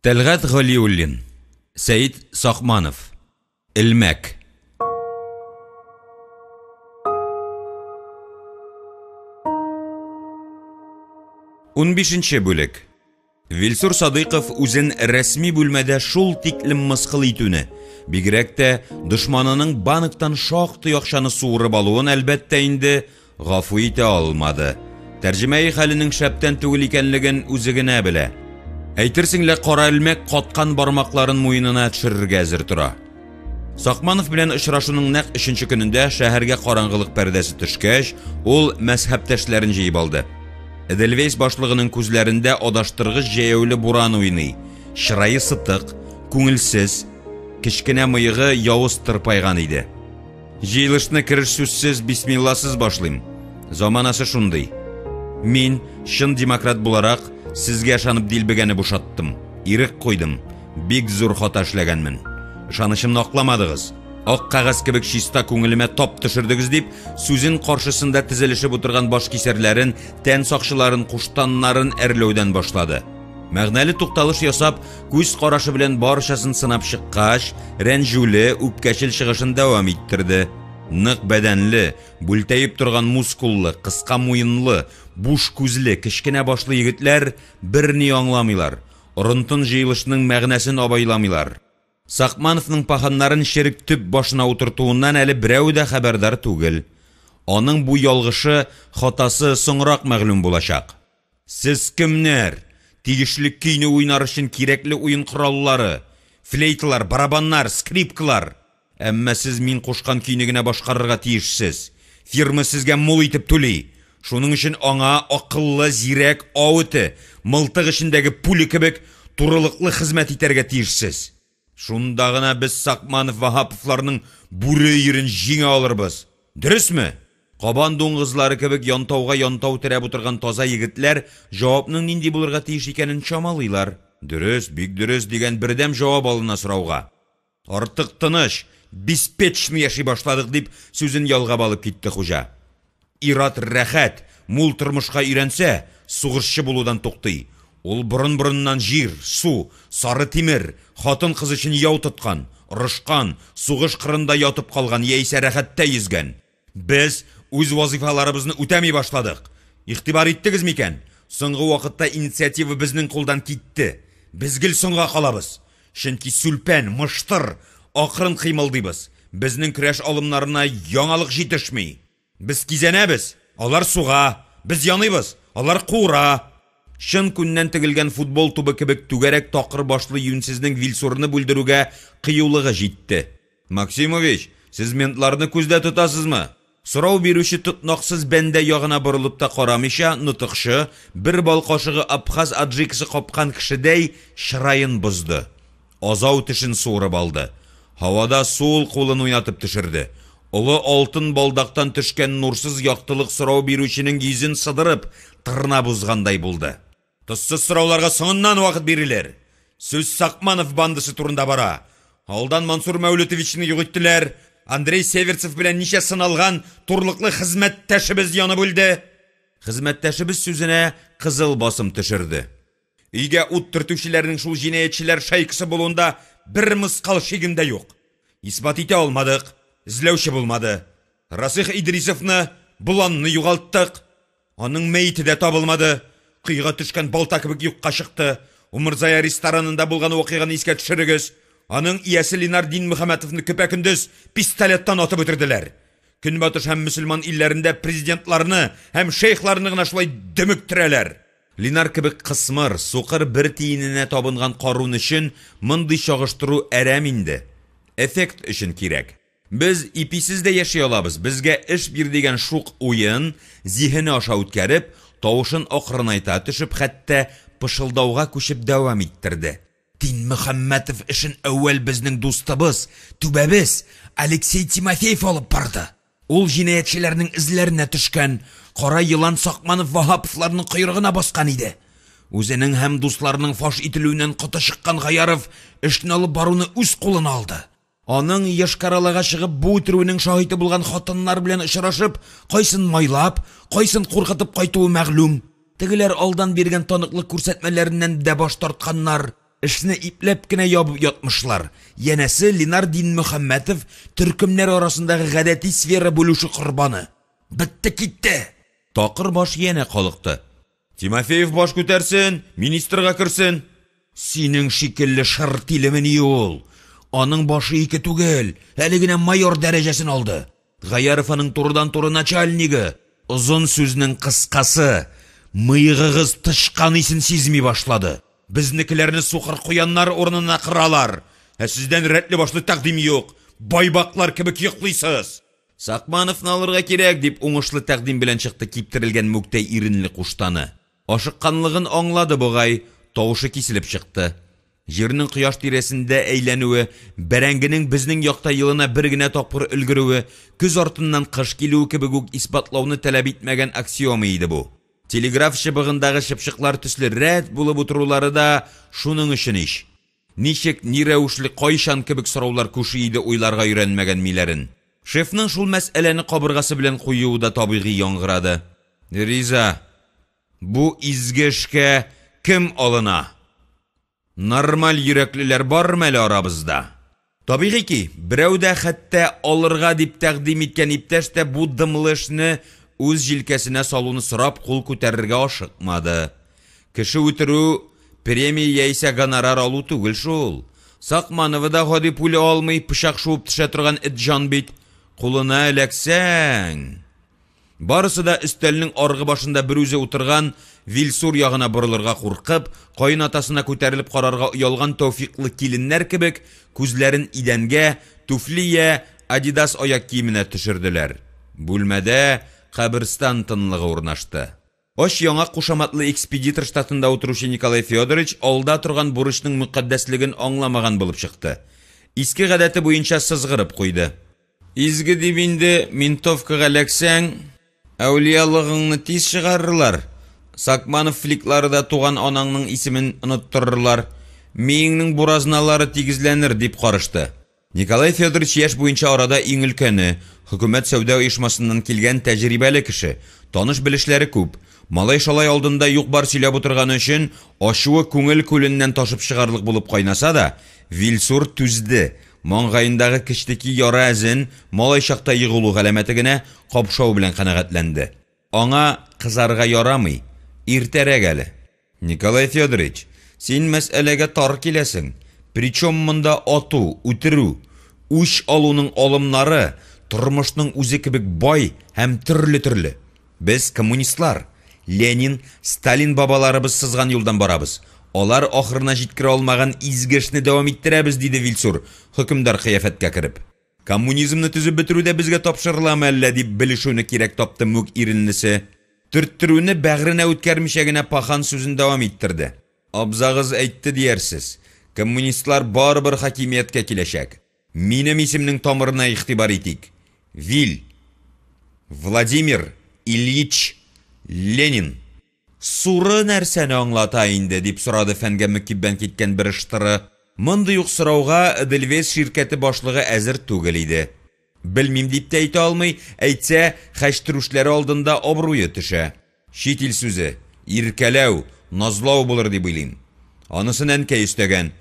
Тәлгать Галиуллин, Сәет Сакманов. Элмәк. Унбишенче бүлек. Вилсур Садыйков үзен рәсми бүлмәдә шул тиклем мыскыл итүне, бигрәк тә дошманының банктан шактый акчаны суырып алуын, әлбәттә инде, Гафу итә алмады. Тәрҗемәи хәленең шәптән түгел икәнлеген үзе генә белә. Әйтерсең лә кара элмәк каткан бармакларын муенына төшерергә әзер тора. Сакманов белән очрашуның нәкъ өченче көнендә шәһәргә караңгылык пәрдәсе төшкәч, ул мәзһәбтәшләрен җыеп алды. Эдельвейс башлыгының күзләрендә адаштыргыч җәяүле буран уйный, чырае сытык, күңелсез, кечкенә мыегы явыз тырпайган иде. Җыелышны кереш сүзсез, бисмилласыз башлыйм. Заманасы шундый. Мин, чын демократ буларак, сезгә ышанып дилбегәне бушаттым. Ирек куйдым. Бик зур хата эшләгәнмен. Ышанычымны акламадыгыз. Ак кәгазь кебек чиста күңелемә тап төшердегез дип, сүзен каршысында тезелешеп утырган башкисәрләрен, тән сакчыларын, куштаннарын әрләүдән башлады. Мәгънәле тукталыш ясап, күз карашы белән барчасын сынап чыккач, рәнҗүле, үпкәчел чыгышын дәвам иттерде. Нык бәдәнле, бүлтәеп торган мускуллы, кыска муенлы, буш күзле, кечкенә башлы егетләр берни аңламыйлар, орынтын җыелышның мәгънәсен абайламыйлар. Сакмановның паханнарын черек төп башына утыртуыннан әле берәү дә хәбәрдар түгел. Аның бу ялгышы, хатасы соңрак мәгълүм булачак. Сез кемнәр? Тиешле көйне уйнар өчен кирәкле уен кораллары, флейталар, барабаннар, скрипкалар. Әмма сез мин кушкан көйне генә башкарырга тиешсез. Фирма сезгә мул итеп түли. Шуның өчен аңа акыллы, зирәк ау эте, мылтык эчендәге пуля кебек турылыклы хезмәт итәргә тиешсез. Шунда гына без Сакманов-Ваһаповларның бүре өерен җиңә алырбыз. Дөресме? Кабан дуңгызлары кебек янтауга янтау терәп утырган таза егетләр җавапның нинди булырга тиеш икәнен чамалыйлар. Дөрес, бик дөрес, дигән бердәм җавап алына сорауга. Артык тыныч, беспечно яши башладык, дип сүзен ялгап алып китте хуҗа. Ир-ат рәхәт, мул тормышка өйрәнсә, сугышчы булудан туктый. Ул борын-борыннан җир, су, сары тимер, хатын-кыз өчен яу тоткан, орышкан, сугыш кырында ятып калган яисә рәхәттә йөзгән. Без үз вазыйфаларыбызны үтәми башладык. Игътибар иттегез микән? Соңгы вакытта инициатива безнең кулдан китте. Без гел соңга калабыз. Чөнки сүлпән, мыштыр, акрын кыймылдыйбыз. Безнең көрәш алымнарына яңалык җитешми. Без кизәнәбез, алар суга, без яныйбыз, алар куыра. Чын күннән тегелгән футбол тубы кебек түгәрәк такыр башлы юньсезнең Вилсурны бүлдерүгә кыюлыгы җитте. Максимович, сез ментларны күздә тотасызмы? Сорау бирүче тотнаксыз бәндә ягына борылып та карамыйча, нотыкчы, бер бал кашыгы абхаз аджикасы капкан кешедәй, чыраен бозды. Азау тешен суырып алды. Һавада сул кулын уйнатып төшерде. Олы алтын балдактан төшкән нурсыз яктылык сорау бирүченең йөзен сыдырып, тырнап узгандай булды. Тозсыз сорауларга соңыннан вакыт бирелер. Сүз Сакманов бандасы турында бара. Алдан Мансур Мәүлетовичны юк иттеләр. Андрей Северцев белән ничә сыналган турлыклы хезмәттәшебез янып үлде. Хезмәттәшебез сүзенә кызыл басым төшерде. Өйгә ут төртүчеләрнең шул җинаятьчеләр шайкасы булуында бер мыскал шигем дә юк. Исбат итә алмадык, эзләүче булмады. Расих Идрисовны, Боланны югалттык. Аның мәете дә табылмады. Коега төшкән балта кебек юкка чыкты. Умырзая ресторанында булган вакыйганы искә төшерегез. Аның иясе Ленар Динмөхәммәтовны көпә-көндез пистолеттан атып үтерделәр. Көнбатыш һәм мөселман илләрендә президентларны һәм шейхларны гына шулай дөмектерәләр. Ленар кебек кысмыр, сукыр бер тиененә табынган Карун өчен мондый чагыштыру әрәм инде. Эффект өчен кирәк. Без иписез дә яши алабыз, безгә эш бир дигән шук уен зиһене аша үткәреп, тавышын акрынайта төшеп, хәтта пышылдауга күчеп дәвам иттерде. Динмөхәммәтов эшен әүвәл безнең дустыбыз, түбәбез Алексей Тимофеев алып барды. Ул җинаятьчеләрнең эзләренә төшкән, кара елан Сакманов Ваһаповларның койрыгына баскан иде. Үзенең һәм дусларының фаш ителүеннән коты чыккан Гаяров эшне алып баруны үз кулына алды. Аның Йошкар-Олага чыгып бу үтерүенең шаһиты булган хатыннар белән очрашып, кайсын майлап, кайсын куркытып кайтуы мәгълүм. Тегеләр алдан биргән таныклык күрсәтмәләреннән дә баш тартканнар. Эшне ипләп кенә ябып ятмышлар. Янәсе, Ленар Динмөхәммәтов төркемнәр арасындагы гадәти сфера бүлүше корбаны. Бетте-китте! Такыр баш янә калыкты. Тимофеев баш күтәрсен, министрга керсен! Синең шикелле шыр тилемени ул? Аның башы ике түгел, әле генә майор дәрәҗәсен алды. Гаяров аның турыдан-туры начальнигы. Озын сүзнең кыскасы, мыегыгыз тычкан исен сизми башлады. Безнекеләрне сукыр куяннар урынына кыралар. Ә сездән рәтле башлы тәкъдим юк. Байбаклар кебек йоклыйсыз. Сакмановны алырга кирәк, дип уңышлы тәкъдим белән чыкты киптерелгән мүктәй иренле куштаны. Ашыкканлыгын аңлады бугай, тавышы киселеп чыкты. Җирнең кояш тирәсендә әйләнүе, бәрәңгенең безнең якта елына бер генә тапкыр өлгерүе, көз артыннан кыш килүе кебек үк исбатлауны таләп итмәгән аксиома иде бу. Телеграф чыбыгындагы чыпчыклар төсле рәт булып утырулары да шуның өчен ич. Ничек, ни рәвешле, кайчан кебек сораулар күши иде уйларга өйрәнмәгән миләрен. Шефның шул мәсьәләне кабыргасы белән куюы да табигый яңгырады. Риза, бу изге эшкә кем алына? Нормаль йөрәклеләр бармы әле арабызда? Табигый ки, берәү дә, хәтта алырга дип тәкъдим иткән иптәш тә бу дымлы эшне үз җилкәсенә салуны сорап кул күтәрергә ашыкмады. Кеше үтерү, премия яисә гонорар алу түгел шул. Сакманова да гади пуля алмый, пычак шуып төшә торган эт җан бит. Кулына эләксәң... Барысы да өстәлнең аргы башында берүзе утырган Вилсур ягына борылырга куркып, каенатасына күтәрелеп карарга оялган тәүфикълы киленнәр кебек, күзләрен идәнгә, туфли йә Адидас аяк киеменә төшерделәр. Бүлмәдә каберстан тынлыгы урнашты. Ач яңак кушаматлы экспедитор штатында утыручы Николай Федорович алда торган бурычның мөкатдәслеген аңламаган булып чыкты. Иске гадәте буенча сызгырып куйды. Изге дип инде ментовкага эләксәң, әүлиялыгыңны тиз чыгарырлар. Сакманов фликлары да туган анаңның исемен оныттырырлар. Миеңнең буразналары тигезләнер, дип карышты. Николай Федорович яшь буенча арада иң өлкәне, хөкүмәт сәүдә оешмасыннан килгән тәҗрибәле кеше, таныш-белешләре күп. Малай-шалай алдында юк-бар сөйләп утырганы өчен ачуы күңел күленнән ташып чыгарлык булып кайнаса да, Вилсур түзде, маңгаендагы кечтеки яра эзен, малай чакта егылу галәмәте генә, капшау белән канәгатьләнде. Аңа кызарга ярамый, иртәрәк әле. Николай Федорович, син мәсьәләгә тар киләсең. Причем монда ату, үтерү? Үч алуның алымнары тормышның үзе кебек бай һәм төрле-төрле. Без, коммунистлар, Ленин, Сталин бабаларыбыз сызган юлдан барабыз. Алар ахырына җиткерә алмаган изге эшне дәвам иттерәбез, диде Вилсур, хөкемдар кыяфәткә кереп. Коммунизмны төзеп бетерү дә безгә тапшырыламы әллә, дип белешүне кирәк тапты мүк иренлесе. Төрттерүне бәгъренә үткәрмичә генә пахан сүзен дәвам иттерде. Абзагыз әйтте диярсез, коммунистлар барыбер хакимияткә киләчәк. Минем исемнең тамырына игътибар итик. Вил. Владимир Ильич Ленин. Суры нәрсәне аңлата инде? дип сорады фәнгә мөкиббән киткән бер ыштыры. Мондый ук сорауга Эдельвейс ширкәте башлыгы әзер түгел иде. Белмим дип тә әйтә алмый, әйтсә, хәчтерүшләре алдында абруе төшә. Чит ил сүзе, иркәләү, назлау булыр дип уйлыйм. Анысын әнкәй өстәгән.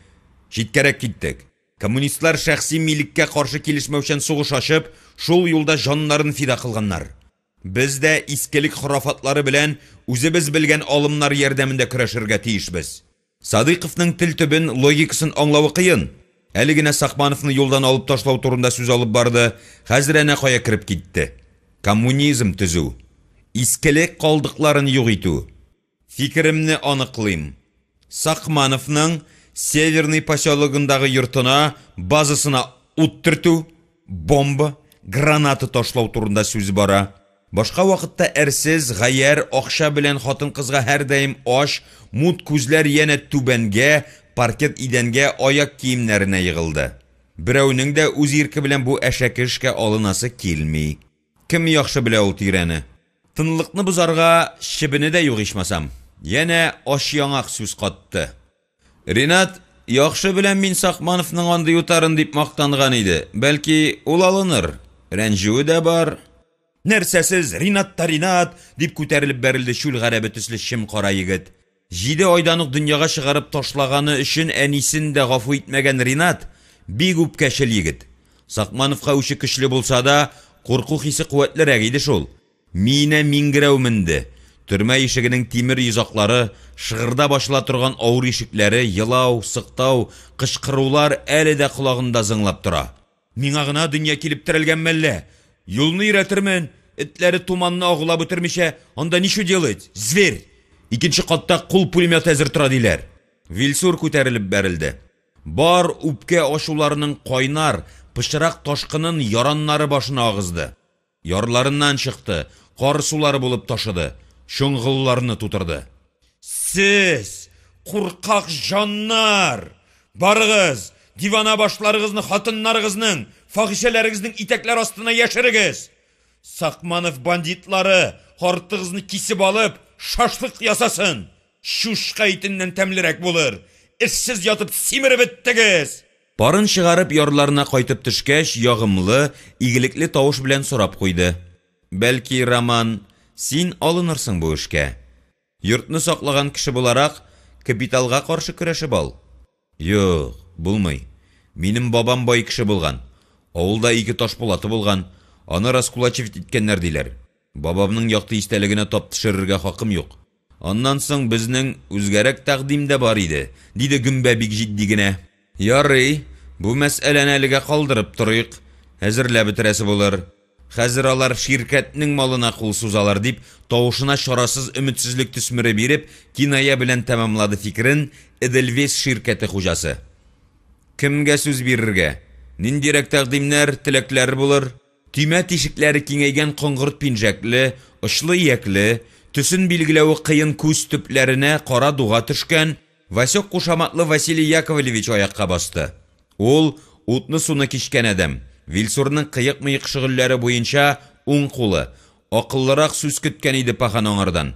Читкәрәк киттек. Коммунистлар шәхси милеккә каршы килешмәүчән сугыш ачып, шул юлда җаннарын фида кылганнар. Без дә искелек хорафатлары белән үзебез белгән алымнар ярдәмендә көрәшергә тиешбез. Садыйковның тел төбен, логикасын аңлавы кыен. Әле генә Сакмановны юлдан алып ташлау турында сүз алып барды, хәзер әнә кая кереп китте. Коммунизм төзү. Искелек калдыкларын юк итү. Фикеремне аныклыйм. Сакмановның Северный поселогындагы йортына, базасына ут төртү, бомба, граната ташлау турында сүз бара. Башка вакытта әрсез, гаярь, акча белән хатын-кызга һәрдаим ач, мут күзләр янә түбәнгә, паркет идәнгә, аяк киемнәренә егылды. Берәүнең дә үз ирке белән бу әшәке эшкә алынасы килми. Кем яхшы белә ул тирәне? Тынлыкны бозарга чебене дә юк ичмасам. Янә ач яңак сүз катты. Ринат, яхшы беләм мин Сакмановның андый утарын, дип мактанган иде. Бәлки, ул алыныр. Рәнҗүе дә бар. Нәрсә сез, Ринат та Ринат! дип күтәрелеп бәрелде чүл гарәбе төсле чем-кара егет. Җиде айдан ук дөньяга чыгарып ташлаганы өчен әнисен дә гафу итмәгән Ринат, бик үпкәчел егет. Сакмановка үче көчле булса да, курку хисе куәтлерәк иде шул. Миенә миңгерәү менде. Төрмә ишегенең тимер йозаклары, шыгырдап ачыла торган авыр ишекләре, елау, сыктау, кычкырулар әле дә колагында зыңлап тора. Миңа гына дөнья килеп терәлгәнме әллә? Юлны өйрәтермен! Этләре туманны агулап үтермичә, анда ничу делать, зверь! Икенче катта кул пулеметы әзер тора, диләр. Вилсур күтәрелеп бәрелде. Бар үпкә-ачуларының кайнар, пычрак ташкынын яраннары башына агызды. Ярларыннан чыкты, кар сулары булып ташыды, чоңгылларны тутырды. Сез, куркак җаннар! Барыгыз, дивана башларыгызны хатыннарыгызның, фахишәләрегезнең итәкләре астына яшерегез! Сакманов бандитлары, артыгызны кисеп алып, шашлык ясасын! Чучка итеннән тәмлерәк булыр! Эшсез ятып симереп беттегез! Парын чыгарып ярларына кайтып төшкәч, ягымлы, игелекле тавыш белән сорап куйды. Бәлки, Роман, син алынырсың бу эшкә? Йортны саклаган кеше буларак, капиталга каршы көрәшеп ал. Юк, булмый. Минем бабам бай кеше булган. Авылда ике ташпулаты булган. Аны раскулачивать иткәннәр, диләр. Бабамның якты истәлегенә тап төшерергә хакым юк. Аннан соң безнең үзгәрәк тәкъдим дә бар иде, диде Гөмбә бик җитди генә. Ярый, бу мәсьәләне әлегә калдырып торыйк, әзерләп бетерәсе булыр. Хәзер алар ширкәтнең малына кул сузалар, дип, тавышына чарасыз өметсезлек төсмере биреп, киная белән тәмамлады фикерен Эдельвейс ширкәте хуҗасы. Кемгә сүз бирергә? Ниндирәк тәкъдимнәр, теләкләр булыр? Төймә тишекләре киңәйгән коңгырт пинжәкле, очлы иякле, төсен билгеләве кыен күз төпләренә кара дуга төшкән Васек кушаматлы Василий Яковлевич аякка басты. Ул, утны-суны кичкән адәм, Вилсурның кыек-мыек шөгыльләре буенча уң кулы, акыллырак сүз көткән иде пахан аңардан.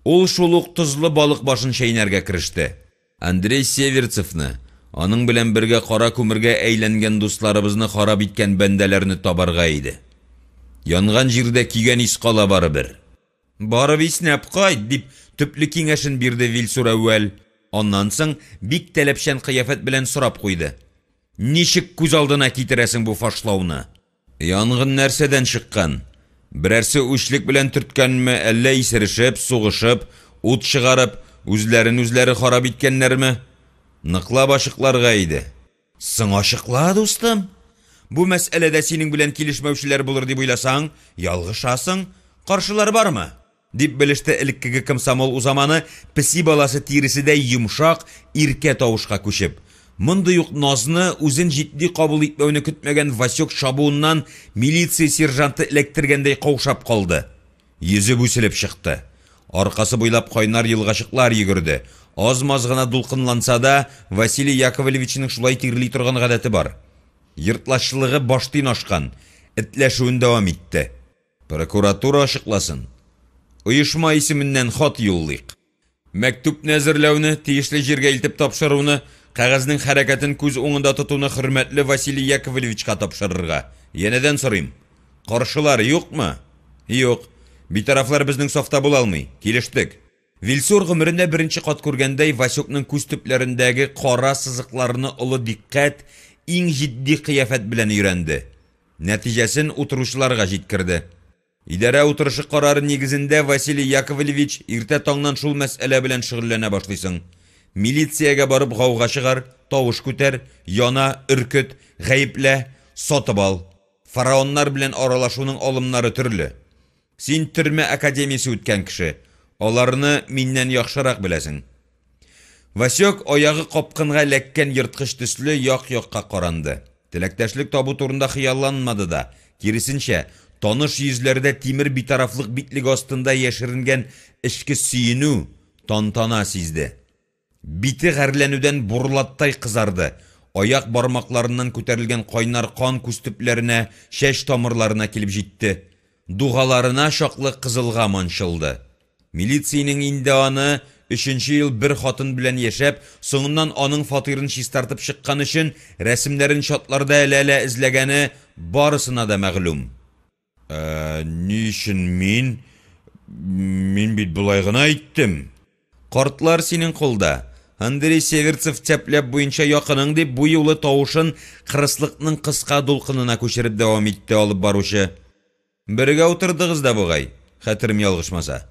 Ул шул ук тозлы балык башын чәйнәргә кереште. Андрей Северцевны, аның белән бергә кара күмергә әйләнгән дусларыбызны харап иткән бәндәләрне табарга иде. Янган җирдә көйгән ис кала барыбер. Барып иснәп кайт, дип төпле киңәшен бирде Вилсур әүвәл. Аннан соң бик таләпчән кыяфәт белән сорап куйды. Ничек күз алдына китерәсең бу фашлауны? Янгын нәрсәдән чыккан? Берәрсе үчлек белән төрткәнме, әллә исерешеп, сугышып, ут чыгарып, үзләрен үзләре харап иткәннәрме? Ныклап ачыкларга иде. Соң ачыкла, дустым. Бу мәсьәләдә синең белән килешмәүчеләр булыр дип уйласаң, ялгышасың. Каршылар бармы? Дип белеште элеккеге комсомол узаманы, песи баласы тиреседәй йомшак, иркә тавышка күчеп. Мондый ук назны, үзен җитди кабул итмәүне көтмәгән Васек чабуыннан милиция сержанты эләктергәндәй каушап калды. Йөзе бүселеп чыкты. Аркасы буйлап кайнар елгачыклар йөгерде. Аз-маз гына дулкынланса да, Василий Яковлевичның шулай тирли торган гадәте бар. Ертлачлыгы баштин ашкан, этләшүен дәвам итте. Прокуратура ачыкласын. Оешма исеменнән хат юллыйк. Мәктүпне әзерләүне, тиешле җиргә илтеп тапшыруны, кәгазьнең хәрәкәтен күз уңында тотуны хөрмәтле Василий Яковлевичка тапшырырга. Янәдән сорыйм. Каршылар юкмы? Юк. Битарафлар безнең сафта була алмый. Килештек. Вилсур гомерендә беренче кат күргәндәй Васекның күз төпләрендәге кара сызыкларны олы дикъкать, иң җитди кыяфәт белән өйрәнде. Нәтиҗәсен утыручыларга җиткерде. Идарә утырышы карары нигезендә, Василий Яковлевич, иртә таңнан шул мәсьәлә белән шөгыльләнә башлыйсың. Милициягә барып гауга чыгар, тавыш күтәр, яна, өркет, гаеплә, сатып ал. Фараоннар белән аралашуның алымнары төрле. Син төрмә академиясе үткән кеше, аларны миннән яхшырак беләсең. Васек, аягы капкынга эләккән ерткыч төсле, як-якка каранды. Теләктәшлек табу турында хыялланмады да, киресенчә, таныш йөзләрдә тимер битарафлык битлеге астында яшеренгән эчке сөенү, тантана сизде. Бите гарьләнүдән бурлаттай кызарды, аяк бармакларыннан күтәрелгән кайнар кан күз төпләренә, чәч тамырларына килеп җитте. Дугаларына чаклы кызылга манчылды. Милициянең инде аны, өченче ел бер хатын белән яшәп, соңыннан аның фатирын чистартып чыккан өчен, рәсемнәрен чатларда элә-элә эзләгәне барысына да мәгълүм. Ә, ни өчен мин? Мин бит болай гына әйттем. Картлар синең кулда. Андрей Северцев тәпләп буенча якының, дип бу юлы тавышын кырыслыкның кыска дулкынына күчереп дәвам итте алып баручы. Бергә утырдыгыз да бугай, хәтерем ялгышмаса.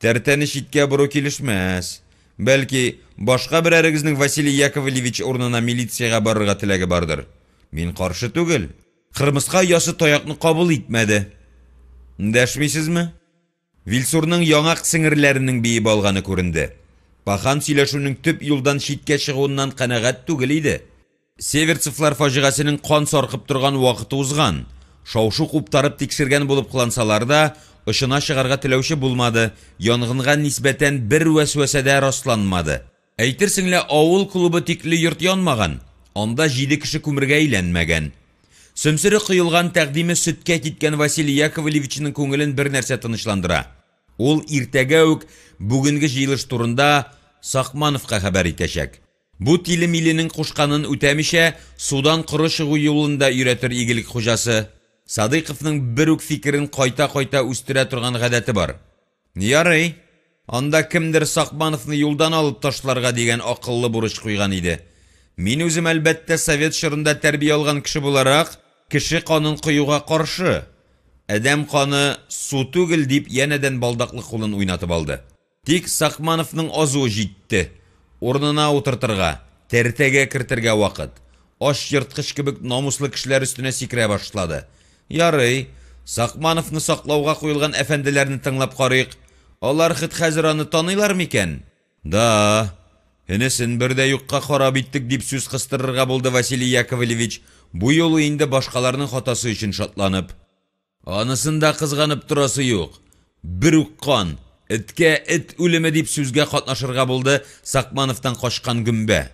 Тәртәне читкә бору килешмәс. Бәлки, башка берәрегезнең Василий Яковлевич урынына милициягә барырга теләге бардыр. Мин каршы түгел. Кырмыска оясы таякны кабул итмәде. Дәшмисезме? Вилсурның яңак сеңерләренең биеп алганы күренде. Пахан сөйләшүнең төп юлдан читкә чыгуыннан канәгать түгел иде. Северцевлар фаҗигасенең кан саркып торган вакыты узган. Шау-шу куптарып тикшергән булып кылансалар да, очына чыгарга теләүче булмады, янгынга нисбәтән бер вәсвәсә дә расланмады. Әйтерсең лә авыл клубы тикле йорт янмаган, анда җиде кеше күмергә әйләнмәгән. Сөмсере коелган, тәкъдиме сөткә киткән Василий Яковлевичның күңелен бер нәрсә тынычландыра. Ул иртәгә үк бүгенге җыелыш турында Сакмановка хәбәр итәчәк. Бу тиле-миленең кушканын үтәмичә, судан коры чыгу юлын да өйрәтер игелек хуҗасы. Садыйковның бер үк фикерен кайта-кайта үстерә торган гадәте бар. Ярый, анда кемдер Сакмановны юлдан алып ташларга дигән акыллы бурыч куйган иде. Мин үзем, әлбәттә, совет чорында тәрбия алган кеше буларак, кеше канын коюга каршы. Адәм каны су түгел, дип янәдән балдаклы кулын уйнатып алды. Тик Сакмановның азуы җитте. Урынына утыртырга, тәртәгә кертергә вакыт. Ач ерткыч кебек намуслы кешеләр өстенә сикерә башлады. Ярый, Сакмановны саклауга куелган әфәнделәрне тыңлап карыйк. Алар хет хәзер аны таныйлар микән? Да, энесен бер дә юкка харап иттек, дип сүз кыстырырга булды Василий Яковлевич, бу юлы инде башкаларның хатасы өчен шатланып. Анысын да кызганып торасы юк. Бер үк кан, эткә эт үлеме дип сүзгә катнашырга булды Сакмановтан качкан гөмбә.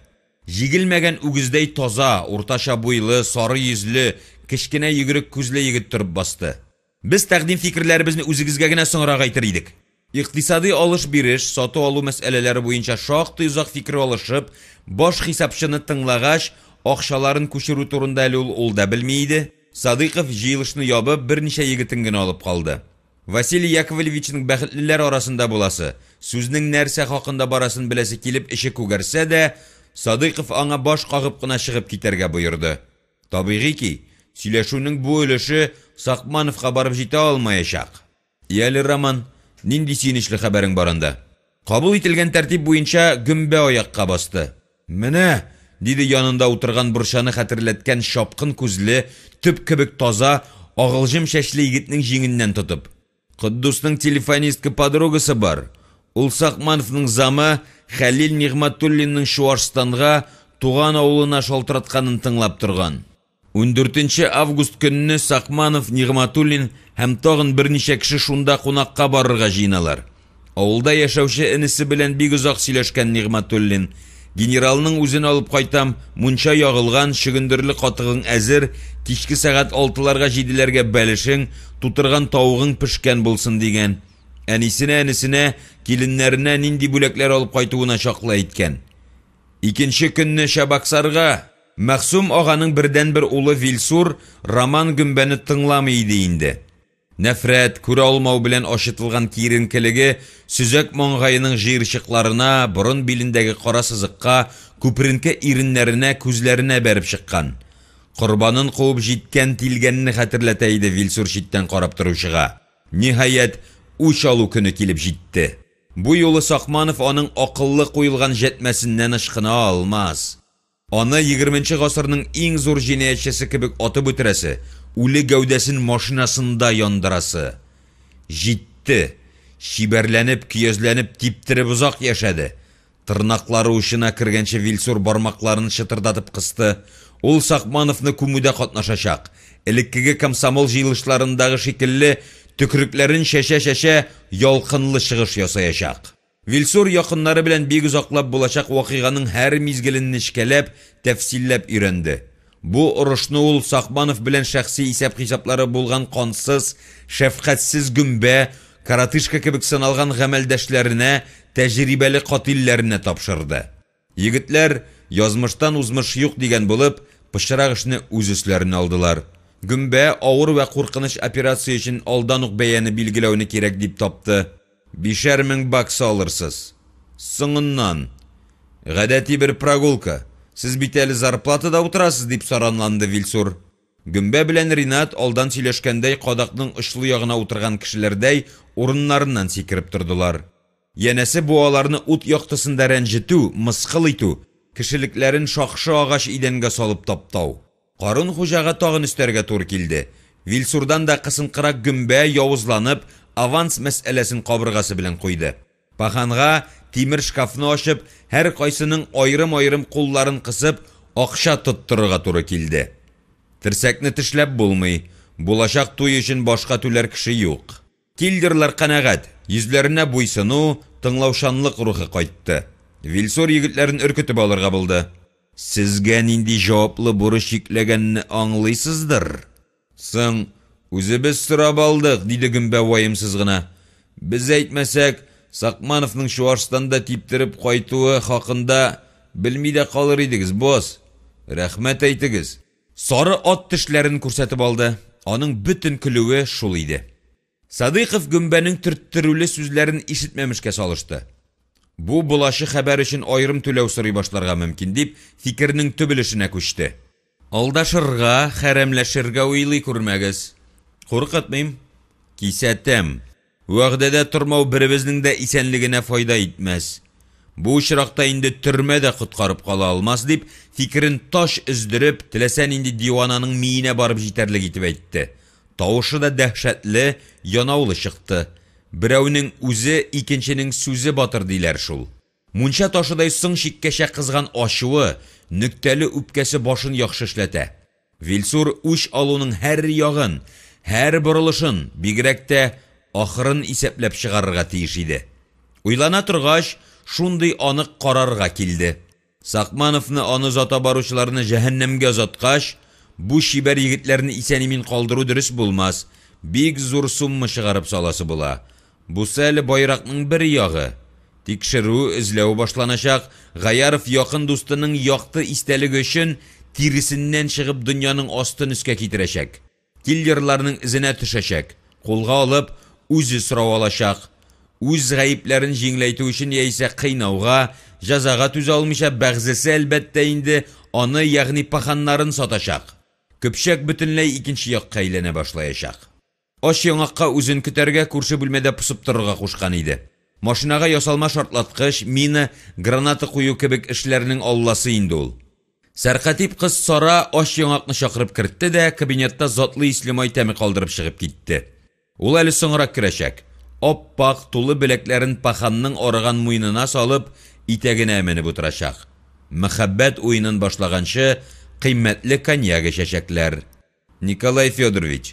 Җигелмәгән үгездәй таза, уртача буйлы, сары йөзле, кечкенә йөгерек күзле егет торып басты. Без тәкъдим-фикерләребезне үзегезгә генә соңрак әйтер идек. Икътисадый алыш-биреш, сату-алу мәсьәләләре буенча шактый озак фикер алышып, баш хисапчыны тыңлагач, акчаларын күчерү турында әле ул ул да белми иде, Садыйков, җыелышны ябып, берничә егетен генә алып калды. Василий Яковлевичның бәхетлеләр арасында буласы, сүзнең нәрсә хакында барасын беләсе килеп эче күгәрсә дә, Садыйков аңа баш кагып кына чыгып китәргә боерды. Табигый ки, сөйләшүнең бу өлеше Сакмановка барып җитә алмаячак. Яле, Роман, нинди сөенечле хәбәрең бар анда? Кабул ителгән тәртип буенча гөмбә аякка басты. Менә! диде янында утырган борчаны хәтерләткән чапкын күзле, төп кебек таза, агылҗым чәчле егетнең җиңеннән тотып. Котдусның телефонистка подругасы бар. Ул Сакмановның замы Хәлил Нигъмәтуллинның Чуашстанга, туган авылына шалтыратканын тыңлап торган. Ундүртенче август көнне Сакманов, Нигъмәтуллин һәм тагын берничә кеше шунда кунакка барырга җыеналар. Авылда яшәүче энесе белән бик озак сөйләшкән Нигъмәтуллин. Генералның үзен алып кайтам, мунча ягылган, чөгендерле катыгың әзер, кичке сәгать алтыларга-җиделәргә бәлешең, тутырган тавыгың пешкән булсын, дигән. Әнисенә, энесенә, киленнәренә нинди бүләкләр алып кайтуына чаклы әйткән. Икенче көнне Чабаксарга! Мәгъсум аганың бердәнбер улы Вилсур Роман гөмбәне тыңламый иде инде. Нәфрәт, күрә алмау белән ачытылган киеренкелеге сөзәк маңгаеның җыерчыкларына, борын билендәге кара сызыкка, күперенке иреннәренә, күзләренә бәреп чыккан. Корбанын куып җиткән тилгәнне хәтерләтә иде Вилсур читтән карап торучыга. Ниһаять, үч алу көне килеп җитте. Бу юлы Сакманов аның акыллы куелган җәтмәсеннән ычкына алмас. Аны егерменче гасырның иң зур җинаятьчесе кебек атып үтерәсе, үле гәүдәсен машинасында яндырасы. Җитте! Чибәрләнеп, көязләнеп, типтереп озак яшәде. Тырнаклары учына кергәнче Вилсур бармакларын чытырдатып кысты. Ул Сакмановны күмүдә катнашачак. Элеккеге комсомол җыелышларындагы шикелле, төкрекләрен чәчә-чәчә, ялкынлы чыгыш ясаячак. Вилсур якыннары белән бик озаклап булачак вакыйганың һәр мизгелен нечкәләп, тәфсилләп өйрәнде. Бу орышны ул Сакманов белән шәхси исәп-хисаплары булган кансыз, шәфкатьсез гөмбә, коротышка кебек сыналган гамәлдәшләренә, тәҗрибәле катилләренә тапшырды. Егетләр, язмыштан узмыш юк дигән булып, пычрак эшне үз өсләренә алдылар. Гөмбә авыр вә куркыныч операция өчен алдан ук бәяне билгеләүне кирәк дип тапты. Бишәр мең бакса алырсыз. Соңыннан. Гадәти бер прогулка. Сез бит әле зарплатада утырасыз, дип саранланды Вилсур. Гөмбә белән Ринат, алдан сөйләшкәндәй, кадакның очлы ягына утырган кешеләрдәй, урыннарыннан сикереп тордылар. Янәсе, бу аларны ут яктысында рәнҗетү, мыскыл итү, кешелекләрен шакшы агач идәнгә салып таптау. Карун хуҗага тагын өстәргә туры килде. Вилсурдан да кысынкырак Гөмбә, явызланып, аванс мәсьәләсен кабыргасы белән куйды. Паханга, тимер шкафны ачып, һәркайсының аерым-аерым кулларын кысып, акча тоттырырга туры килде. Терсәкне тешләп булмый, булачак туй өчен башка түләр кеше юк. Киллерлар канәгать, йөзләренә буйсыну, тыңлаучанлык рухы кайтты. Вилсур егетләрен өркетеп алырга булды. Сезгә нинди җаваплы бурыч йөкләгәнне аңлыйсыздыр? Соң, үзебез сорап алдык, диде Гөмбә ваемсыз гына. Без әйтмәсәк, Сакмановның Чуашстанда типтереп кайтуы хакында белми дә калыр идегез, босс. Рәхмәт әйтегез. Сары ат тешләрен күрсәтеп алды. Аның бөтен көлүе шул иде. Садыйков Гөмбәнең төрттерүле сүзләрен ишетмәмешкә салышты. Бу болачы хәбәр өчен аерым түләү сорый башларга мөмкин, дип, фикеренең төп өлешенә күчте. Алдашырга, хәрәмләшергә уйлый күрмәгез. Куркытмыйм. Кисәтәм. Вәгъдәдә тормау беребезнең дә исәнлегенә файда итмәс. Бу очракта инде төрмә дә коткарып кала алмас, дип, фикерен тач өздереп, теләсә нинди дивананың миенә барып җитәрлек итеп әйтте. Тавышы да дәһшәтле, янаулы чыкты. Берәүнең үзе, икенченең сүзе батыр диләр шул. Мунча ташыдай соң чиккәчә кызган ачуы, нөктәле үпкәсе башын яхшы эшләтә. Вилсур үч алуның һәр ягын, һәр борылышын, бигрәк тә ахырын исәпләп чыгарырга тиеш иде. Уйлана торгач, шундый анык карарга килде. Сакмановны, аны озата баручыларны җәһәннәмгә озаткач, бу чибәр егетләрне исән-имин калдыру дөрес булмас, бик зур сумма чыгарып саласы була. Бусы әле байракның бер ягы. Тикшерү, эзләү башланачак, Гаяров якын дустының якты истәлеге өчен тиресеннән чыгып дөньяның астын өскә китерәчәк. Киллерларның эзенә төшәчәк, кулга алып, үзе сорау алачак. Үз гаепләрен җиңеләйтү өчен яисә кыйнауга, җәзага түзә алмыйча, бәгъзесе, әлбәттә инде, аны, ягъни паханнарын сатачак. Көпчәк бөтенләй икенче якка әйләнә башлаячак. Ач яңакка үзен көтәргә, күрше бүлмәдә посып торырга кушкан иде. Машинага ясалма шартлаткыч, мина, граната кую кебек эшләрнең алласы инде ул. Сәркатип кыз Сара ач яңакны чакырып кертте дә кабинетта затлы ислемай тәме калдырып чыгып китте. Ул әле соңрак керәчәк. Ап-ак, тулы беләкләрен паханның арыган муенына салып, итәгенә менеп утырачак. Мәхәббәт уенын башлаганчы, кыйммәтле коньяк эчәчәкләр. Николай Федорович,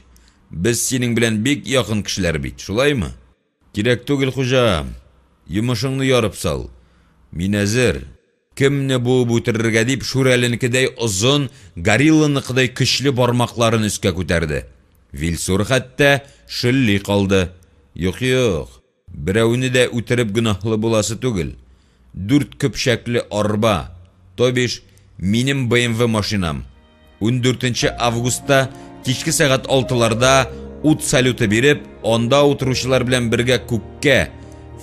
без синең белән бик якын кешеләр бит, шулаймы? Кирәк түгел, хуҗам. Йомышыңны ярып сал. Мин әзер. Кемне буып үтерергә дип, Шүрәленекедәй озын, горилланыкыдай көчле бармакларын өскә күтәрде. Вилсур хәтта шөлли калды. Юк-юк, Берәүне дә үтереп гөнаһлы буласы түгел. Дүрт көпчәкле арба, то бишь, минем БМВ машинам. Ундүртенче августта кичке сәгать алтыларда ут салюты биреп, анда утыручылар белән бергә күккә,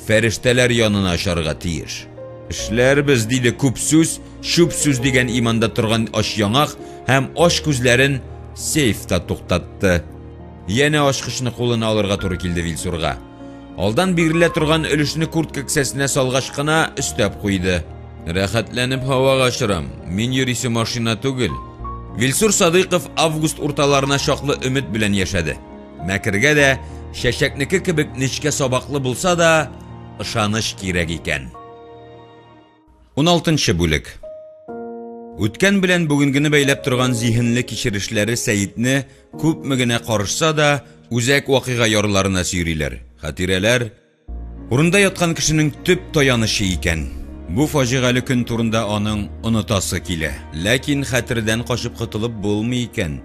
фәрештәләр янына очарга тиеш. Эшләрбез, диде күп сүз, чүп сүз дигән иманда торган ач яңак һәм ач күзләрен сейфта туктатты. Янә ачкычны кулына алырга туры килде Вилсурга. Алдан бирелә торган өлешне куртка кесәсенә салгач кына өстәп куйды. Рәхәтләнеп һавага очырам, мин йөрисе машина түгел. Вилсур Садыйков август урталарына чаклы өмет белән яшәде. Мәкергә дә, чәчәкнеке кебек нечкә сабаклы булса да, ышаныч кирәк икән. Уналтынчы бүлек. Үткән белән бүгенгене бәйләп торган зиһенле кичерешләре Сәетне, күпме генә карышса да, үзәк вакыйга ярларына сөйриләр. Хатирәләр, урында яткан кешенең төп таянычы икән. Бу фаҗигале көн турында аның онытасы килә. Ләкин хәтердән качып котылып булмый икән.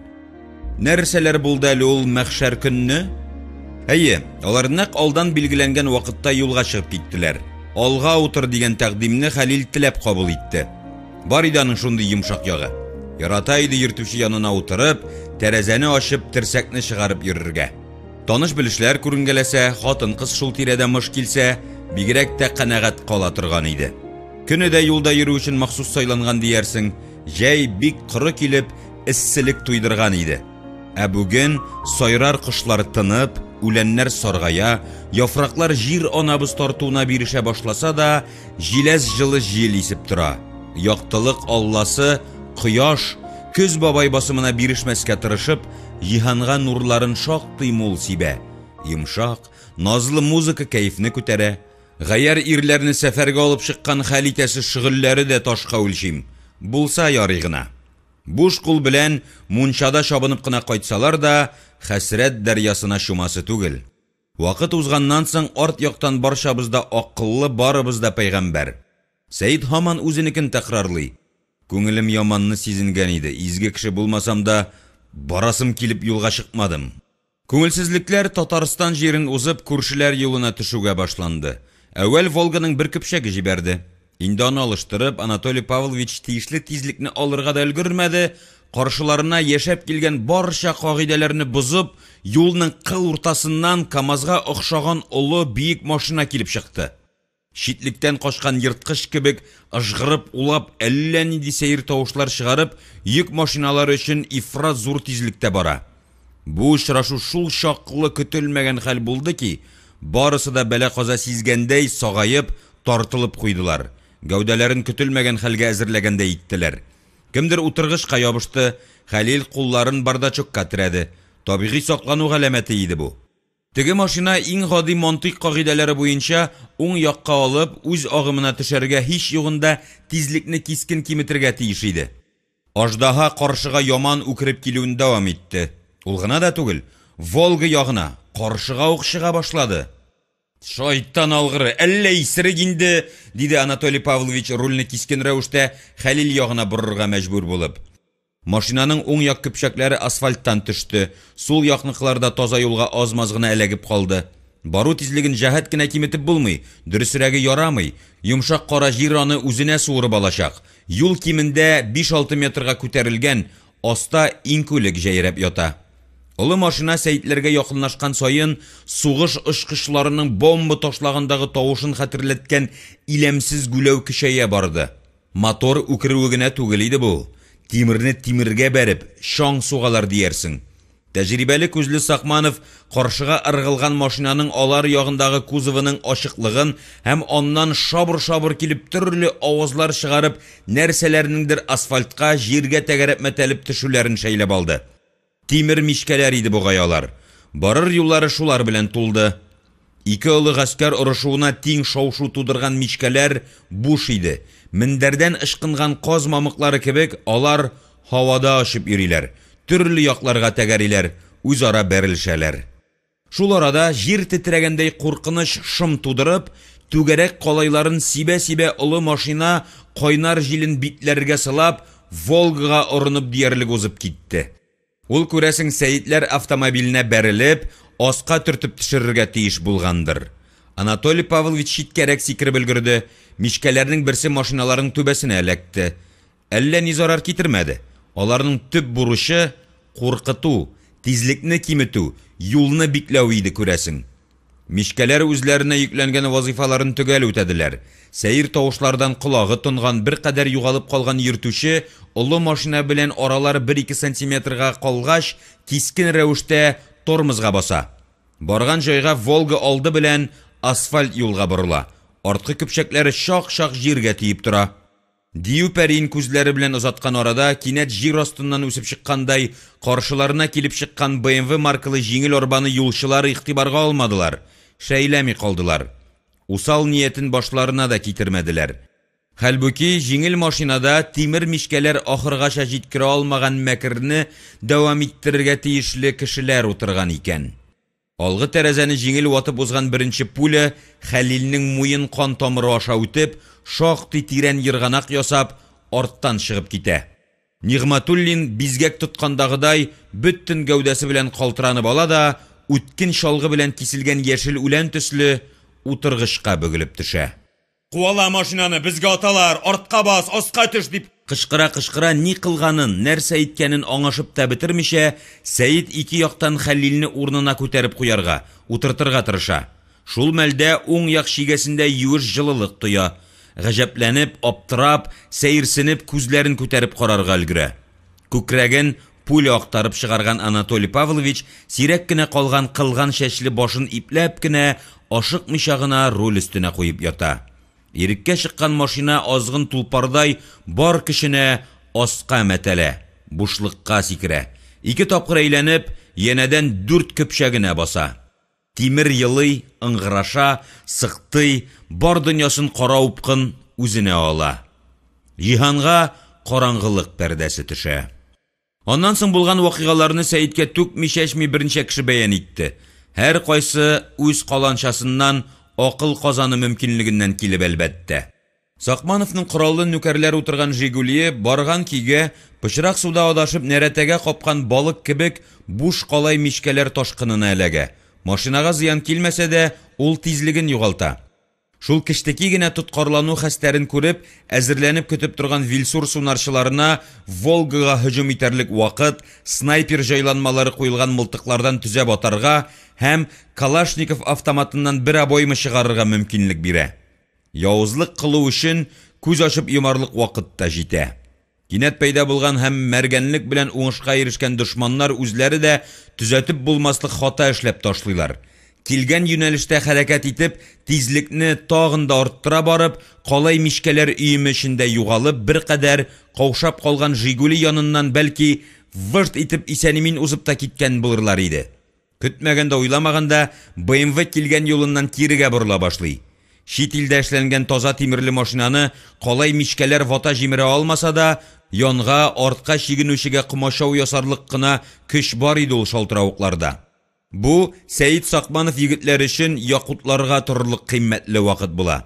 Нәрсәләр булды әле ул мәхшәр көнне? Әйе, алар нәкъ алдан билгеләнгән вакытта юлга чыгып киттеләр. Алга утыр дигән тәкъдимне Хәлил теләп кабул итте. Бар иде аның шундый йомшак ягы. Ярата иде йөртүче янына утырып, тәрәзәне ачып, терсәкне чыгарып йөрергә. Таныш-белешләр күренгәләсә, хатын-кыз шул тирәдә мыш килсә, бигрәк тә канәгать кала торган иде. Көне дә юлда йөрү өчен махсус сайланган диярсең, җәй бик коры килеп, эсселек туйдырган иде. Ә бүген сайрар кошлар тынып, үләннәр саргая, яфраклар җир анабыз тартуына бирешә башласа да, җиләс җылы җил исеп тора. Яктылык алласы, кояш, көз бабай басымына бирешмәскә тырышып, җиһанга нурларын шактый мул сибә. Йомшак, назлы музыка кәефне күтәрә. Гаярь ирләрне сәфәргә алып чыккан хәл итәсе шөгыльләре дә ташка үлчим. Булса ярый гына. Буш кул белән мунчада чабынып кына кайтсалар да, хәсрәт дәрьясына чумасы түгел. Вакыт узганнан соң арт яктан барчабыз да акыллы, барыбыз да пәйгамбәр. Сәет һаман үзенекен тәкрарлый. Күңелем яманны сизенгән иде, изге кеше булмасам да, барасым килеп юлга чыкмадым. Күңелсезлекләр Татарстан җирен узып, күршеләр юлына төшүгә башланды. Әүвәл Волганың бер көпчәге җибәрде. Инде аны алыштырып, Анатолий Павлович тиешле тизлекне алырга да өлгермәде, каршыларына яшәп килгән барча кагыйдәләрне бозып, юлның кыл уртасыннан КАМАЗга охшаган олы, биек машина килеп чыкты. Читлектән качкан ерткыч кебек ыжгырып улап, әллә нинди сәер тавышлар чыгарып, йөк машиналары өчен ифрат зур тизлектә бара. Бу очрашу шул чаклы көтелмәгән хәл булды ки, барысы да бәла-каза сизгәндәй сагаеп, тартылып куйдылар, гәүдәләрен көтелмәгән хәлгә әзерләгәндәй иттеләр. Кемдер утыргычка ябышты, Хәлил кулларын бардачокка терәде. Табигый саклану галәмәте иде бу. Теге машина иң гади мантыйк кагыйдәләре буенча уң якка алып, үз агымына төшәргә, һич югында тизлекне кискен киметергә тиеш иде. Аждаһа каршыга яман үкереп килүен дәвам итте. Ул гына да түгел, Волга ягына, каршыга ук чыга башлады. Шайтан алгыры, әллә исерек инде, диде Анатолий Павлович, рульне кискен рәвештә Хәлил ягына борырга мәҗбүр булып. Машинаның уң як көпчәкләре асфальттан төште, сул якныкылар да таза юлга аз-маз гына эләгеп калды. Бару тизлеген җәһәт кенә киметеп булмый, дөресрәге ярамый, йомшак кара җир аны үзенә суырып алачак. Юл кимендә биш-алты метрга күтәрелгән, аста иңкүлек җәйрәп ята. Олы машина Сәетләргә якынлашкан саен сугыш очкычларының бомба ташлагандагы тавышын хәтерләткән иләмсез гүләү көчәя барды. Мотор үкерүе генә түгел иде бу, тимерне тимергә бәреп, чаң сугалар диярсең. Тәҗрибәле күзле Сакманов каршыга ыргылган машинаның алар ягындагы кузовының ачыклыгын һәм аннан шабыр-шабыр килеп төрле авазлар чыгарып нәрсәләрнеңдер асфальтка, җиргә тәгәрәп мәтәлеп төшүләрен шәйләп алды. Тимер мичкәләр иде бугай алар. Барыр юллары шулар белән тулды. Ике олы гаскәр орышуына тиң шау-шу тудырган мичкәләр буш иде. Мендәрдән ычкынган каз мамыклары кебек, алар һавада очып йөриләр, төрле якларга тәгәриләр, үзара бәрелешәләр. Шул арада җир тетрәгәндәй куркыныч шом тудырып, түгәрәк калайларын сибә-сибә олы машина кайнар җилен битләргә сылап, Волгага орынып диярлек узып китте. Ул, күрәсең, Сәетләр автомобиленә бәрелеп, аска төртеп төшерергә тиеш булгандыр. Анатолий Павлович читкәрәк сикереп өлгерде, мичкәләрнең берсе машиналарның түбәсенә эләкте. Әллә ни зарар китермәде. Аларның төп бурычы, куркыту, тизлекне киметү, юлны бикләү иде, күрәсең. Мичкәләр үзләренә йөкләнгән вазыйфаларын төгәл үтәделәр. Сәер тавышлардан колагы тонган, беркадәр югалып калган йөртүче, олы машина белән аралар бер-ике сантиметрга калгач, кискен рәвештә тормозга баса. Барган җайга Волга алды белән асфальт юлга борыла, арткы көпчәкләре чак-чак җиргә тиеп тора. Дию пәриен күзләре белән озаткан арада, кинәт җир астыннан үсеп чыккандай, каршыларына килеп чыккан BMW маркалы җиңел арбаны юлчылар игътибарга алмадылар, шәйләми калдылар. Усал ниятен башларына да китермәделәр. Хәлбуки, җиңел машинада тимер мичкәләр ахыргача җиткерә алмаган мәкерне дәвам иттерергә тиешле кешеләр утырган икән. Алгы тәрәзәне җиңел ватып узган беренче пуля Хәлилнең муен кан тамыры аша үтеп, шактый тирән ерганак ясап, арттан чыгып китә. Нигъмәтуллин, бизгәк тоткандагыдай, бөтен гәүдәсе белән калтыранып ала да, үткен чалгы белән киселгән яшел үлән төсле, утыргычка бөгелеп төшә. Куала машинаны, безгә аталар, артка бас, аска төш, дип кычкыра-кычкыра ни кылганын, нәрсә әйткәнен аңышып та бетермичә, Сәет ике яктан Хәлилне урынына күтәреп куярга, утыртырга тырыша. Шул мәлдә уң як чигәсендә юеш җылылык тоя. Гаҗәпләнеп, аптырап, сәерсенеп күзләрен күтәреп карарга өлгерә. Күкрәген пуля актарып чыгарган Анатолий Павлович сирәк кенә калган кылган чәчле башын ипләп кенә, ашыкмыйча гына руль өстенә куеп ята. Иреккә чыккан машина азгын тулпардай бар көченә аска мәтәлә, бушлыкка сикерә. Ике тапкыр әйләнеп, янәдән дүрт көпчәгенә баса. Тимер елый, ыңгыраша, сыктый, бар дөньясын кара упкын үзенә ала. Җиһанга караңгылык пәрдәсе төшә. Аннан соң булган вакыйгаларны Сәеткә түкми-чәчми берничә кеше бәян итте. Һәркайсы үз каланчасыннан, акыл казаны мөмкинлегеннән килеп, әлбәттә. Сакмановның кораллы нүкәрләр утырган «Жигули»е барган көйгә, пычрак суда адашып нәрәтәгә капкан балык кебек, буш калай мичкәләр ташкынына эләгә. Машинага зыян килмәсә дә, ул тизлеген югалта. Шул кечтеки генә тоткарлану хәстәрен күреп, әзерләнеп көтеп торган Вильсур сунарчыларына «Волга» га һөҗүм итәрлек вакыт, снайпер җайланмалары куелган мылтыклардан төзәп атарга һәм Калашников автоматыннан бер обойма чыгарырга мөмкинлек бирә. Явызлык кылу өчен күз ачып йомарлык вакыт та җитә. Кинәт пәйда булган һәм мәргәнлек белән уңышка ирешкән дошманнар үзләре дә төзәтеп булмаслык хата эшләп ташлыйлар. Килгән юнәлештә хәрәкәт итеп, тизлекне тагын да арттыра барып, калай мичкәләр өеме эчендә югалып, беркадәр каушап калган «Жигули» яныннан, бәлки, выжт итеп исән-имин узып та киткән булырлар иде. Көтмәгәндә-уйламаганда БМВ килгән юлыннан кирегә борыла башлый. Чит илдә эшләнгән таза тимерле машинаны калай мичкәләр вата-җимерә алмаса да, янга, артка чигенүчегә комачау ясарлык кына көч бар иде ул шалтыравыкларда. Бу, Сәет Сакманов егетләре өчен якутларга торырлык кыйммәтле вакыт була.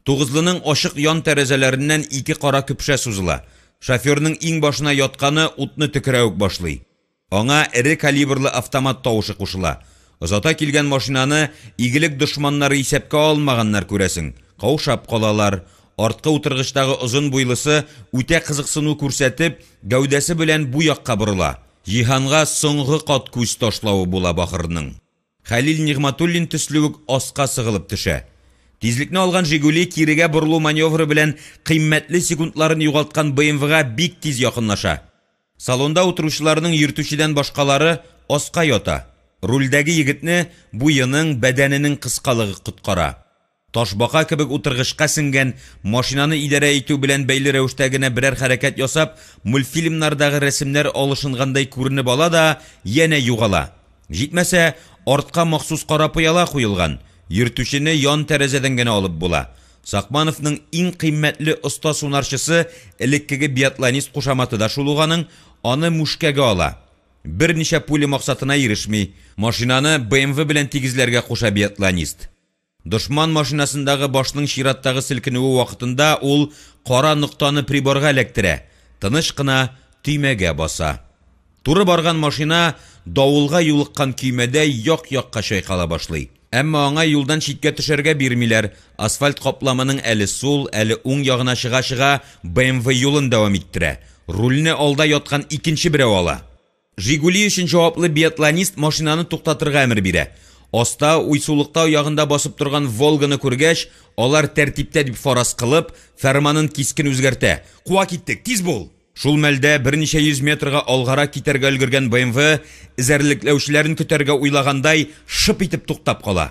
Тугызлының ачык ян тәрәзәләреннән ике кара көпшә сузыла. Шоферның иңбашына ятканы утны төкерә үк башлый. Аңа эре калибрлы автомат тавышы кушыла. Озата килгән машинаны игелек дошманнары исәпкә алмаганнар, күрәсең, каушап калалар. Арткы утыргычтагы озын буйлысы, үтә кызыксыну күрсәтеп, гәүдәсе белән бу якка борыла. Җиһанга соңгы кат күз ташлавы була бахырның. Хәлил Нигъмәтуллин төсле үк аска сыгылып төшә. Тизлекне алган «Жигули» кирегә борылу маневры белән кыйммәтле секундларын югалткан БМВга бик тиз якынлаша. Салонда утыручыларның йөртүчедән башкалары аска ята. Рульдәге егетне буеның, бәдәненең кыскалыгы коткара. Ташбака кебек утыргычка сеңгән, машинаны идарә итү белән бәйле рәвештә генә берәр хәрәкәт ясап, мультфильмнардагы рәсемнәр алышынгандай күренеп ала да, янә югала. Җитмәсә, артка махсус кара пыяла куелган, йөртүчене ян тәрәзәдән генә алып була. Сакмановның иң кыйммәтле оста сунарчысы, элеккеге биатлонист кушаматы да шул ук аның, аны мүшкәгә ала. Берничә пуля максатына ирешми, машинаны БМВ белән тигезләргә куша биатлонист. Дошман машинасындагы башның чираттагы селкенүе вакытында ул кара ноктаны приборга эләктерә, тыныч кына төймәгә баса. Туры барган машина давылга юлыккан көймәдәй як-якка чайкала башлый. Әмма аңа юлдан читкә төшәргә бирмиләр, асфальт капламының әле сул, әле уң ягына чыга-чыга БМВ юлын дәвам иттерә. Рульне алда яткан икенче берәү ала. «Жигули» өчен җаваплы биатлонист машинаны туктатырга әмер бирә. Аста, уйсулыкта ягында басып торган «Волга»ны күргәч, алар тәртиптә дип фараз кылып, фәрманын кискен үзгәртә. Куа киттек, тиз бул! Шул мәлдә берничә йөз метрга алгарак китәргә өлгергән БМВ, эзәрлекләүчеләрен көтәргә уйлагандай, шып итеп туктап кала.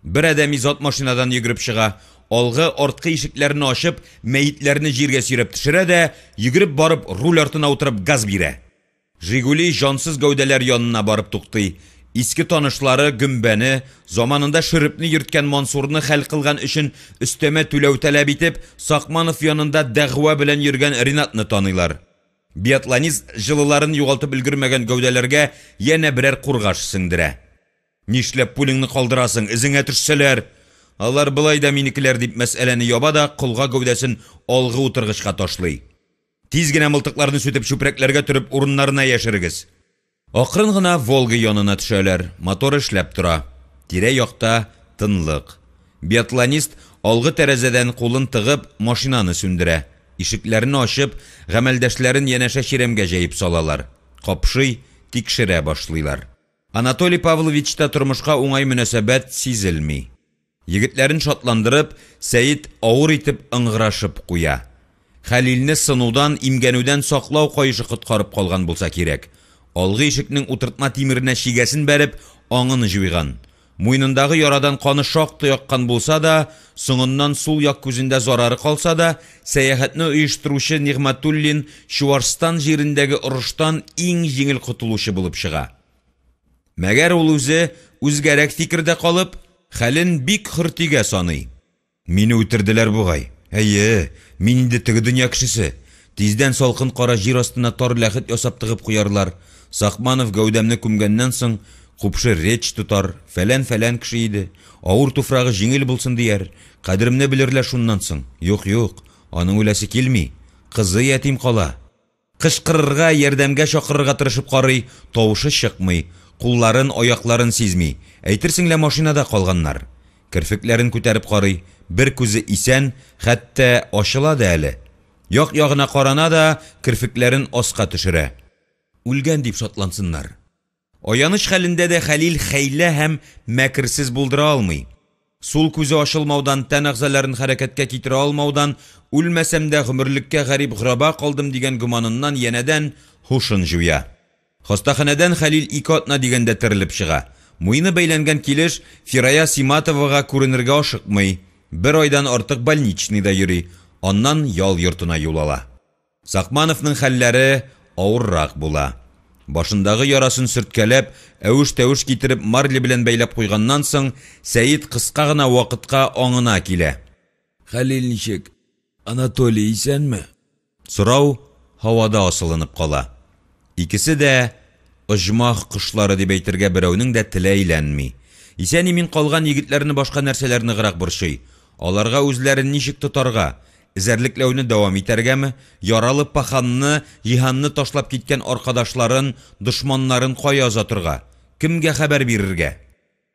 Бер адәми зат машинадан йөгереп чыга, алгы, арткы ишекләрне ачып, мәетләрне җиргә сөйрәп төшерә дә, йөгереп барып, руль артына утырып газ бирә. «Жигули» җансыз гәүдәләр янына барып туктый. Иске танышлары Гөмбәне, заманында шөрепне йөрткән Мансурны хәл кылган өчен өстәмә түләү таләп итеп, Сакманов янында дәгъва белән йөргән Ринатны таныйлар. Биатлонист җылыларын югалтып өлгермәгән гәүдәләргә янә берәр кургаш сеңдерә. Нишләп пуляңны калдырасың, эзеңә төшсәләр? Алар болай да минекеләр, дип мәсьәләне яба да колга гәүдәсен алгы утыргычка ташлый. Тиз генә мылтыкларны сүтеп чүпрәкләргә төреп урыннарына яшерегез. Акрын гына «Волга» янына төшәләр, мотор эшләп тора. Тирә-якта тынлык. Биатлонист алгы тәрәзәдән кулын тыгып, машинаны сүндерә. Ишекләрне ачып, гамәлдәшләрен янәшә чирәмгә җәеп салалар. Капшый, тикшерә башлыйлар. Анатолий Павловичта тормышка уңай мөнәсәбәт сизелми. Егетләрен шатландырып, Сәет авыр итеп ыңгырашып куя. Хәлилне сынудан, имгәнүдән саклау каешы коткарып калган булса кирәк. Алгы ишекнең утыртма тимеренә чигәсен бәреп, аңын җуйган. Муенындагы ярадан каны шактый аккан булса да, соңыннан сул як күзендә зарары калса да, сәяхәтне оештыручы Нигъмәтуллин Чуашстан җирендәге орыштан иң җиңел котылучы булып чыга. Мәгәр ул үзе үзгәрәк фикердә калып, хәлен бик хөртигә саный. Мине үтерделәр бугай. Әйе, мин инде теге дөнья кешесе. Тиздән салкын кара җир астына тар ләхет ясап тыгып куярлар. Сакманов гәүдәмне күмгәннән соң, купшы речь тотар, фәлән-фәлән кеше иде, авыр туфрагы җиңел булсын дияр. Кадеремне белерләр шуннан соң. Юк, юк, аның үләсе килми. Кызы ятим кала. Кычкырырга, ярдәмгә чакырырга тырышып карый, тавышы чыкмый, кулларын, аякларын сизми, әйтерсең лә машинада калганнар. Керфекләрен күтәреп карый, бер күзе исән, хәтта ачыла да әле. Як-ягына карана да, керфекләрен аска төшерә. Үлгән дип шатлансыннар. Аяныч хәлендә дә Хәлил хәйлә һәм мәкерсез булдыра алмый. Сул күзе ачылмаудан, тән әгъзаларын хәрәкәткә китерә алмаудан, үлмәсәм дә гомерлеккә гарип-гораба калдым дигән гөманыннан янәдән һушын җуя. Хастаханәдән Хәлил ике атна дигәндә терелеп чыга. Муены бәйләнгән килеш Фирая Симатовага күренергә ашыкмый. Бер айдан артык больничныйда йөри, аннан ял йортына юл ала. Сакмановның хәлләре авыррак була. Башындагы ярасын сөрткәләп, әвеш-тәвеш китереп марля белән бәйләп куйганнан соң, Сәет кыска гына вакытка аңына килә. Хәлил ничек? Анатолий исәнме? Сорау һавада асылынып кала. Икесе дә оҗмах кошлары дип әйтергә берәүнең дә теле әйләнми. Исән-имин калган егетләрне башка нәрсәләр ныграк борчый. Аларга үзләрен ничек тотарга? Эзәрлекләүне дәвам итәргәме? Яралы паханны, Җиһанны ташлап киткән аркадашларын, дошманнарын кая озатырга? Кемгә хәбәр бирергә?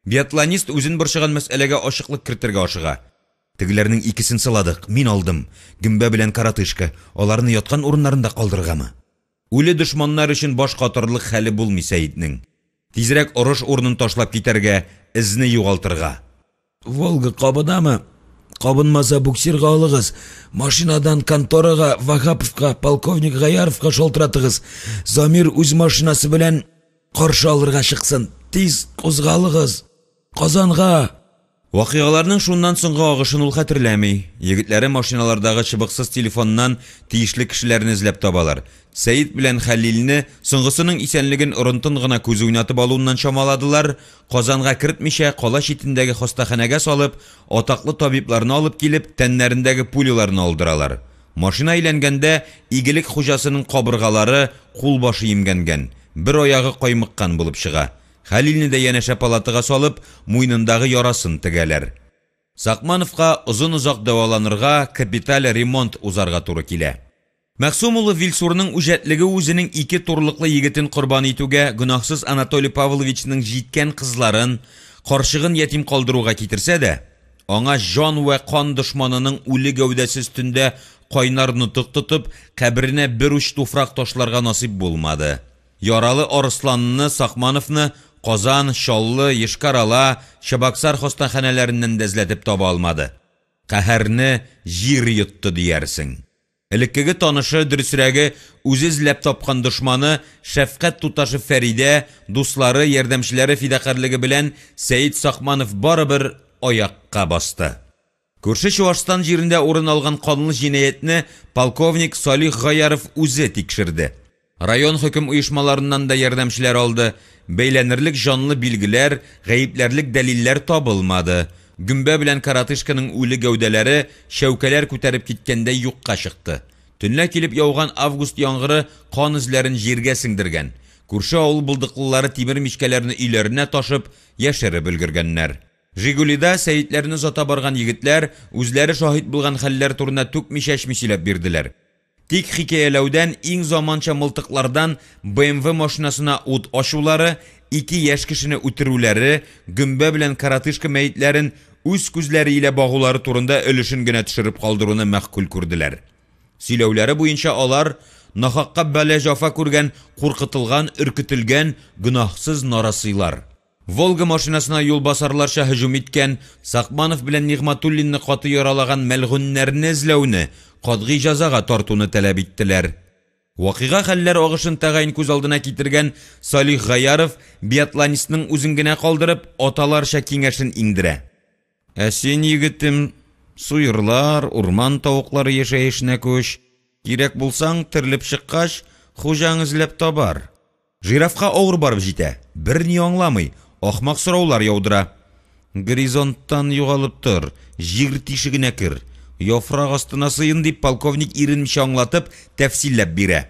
Биатлонист үзен борчыган мәсьәләгә ачыклык кертергә ашыга. Тегеләрнең икесен сыладык, мин алдым. Гөмбә белән коротышка. Аларны яткан урыннарында калдырыргамы? Үле дошманнар өчен баш катырырлык хәле булмый Сәетнең. Тизрәк орыш урынын ташлап китәргә, эзне югалтырга. Волга кабынамы? Кабынмаса, буксирга алыгыз. Машинадан конторага, Ваһаповка, полковник Гаяровка шалтыратыгыз. Замир үз машинасы белән каршы алырга чыксын. Тиз кузгалыгыз. Казанга! Вакыйгаларның шуннан соңгы агышын ул хәтерләми. Егетләре машиналардагы чыбыксыз телефоннан тиешле кешеләрне эзләп табалар. Сәет белән Хәлилне, соңгысының исәнлеген орынтын гына күз уйнатып алуыннан чамаладылар, Казанга кертмичә, кала читендәге хастаханәгә салып, атаклы табибларны алып килеп, тәннәрендәге пуляларны алдыралар. Машина әйләнгәндә, Игелек хуҗасының кабыргалары, кулбашы имгәнгән, бер аягы каймыккан булып чыга. Хәлилне дә янәшә палатага салып, муенындагы ярасын тегәләр. Сакмановка озын-озак дәваланырга, капиталь ремонт узарга туры килә. Мәгъсум улы Вилсурның үҗәтлеге үзенең ике турлыклы егетен корбан итүгә, гөнаһсыз Анатолий Павловичның җиткән кызларын, карчыгын ятим калдыруга китерсә дә, аңа җан вә кан дошманының үле гәүдәсе өстендә кайнар нотык тотып, каберенә бер уч туфрак ташларга насыйп булмады. Яралы Арысланны, Сакмановны Казан, Чаллы, Йошкар-Ола, Чабаксар хастаханәләреннән дә эзләтеп таба алмады. Каһәрне җир йотты диярсең. Элеккеге танышы, дөресрәге, үзе эзләп тапкан дошманы, шәфкать туташы Фәридә, дуслары, ярдәмчеләре фидакарьлеге белән Сәет Сакманов барыбер аякка басты. Күрше Чуашстан җирендә урын алган канлы җинаятьне полковник Салих Гаяров үзе тикшерде. Район хөкем оешмаларыннан да ярдәмчеләр алды. Бәйләнерлек җанлы билгеләр, гаепләрлек дәлилләр табылмады. Гөмбә белән коротышканың үле гәүдәләре чәүкәләр күтәреп киткәндәй юкка чыкты. Төнлә килеп яуган август яңгыры кан эзләрен җиргә сеңдергән. Күрше авыл булдыклылары тимер мичкәләрне өйләренә ташып, яшереп өлгергәннәр. Жигулида Сәетләрне озата барган егетләр үзләре шаһит булган хәлләр турында түкми-чәчми сөйләп бирделәр. Тик хикәяләүдән иң заманча мылтыклардан БМВ машинасына ут ачулары, ике яшь кешене үтерүләре, гөмбә белән коротышка мәетләрен үз күзләре илә багулары турында өлешен генә төшереп калдыруны мәгъкуль күрделәр. Сөйләүләре буенча алар, нахакка бәла-җафа күргән, куркытылган, өркетелгән, гөнаһсыз нарасыйлар. Волга машинасына юлбасарларча һөҗүм иткән, Сакманов белән Нигъмәтуллинны каты яралаган мәлгуньнәрне эзләүне, катгый җәзага тартуны таләп иттеләр. Вакыйга-хәлләр агышын тәгаен күз алдына китергән Салих Гаяров, биатлонистның үзен генә калдырып, аталарча киңәшен иңдерә. Ә син, егетем, суерлар, урман тавыклары яшәешенә күч. Кирәк булсаң, терелеп чыккач, хуҗаң эзләп табар. Жирафка авыр барып җитә, берни аңламый, ахмак сораулар яудыра. Горизонттан югалып тор, җир тишегенә кер, яфрак астына сыен, дип полковник иренмичә аңлатып, тәфсилләп бирә.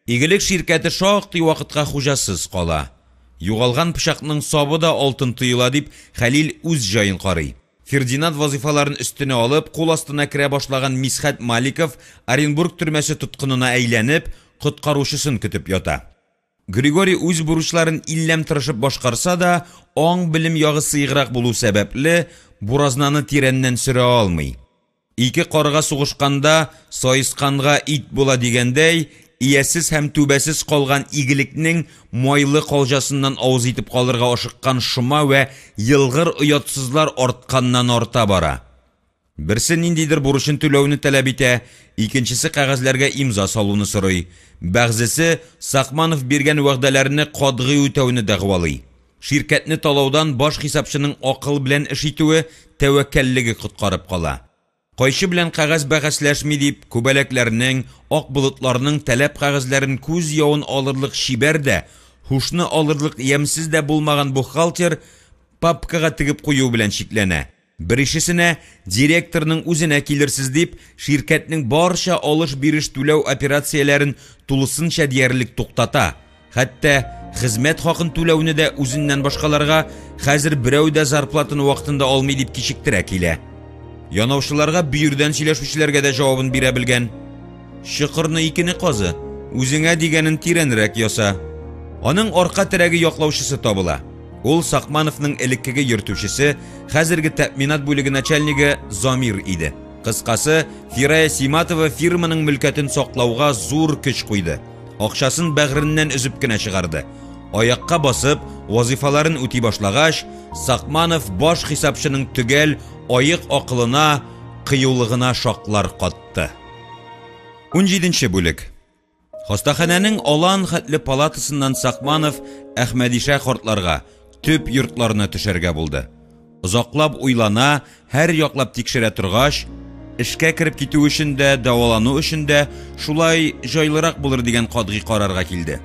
Игелек ширкәте шактый вакытка хуҗасыз кала. Югалган пычакның сабы да алтын тоела, дип Хәлил үз җаен карый. Фердинанд вазыйфаларын өстенә алып, кул астына керә башлаган Мисхәт Маликов Оренбург төрмәсе тоткынына әйләнеп, коткаручысын көтеп ята. Григорий үз бурычларын илләм тырышып башкарса да, аң-белем ягы сыеграк булу сәбәпле, буразнаны тирәннән сөрә алмый. Ике карга сугышканда саесканга ит була дигәндәй, иясез һәм түбәсез калган игелекнең майлы калҗасыннан авыз итеп калырга ашыккан шома вә елгыр оятсызлар артканнан-арта бара. Берсе ниндидер бурычын түләүне таләп итә, икенчесе кәгазьләргә имза салуны сорый, бәгъзесе Сакманов биргән вәгъдәләрне катгый үтәүне дәгъвалый. Ширкәтне талаудан баш хисапчының акыл белән эш итүе, тәвәккәллеге коткарып кала. Кайчы белән кәгазь бәхәсләшми дип, күбәләкләрнең, ак болытларның таләп кәгазьләрен күз явын алырлык чибәр дә, һушны алырлык ямьсез дә булмаган бухгалтер папкага тегеп кую белән чикләнә. Беришесенә, директорның үзенә килерсез дип, ширкәтнең барча алыш-биреш түләү операцияләрен тулысынча диярлек туктата, хәтта хезмәт хакын түләүне дә үзеннән башкаларга, хәзер берәү дә зарплатаны вакытында алмый дип кичектерә килә. Янаучыларга бөердән сөйләшүчеләргә дә җавабын бирә белгән. Чокырны икене казы, үзеңә дигәнен тирәнрәк яса. Аның арка терәге яклаучысы табыла. Ул Сакмановның элеккеге йөртүчесе, хәзерге тәэминат бүлеге начальнигы Замир иде. Кыскасы, Фирая Симатова фирманың мөлкәтен саклауга зур көч куйды. Акчасын бәгыреннән өзеп кенә чыгарды. Аякка басып, вазыйфаларын үти башлагач, Сакманов баш хисапчының төгәл, аек акылына, кыюлыгына шаклар катты. Унҗиденче бүлек. Хастаханәнең алан хәтле палатасыннан Сакманов Әхмәдишә картларга, төп йортларына төшәргә булды. Озаклап уйлана, һәр яклап тикшерә торгач, эшкә кереп китү өчен дә, дәвалану өчен дә шулай җайлырак булыр дигән катгый карарга килде.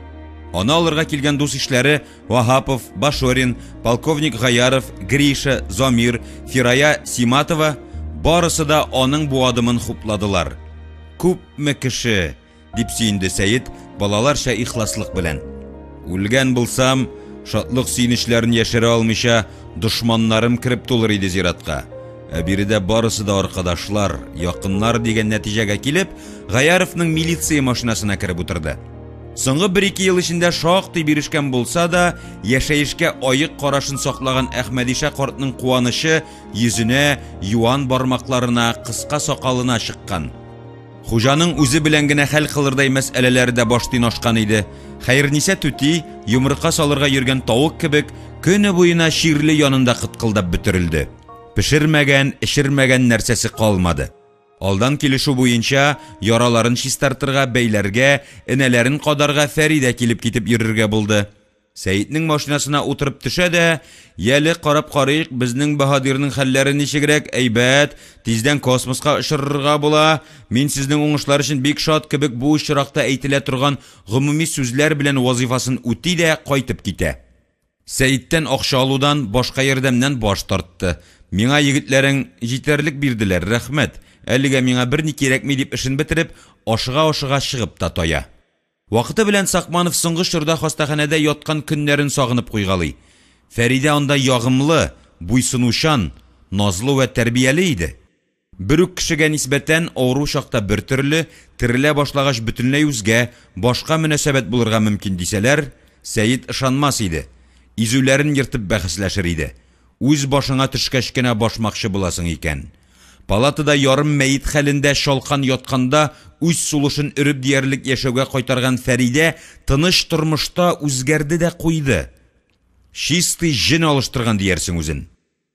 Аны алырга килгән дус-ишләре Ваһапов, Башорин, полковник Гаяров, Гриша, Замир, Фирая Симатова барысы да аның бу адымын хупладылар. Күпме кеше! Дип сөенде Сәет балаларча ихласлык белән. Үлгән булсам, шатлык-сөенечләрен яшерә алмыйча, дошманнарым кереп тулыр иде зиратка. Ә биредә барысы да аркадашлар, якыннар дигән нәтиҗәгә килеп, Гаяровның милиция машинасына кереп утырды. Соңгы бер-ике ел эчендә шактый бирешкән булса да, яшәешкә аек карашын саклаган Әхмәдишә картның куанычы йөзенә, юан бармакларына, кыска сакалына чыккан. Хуҗаның үзе белән генә хәл кылырдай мәсьәләләре дә баштин ашкан иде. Хәерниса түти, йомырка салырга йөргән тавык кебек, көне буена чирле янында кыткылдап бөтерелде. Пешермәгән, эчермәгән нәрсәсе калмады. Алдан килешү буенча, яраларын чистартырга, бәйләргә, энәләрен кадарга Фәридә килеп-китеп йөрергә булды. Сәетнең машинасына утырып төшә дә, Яле, карап карыйк, безнең баһадирның хәлләре ничегрәк, әйбәт, тиздән космоска очырырга була, мин сезнең уңышлар өчен бик шат кебек бу очракта әйтелә торган гомуми сүзләр белән вазыйфасын үти дә кайтып китә. Сәеттән акча алудан, башка ярдәмнән баш тартты. Миңа егетләрең җитәрлек бирделәр, рәхмәт, әлегә миңа берни кирәкми дип эшен бетереп, ашыга-ашыга чыгып та тая. Вакыты белән Сакманов соңгы чорда хастаханәдә яткан көннәрен сагынып куйгалый. Фәридә анда ягымлы, буйсынучан, назлы вә тәрбияле иде. Бер үк кешегә нисбәтән авыру чакта бер төрле, терелә башлагач бөтенләй үзгә, башка мөнәсәбәт булырга мөмкин дисәләр, Сәет ышанмас иде. Изүләрен ертып бәхәсләшер иде. Үз башыңа төшкәч кенә башмакчы буласың икән. Палатада ярым мәет хәлендә чалкан ятканда үз сулышын өреп диярлек яшәүгә кайтарган Фәридә тыныч тормышта үзгәрде дә куйды. Чистый җен алыштырган диярсең үзен.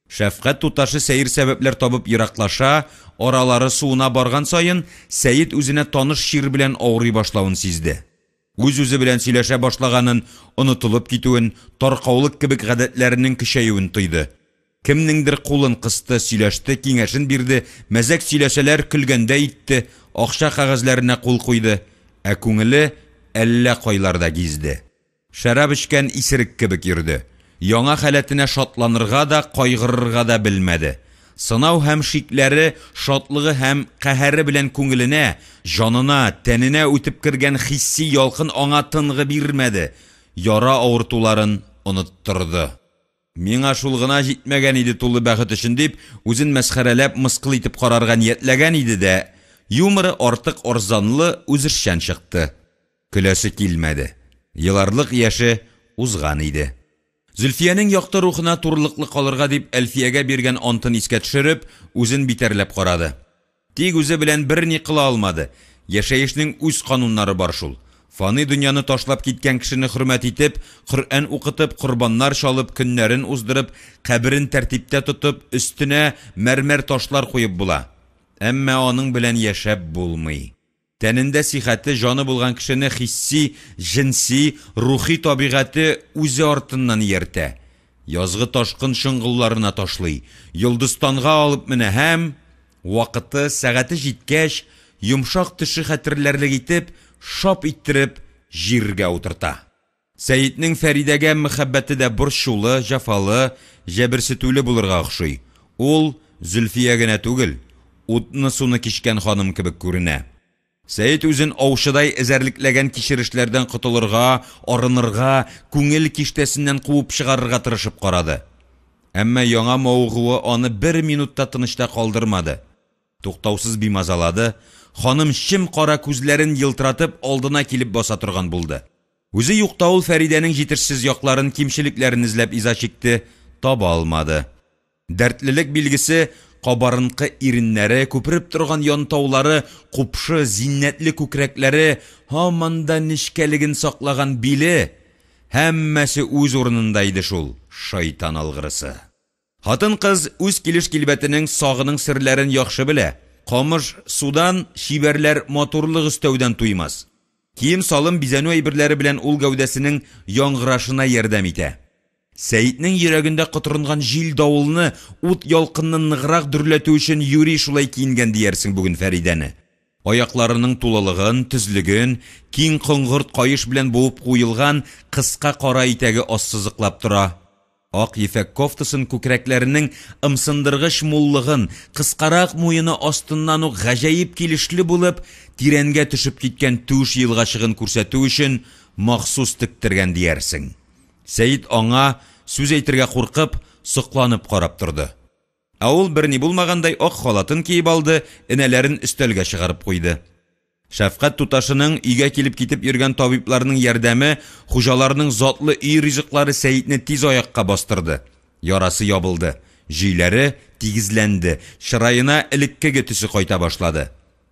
Шәфкать туташы сәер сәбәпләр табып ераклаша, аралары суына барган саен, Сәет үзенә таныш чир белән авырый башлавын сизде. Үз-үзе белән сөйләшә башлаганын, онытылып китүен, таркаулык кебек гадәтләренең көчәюен тойды. Кемнеңдер кулын кысты, сөйләште, киңәшен бирде, мәзәк сөйләсәләр, көлгәндәй итте, акча кәгазьләренә кул куйды, ә күңеле әллә кайларда гизде. Шәраб эчкән исерек кебек йөрде. Яңа халәтенә шатланырга да, кайгырырга да белмәде. Сынау һәм шикләре, шатлыгы һәм каһәре белән күңеленә, җанына, тәненә үтеп кергән хисси ялкын аңа тынгы бирмәде, яра авыртуларын оныттырды. Миңа шул гына җитмәгән иде тулы бәхет өчен дип, үзен мәсхәрәләп, мыскыл итеп карарга ниятләгән иде дә, юморы артык арзанлы, үзешчән чыкты. Көләсе килмәде. Еларлык яше узган иде. Зөлфиянең якты рухына турылыклы калырга дип Әлфиягә биргән антын искә төшереп, үзен битәрләп карады. Тик үзе белән берни кыла алмады. Яшәешнең үз кануннары бар шул. Фани дөньяны ташлап киткән кешене хөрмәт итеп, Коръән укытып, корбаннар чалып, көннәрен уздырып, каберен тәртиптә тотып, өстенә мәрмәр ташлар куеп була. Әмма аның белән яшәп булмый. Тәнендә сихәте, җаны булган кешене хисси, җенси, рухи табигате үзе артыннан ияртә. Язгы ташкын чоңгылларына ташлый, йолдызстанга алып менә һәм, вакыты, сәгате җиткәч, йомшак төше хәтерләрлек итеп, шап иттереп, җиргә утырта. Сәетнең Фәридәгә мәхәббәте дә борчулы, җәфалы, җәберсетүле булырга охшый. Ул, Зөлфия генә түгел, утны-суны кичкән ханым кебек күренә. Сәет үзен аучыдай эзәрлекләгән кичерешләрдән котылырга, арынырга, күңел киштәсеннән куып чыгарырга тырышып карады. Әмма яңа мавыгуы аны бер минут та тынычта калдырмады. Туктаусыз бимазалады, ханым чем-кара күзләрен елтыратып алдына килеп баса торган булды. Үзе юкта ул Фәридәнең җитешсез якларын, кимчелекләрен эзләп иза чикте, таба алмады. Дәртлелек билгесе, кабарынкы иреннәре, күпереп торган янтаулары, купшы, зиннәтле күкрәкләре, һаман да нечкәлеген саклаган биле, һәммәсе үз урынында иде шул, шайтан алгырысы. Хатын-кыз үз килеш-килбәтенең, сагының серләрен яхшы белә, камыш судан, чибәрләр матурлык өстәүдән туймас. Кием-салым, бизәнү әйберләре белән ул гәүдәсенең яңгырашына ярдәм итә. Сәетнең йөрәгендә котырынган җил-давылны, ут-ялкынны ныграк дөрләтү өчен юри шулай киенгән диярсең бүген Фәридәне. Аякларының тулылыгын, төзлеген, киң коңгырт каеш белән буып куелган кыска кара итәге ассызыклап тора. Ак ефәк кофтасын күкрәкләренең ымсындыргыч муллыгын, кыскарак муены астыннан ук гаҗәеп килешле булып, тирәнгә төшеп киткән түш елгачыгын күрсәтү өчен махсус тектергән диярсең. Сәет аңа, сүз әйтергә куркып, сокланып карап торды. Ә ул берни булмагандай ак халатын киеп алды, энәләрен өстәлгә чыгарып куйды. Шәфкать туташының, өйгә килеп-китеп йөргән табибларның ярдәме, хуҗаларның затлы өй ризыклары Сәетне тиз аякка бастырды. Ярасы ябылды, җөйләре тигезләнде, чыраена элеккеге төсе кайта башлады.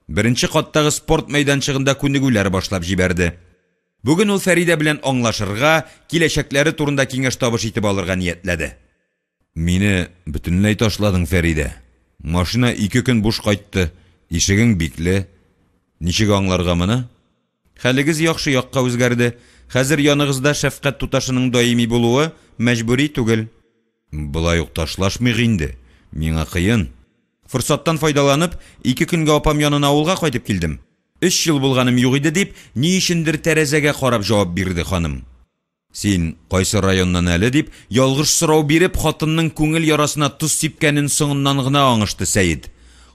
Беренче каттагы спорт мәйданчыгында күнегүләр башлап җибәрде. Бүген ул Фәридә белән аңлашырга, киләчәкләре турында киңәш-табыш итеп алырга ниятләде. Мине бөтенләй ташладың, Фәридә. Машина ике көн буш кайтты, ишегең бикле. Ничек аңларга моны? Хәлегез яхшы якка үзгәрде. Хәзер яныгызда шәфкать туташының даими булуы мәҗбүри түгел. Болай ук ташлашмыйк инде, миңа кыен. Форсаттан файдаланып, ике көнгә апам янына авылга кайтып килдем. Өч ел булганым юк иде, дип, ни өчендер тәрәзәгә карап җавап бирде ханым. Син кайсы районнан әле? дип, ялгыш сорау биреп, хатынның күңел ярасына тоз сипкәнен соңыннан гына аңышты Сәет.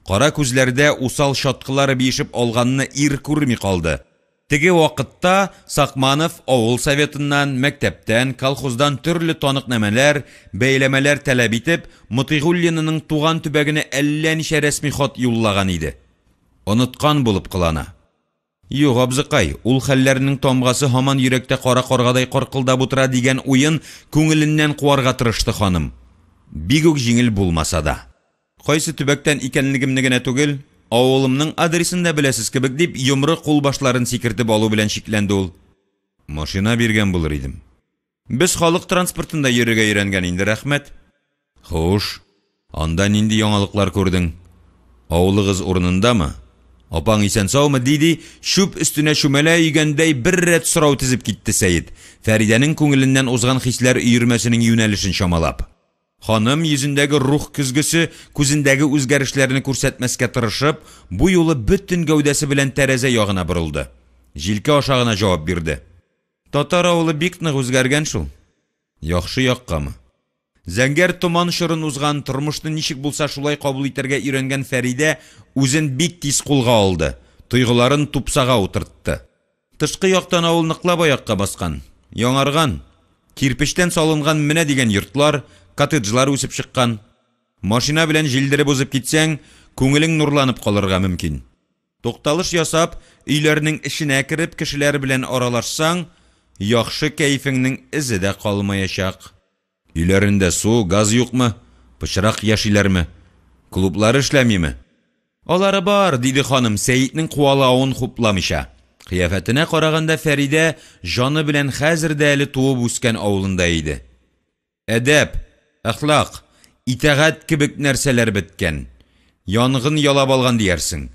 Кара күзләрдә усал чаткылар биешеп алганны ир күрми калды. Теге вакытта Сакманов авыл советыннан, мәктәптән, колхоздан төрле таныкнамәләр, бәяләмәләр таләп итеп, Мотыйгуллинаның туган төбәгенә әллә ничә рәсми хат юллаган иде. Оныткан булып кылана. Юк, абзыкай, ул хәлләрнең тамгасы һаман йөрәктә кара каргадай каркылдап утыра дигән уен күңеленнән куарга тырышты ханым. Бик үк җиңел булмаса да. Кайсы төбәктән икәнлегемне генә түгел, авылымның адресын да беләсез кебек, дип йомры кулбашларын сикертеп алу белән чикләнде ул. Машина биргән булыр идем. Без халык транспортында йөрергә өйрәнгән инде, рәхмәт. Хуш, анда нинди яңалыклар күрдең? Авылыгыз урынындамы? Апаң исән-саумы? ди-ди, чүп өстенә чүмәлә өйгәндәй бер рәт сорау тезеп китте Сәет, Фәридәнең күңеленнән узган хисләр өермәсенең юнәлешен чамалап. Ханым, йөзендәге рух көзгесе, күзендәге үзгәрешләрне күрсәтмәскә тырышып, бу юлы бөтен гәүдәсе белән тәрәзә ягына борылды. Җилкә аша гына җавап бирде. Татар авылы бик нык үзгәргән шул. Яхшы яккамы? Зәңгәр томан чорын узган, тормышны ничек булса шулай кабул итәргә өйрәнгән Фәридә үзен бик тиз кулга алды, тойгыларын тупсага утыртты. Тышкы яктан авыл ныклап аякка баскан, яңарган. Кирпечтән салынган менә дигән йортлар, коттеджлар үсеп чыккан. Машина белән җилдереп узып китсәң, күңелең нурланып калырга мөмкин. Тукталыш ясап, өйләрнең эченә кереп, кешеләр белән аралашсаң, яхшы кәефеңнең эзе дә калмаячак. Өйләрендә су, газ юкмы? Пычрак яшиләрме? Клублары эшләмиме? Алары бар, диде ханым, Сәетнең куалавын хупламыйча. Кыяфәтенә караганда, Фәридә җаны белән хәзер дә әле туып үскән авылында иде. Әдәп, әхлак, итагать кебек нәрсәләр беткән. Янгын ялап алган диярсең.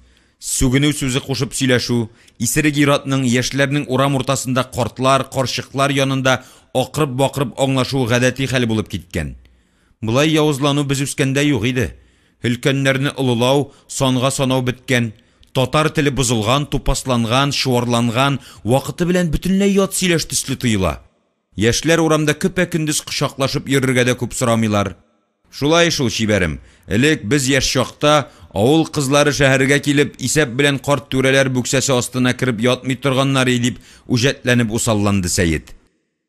Сүгенү сүзе кушып сөйләшү, исерек ир-атның, яшьләрнең урам уртасында картлар, карчыклар янында акырып-бакырып аңлашуы гадәти хәл булып киткән. Болай явызлану без үскәндә юк иде. Өлкәннәрне олылау, санга санау беткән. Татар теле бозылган, тупасланган, чуарланган, вакыты белән бөтенләй ят сөйләш төсле тоела. Яшьләр урамда көпә-көндез кочаклашып йөрергә дә күп сорамыйлар. Шулай шул, чибәрем, элек, без яшь чакта, авыл кызлары шәһәргә килеп, исәп белән карт түрәләр бүксәсе астына кереп ятмый торганнар и, дип үҗәтләнеп усалланды Сәет.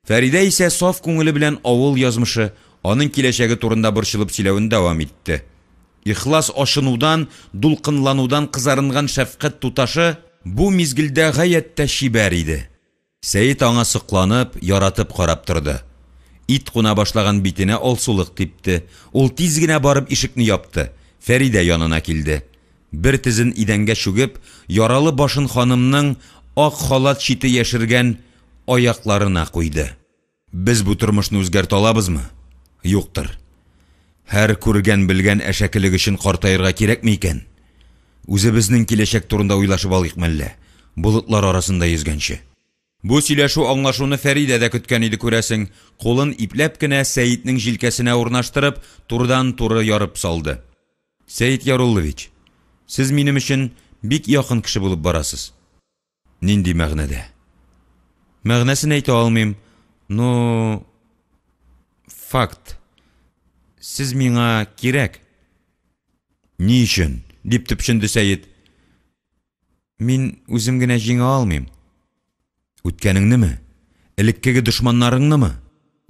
Фәридә исә саф күңеле белән авыл язмышы, аның киләчәге турында борчылып сөйләвен дәвам итте. Ихлас ачынудан, дулкынланудан кызарынган шәфкать туташы бу мизгелдә гаять тә чибәр иде. Сәет аңа сокланып, яратып карап торды. Ит куна башлаган битенә алсулык типте. Ул тиз генә барып ишекне япты, Фәридә янына килде. Бер тезен идәнгә чүгеп, яралы башын ханымның ак халат чите яшергән аякларына куйды. Без бу тормышны үзгәртә алабызмы? Юктыр. Һәр күргән-белгән әшәкелек өчен картаерга кирәкме икән? Үзебезнең киләчәк турында уйлашып алыйк мәллә, болытлар арасында йөзгәнче. Бу сөйләшү-аңлашуны Фәридә дә көткән иде, күрәсең, кулын ипләп кенә Сәетнең җилкәсенә урнаштырып, турыдан-туры ярып салды. Сәет Яруллович, сез минем өчен бик якын кеше булып барасыз. Нинди мәгънәдә? Мәгънәсен әйтә алмыйм, но факт. Сез миңа кирәк. Ни өчен? дип төпченде Сәет. Мин үзем генә җиңә алмыйм. Үткәнеңнеме? Элеккеге дошманнарыңнымы?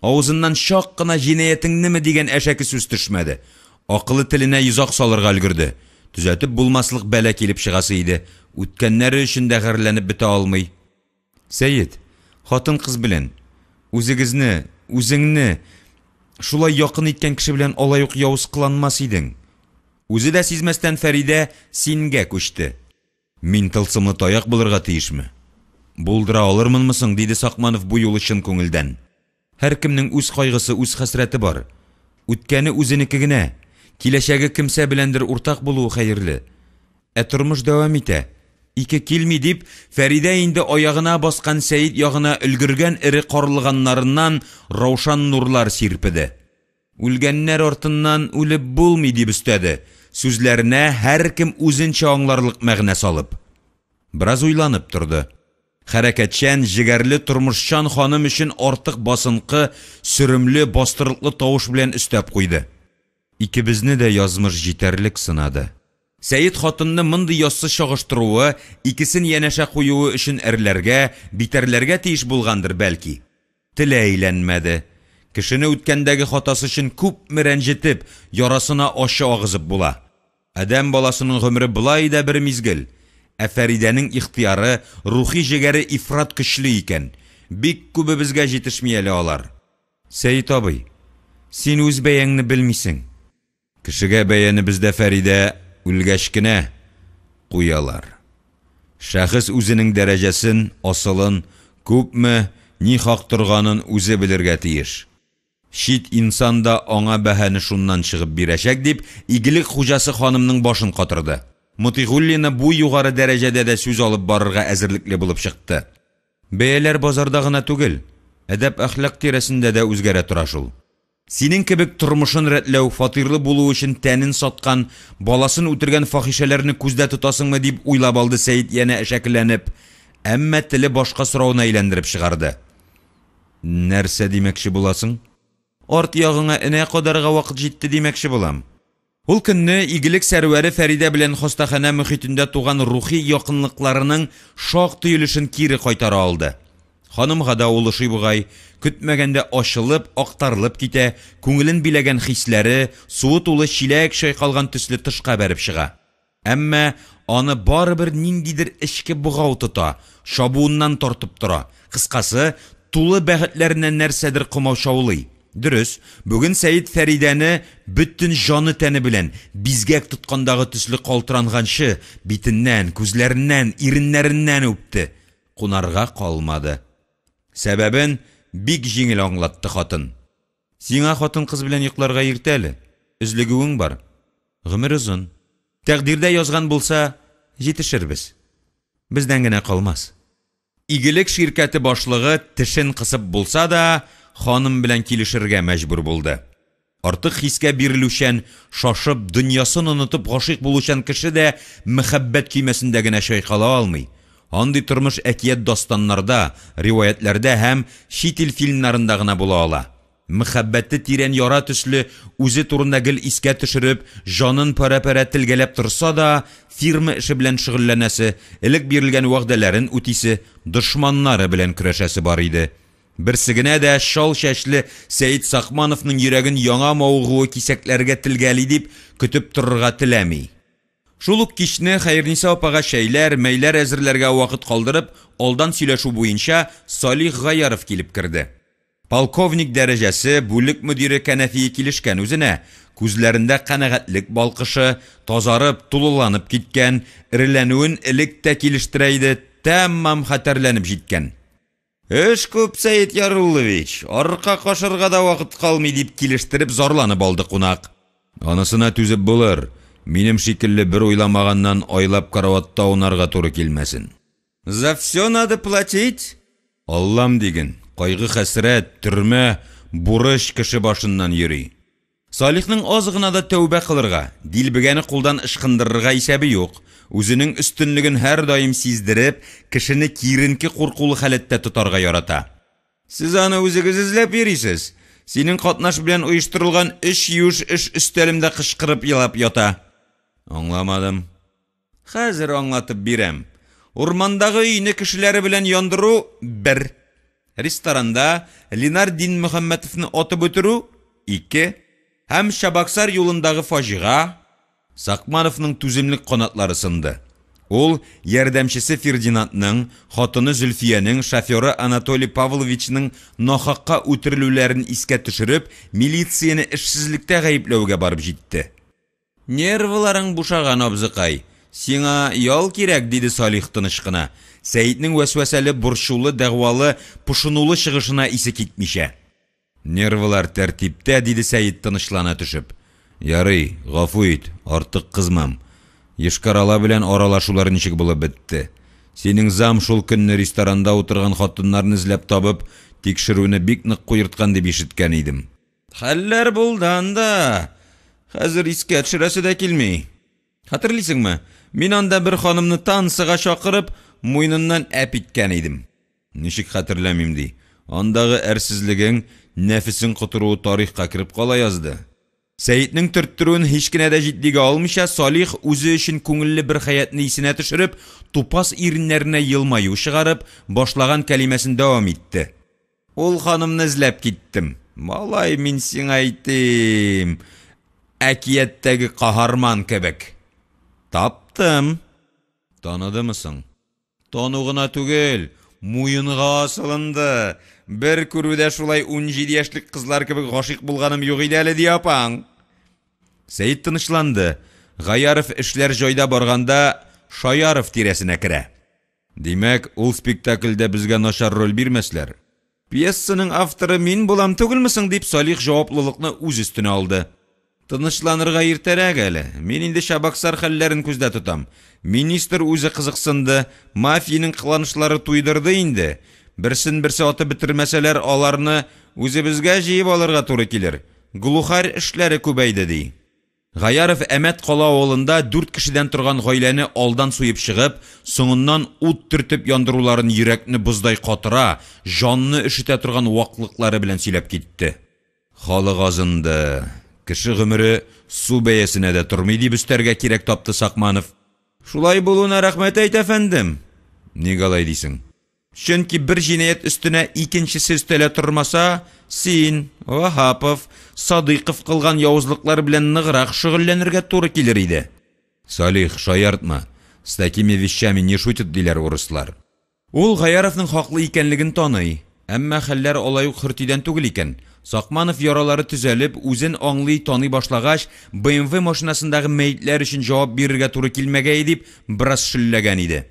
Авызыннан чак кына җинаятеңнеме дигән әшәке сүз төшмәде. Акылы теленә йозак салырга өлгерде. Төзәтеп булмаслык бәла килеп чыгасы иде. Үткәннәре өчен дә гарьләнеп бетә алмый. Сәет, хатын-кыз белән, үзегезне, үзеңне шулай якын иткән кеше белән алай ук явыз кыланмас идең. Үзе дә сизмәстән Фәридә сингә күчте. Мин тылсымлы таяк булырга тиешме? Булдыра алырмынмы соң? диде Сакманов бу юлы чын күңелдән. Һәркемнең үз кайгысы, үз хәсрәте бар. Үткәне үзенеке генә. Киләчәге кемсә беләндер уртак булуы хәерле. Ә тормыш дәвам итә. Ике килми, дип, Фәридә инде аягына баскан Сәет ягына өлгергән эре карлыганнарыннан раушан нурлар сирпеде. Үлгәннәр артыннан үлеп булмый, дип өстәде, сүзләренә һәркем үзенчә аңларлык мәгънә салып. Бераз уйланып торды. Хәрәкәтчән, җегәрле, тормышчан ханым өчен артык басынкы, сөремле, бастырыклы тавыш белән өстәп куйды. Икебезне дә язмыш җитәрлек сынады. Сәет хатынны мондый яссы чагыштыруы, икесен янәшә куюы өчен әрләргә, битәрләргә тиеш булгандыр, бәлки. Теле әйләнмәде. Кешене үткәндәге хатасы өчен күпме рәнҗетеп, ярасына ачы агызып була. Адәм баласының гомере болай да бер мизгел. Ә Фәридәнең ихтыяры, рухи җегәре ифрат көчле икән. Бик күбебезгә җитешми әле алар. Сәет абый, син үз бәяңне белмисең. Кешегә бәяне бездә, Фәридә, үлгәч кенә куялар. Шәхес үзенең дәрәҗәсен, асылын күпме, ни хак торганын үзе белергә тиеш. Чит инсан да аңа бәһане шуннан чыгып бирәчәк, дип, игелек хуҗасы ханымның башын катырды. Мотыйгуллина бу югары дәрәҗәдә дә сүз алып барырга әзерлекле булып чыкты. Бәяләр базарда гына түгел, әдәп-әхлак тирәсендә дә үзгәрә тора шул. Синең кебек тормышын рәтләү, фатирлы булу өчен тәнен саткан, баласын үтергән фахишәләрне күздә тотасыңмы, дип уйлап алды Сәет янә әшәкеләнеп, әмма теле башка сорауны әйләндереп чыгарды. Нәрсә димәкче буласың? Арт ягыңа энә кадарга вакыт җитте димәкче булам. Ул көнне Игелек сәрвәре Фәридә белән хастаханә мохитендә туган рухи якынлыкларының шактый өлешен кире кайтара алды. Ханымга да ул ошый бугай, көтмәгәндә ачылып, актарылып китә, күңелен биләгән хисләре, суы тулы чиләк чайкалган төсле тышка бәреп чыга. Әмма аны барыбер ниндидер эчке богау тота, чабуыннан тартып тора, кыскасы, тулы бәхетләренә нәрсәдер комаучаулый. Дөрес, бүген Сәет Фәридәне бөтен җаны-тәне белән, бизгәк тоткандагы төсле калтыранганчы, битеннән, күзләреннән, иреннәреннән үпте. Кунарга калмады. Сәбәбен бик җиңел аңлатты хатын. Сиңа хатын-кыз белән йокларга иртә әле, өзлегүең бар. Гомер озын. Тәкъдирдә язган булса, җитешербез. Бездән генә калмас. Игелек ширкәте башлыгы тешен кысып булса да, ханым белән килешергә мәҗбүр булды. Артык хискә бирелүчән, шашып, дөньясын онытып гашыйк булучан кеше дә мәхәббәт көймәсендә генә чайкала алмый. Андый тормыш әкият-дастаннарда, риваятьләрдә һәм чит ил фильмнарында гына була ала. Мәхәббәте тирән яра төсле үзе турында гел искә төшереп, җанын парә-парә телгәләп торса да, фирма эше белән шөгыльләнәсе, элек бирелгән вәгъдәләрен үтисе, дошманнары белән көрәшәсе бар иде. Берсе генә дә чал чәчле Сәет Сакмановның йөрәген яңа мавыгуы кисәкләргә телгәли дип көтеп торырга теләми. Шул ук кичне Хәерниса апага чәйләр, мәйләр әзерләргә вакыт калдырып, алдан сөйләшү буенча Салих Гаяров килеп керде. Полковник дәрәҗәсе, бүлек мөдире кәнәфие килешкән үзенә, күзләрендә канәгатьлек балкышы, тазарып, тулыланып киткән, эреләнүен элек тә килештерә иде, тәмам хәтәрләнеп җиткән. Эш күп, Сәет Яруллович, арка кашырга да вакыт калмый, дип килештереп зарланып алды кунак. Анысына түзеп булыр, минем шикелле бер уйламаганнан айлап караватта аунарга туры килмәсен. За все надо платить? Аллам диген, кайгы-хәсрәт, төрмә, бурыч кеше башыннан йөри. Салихның аз гына да тәүбә кылырга, дилбегәне кулдан ычкындырырга исәбе юк. Үзенең өстенлеген һәрдаим сиздереп, кешене киеренке-куркулы халәттә тотарга ярата. Сез аны үзегез эзләп йөрисез. Синең катнаш белән оештырылган өч юеш эш өстәлемдә кычкырып елап ята. Аңламадым. Хәзер аңлатып бирәм. Урмандагы өйне кешеләре белән яндыру, бер. Ресторанда Ленар Динмөхәммәтовны атып үтерү, ике. Һәм Чабаксар юлындагы фаҗига. Сакмановның түземлек канатлары сынды. Ул ярдәмчесе Фердинандның, хатыны Зөлфиянең, шоферы Анатолий Павловичның нахакка үтерелүләрен искә төшереп, милицияне эшсезлектә гаепләүгә барып җитте. Нервыларың бушаган, абзыкай, сиңа ял кирәк, диде Салих тыныч кына, Сәетнең вәсвәсәле, борчулы, дәгъвалы, пошынулы чыгышына исе китмичә. Нервылар тәртиптә, диде Сәет тынычлана төшеп. Ярый, гафу ит, артык кызмам. Йошкар-Ола белән аралашулар ничек булып бетте? Синең зам шул көнне ресторанда утырган хатыннарны эзләп табып, тикшерүне бик нык куерткан дип ишеткән идем. Хәлләр булды анда. Хәзер искә төшерәсе дә килми. Хәтерлисеңме, мин анда бер ханымны танцыга чакырып, муеныннан әп иткән идем. Ничек хәтерләмим ди. Андагы әрсезлегең, нәфесең котыруы тарихка кереп кала язды. Сәетнең төрттерүен һич кенә дә җитдигә алмыйча, Салих үзе өчен күңелле бер хәятне исенә төшереп, тупас иреннәренә елмаю чыгарып, башлаган кәлимәсен дәвам итте. Ул ханымны эзләп киттем. Малай, мин сиңа әйтим, әкияттәге каһарман кебек. Таптым. Таныдымы соң? Тану гына түгел, муенга асылынды. Бер күрүдә шулай 17 яшьлек кызлар кебек гашыйк булганым юк иде әле, ди апаң. Сәет тынычланды. Гаяров эшләр җайда барганда Шаяров тирәсенә керә. Димәк, ул спектакльдә безгә начар роль бирмәсләр. Пьесаның авторы мин булам түгелме соң, дип Салих җаваплылыкны үз өстенә алды. Тынычланырга иртәрәк әле, мин инде Чабаксар хәлләрен күздә тотам. Министр үзе кызыксынды, мафиянең кыланышлары туйдырды инде. Берсен-берсе атып бетермәсәләр, аларны үзебезгә җыеп алырга туры килер. Глухарь эшләре күбәйде, ди. Гаяров Әмәт кала авылында дүрт кешедән торган гаиләне алдан суеп чыгып, соңыннан ут төртеп яндыруларын йөрәкне боздай катыра, җанны өшетә торган ваклыклары белән сөйләп китте. Халык азынды, кеше гомере су бәясенә дә тормый, дип өстәргә кирәк тапты Сакманов. Шулай булуына рәхмәт әйт, әфәндем. Ник алай дисең? Чөнки бер җинаять өстенә икенчесе өстәлә тормаса, син, Ваһапов, Садыйков кылган явызлыклар белән ныграк шөгыльләнергә туры килер иде. Салих, шаяртма, с такими вещами не шутят, диләр урыслар. Ул Гаяровның хаклы икәнлеген таный, әмма хәлләр алай ук хөртидән түгел икән. Сакманов яралары төзәлеп, үзен аңлый, таный башлагач, BMW машинасындагы мәетләр өчен җавап бирергә туры килмәгәе дип, бераз шөлләгән иде.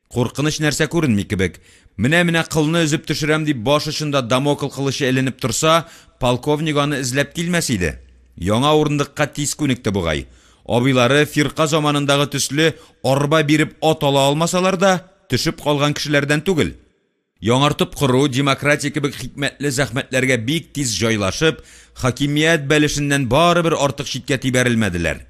Куркыныч нәрсә күренми кебек. Менә-менә кылны өзеп төшерәм дип баш очында Дамокл кылычы эленеп торса, полковник аны эзләп килмәс иде. Яңа урындыкка тиз күнекте бугай. Абыйлары, фирка заманындагы төсле, арба биреп ат ала алмасалар да, төшеп калган кешеләрдән түгел. Яңартып кору, демократия кебек хикмәтле зәхмәтләргә бик тиз җайлашып, хакимият бәлешеннән барыбер артык читкә тибәрелмәделәр.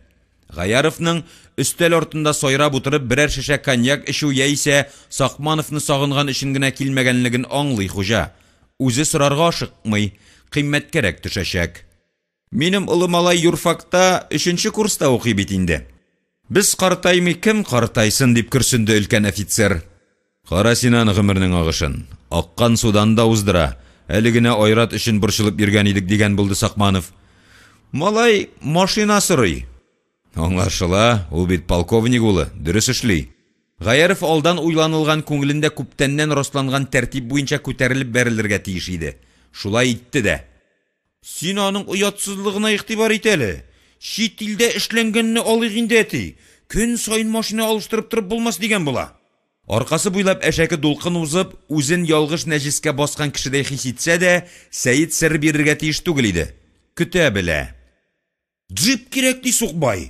Гаяровның өстәл артында сайрап утырып берәр шешә коньяк эчү яисә Сакмановны сагынган өчен генә килмәгәнлеген аңлый хуҗа. Үзе сорарга ашыкмый, кыйммәткәрәк төшәчәк. Минем олы малай юрфакта өченче курста укый бит инде. Без картаймый кем картайсын, дип көрсенде өлкән офицер. Кара син аны гомернең агышын. Аккан судан да уздыра. Әле генә Айрат өчен борчылып йөргән идек, дигән булды Сакманов. Малай машина сорый. Аңлашыла, ул бит полковник улы, дөрес эшли. Гаяров алдан уйланылган күңелендә күптәннән расланган тәртип буенча күтәрелеп бәрелергә тиеш иде. Шулай итте дә. Син аның оятсызлыгына игътибар ит әле. Чит илдә эшләнгәнне алыйк инде, әти. Көн саен машина алыштырып торып булмас дигән була. Аркасы буйлап әшәке дулкын узып, үзен ялгыш нәҗескә баскан кешедәй хис итсә дә, Сәет сер бирергә тиеш түгел иде. Көтә белә. Джип кирәк, ди сукбай.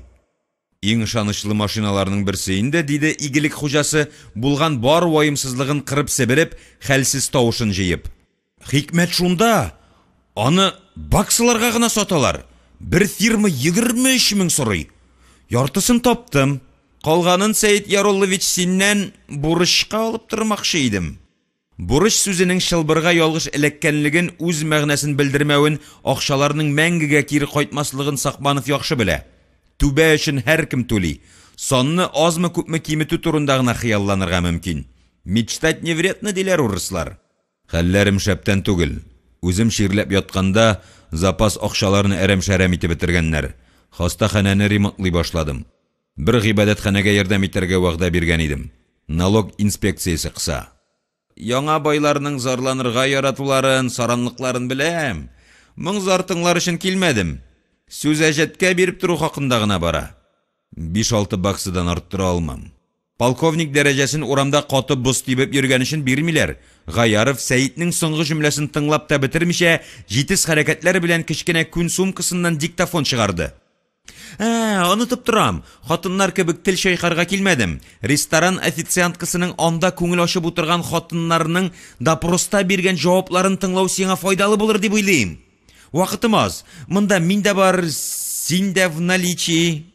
Иң ышанычлы машиналарның берсе инде, диде игелек хуҗасы, булган бар ваемсызлыгын кырып-себереп, хәлсез тавышын җыеп. Хикмәт шунда, аны баксыларга гына саталар. Бер фирма 23 мең сорый. Яртысын таптым. Калганын, Сәет Яруллович, синнән бурычка алып тормакчы идем. Бурыч сүзенең чылбырга ялгыш эләккәнлеген, үз мәгънәсен белдермәвен, акчаларның мәңгегә кире кайтмаслыгын Сакманов яхшы белә. Түбә өчен һәркем түли. Санны азмы-күпме киметү турында гына хыялланырга мөмкин. Мечтать не вредно, диләр урыслар. Хәлләрем шәптән түгел. Үзем чирләп ятканда, запас акчаларны әрәм-шәрәм итеп бетергәннәр. Хастаханәне ремонтлый башладым. Бер гыйбадәтханәгә ярдәм итәргә вәгъдә биргән идем. Налог инспекциясе кыса. Яңа байларның зарланырга яратуларын, саранлыкларын беләм. Моң-зар тыңлар өчен килмәдем. Сүз әҗәткә биреп тору хакында гына бара. Биш-алты баксыдан арттыра алмам. Полковник дәрәҗәсен урамда каты боз тибеп йөргән өчен бирмиләр. Гаяров, Сәетнең соңгы җөмләсен тыңлап та бетермичә, җитез хәрәкәтләр белән кечкенә күн сумкасыннан диктофон чыгарды. Ә, онытып торам, хатыннар кебек тел чайкарга килмәдем. Ресторан официанткасының анда күңел ачып утырган хатыннарның допроста биргән җавапларын тыңлау сиңа файдалы булыр дип уйлыйм. Вакытым аз. Монда мин дә бар, син дә в наличии.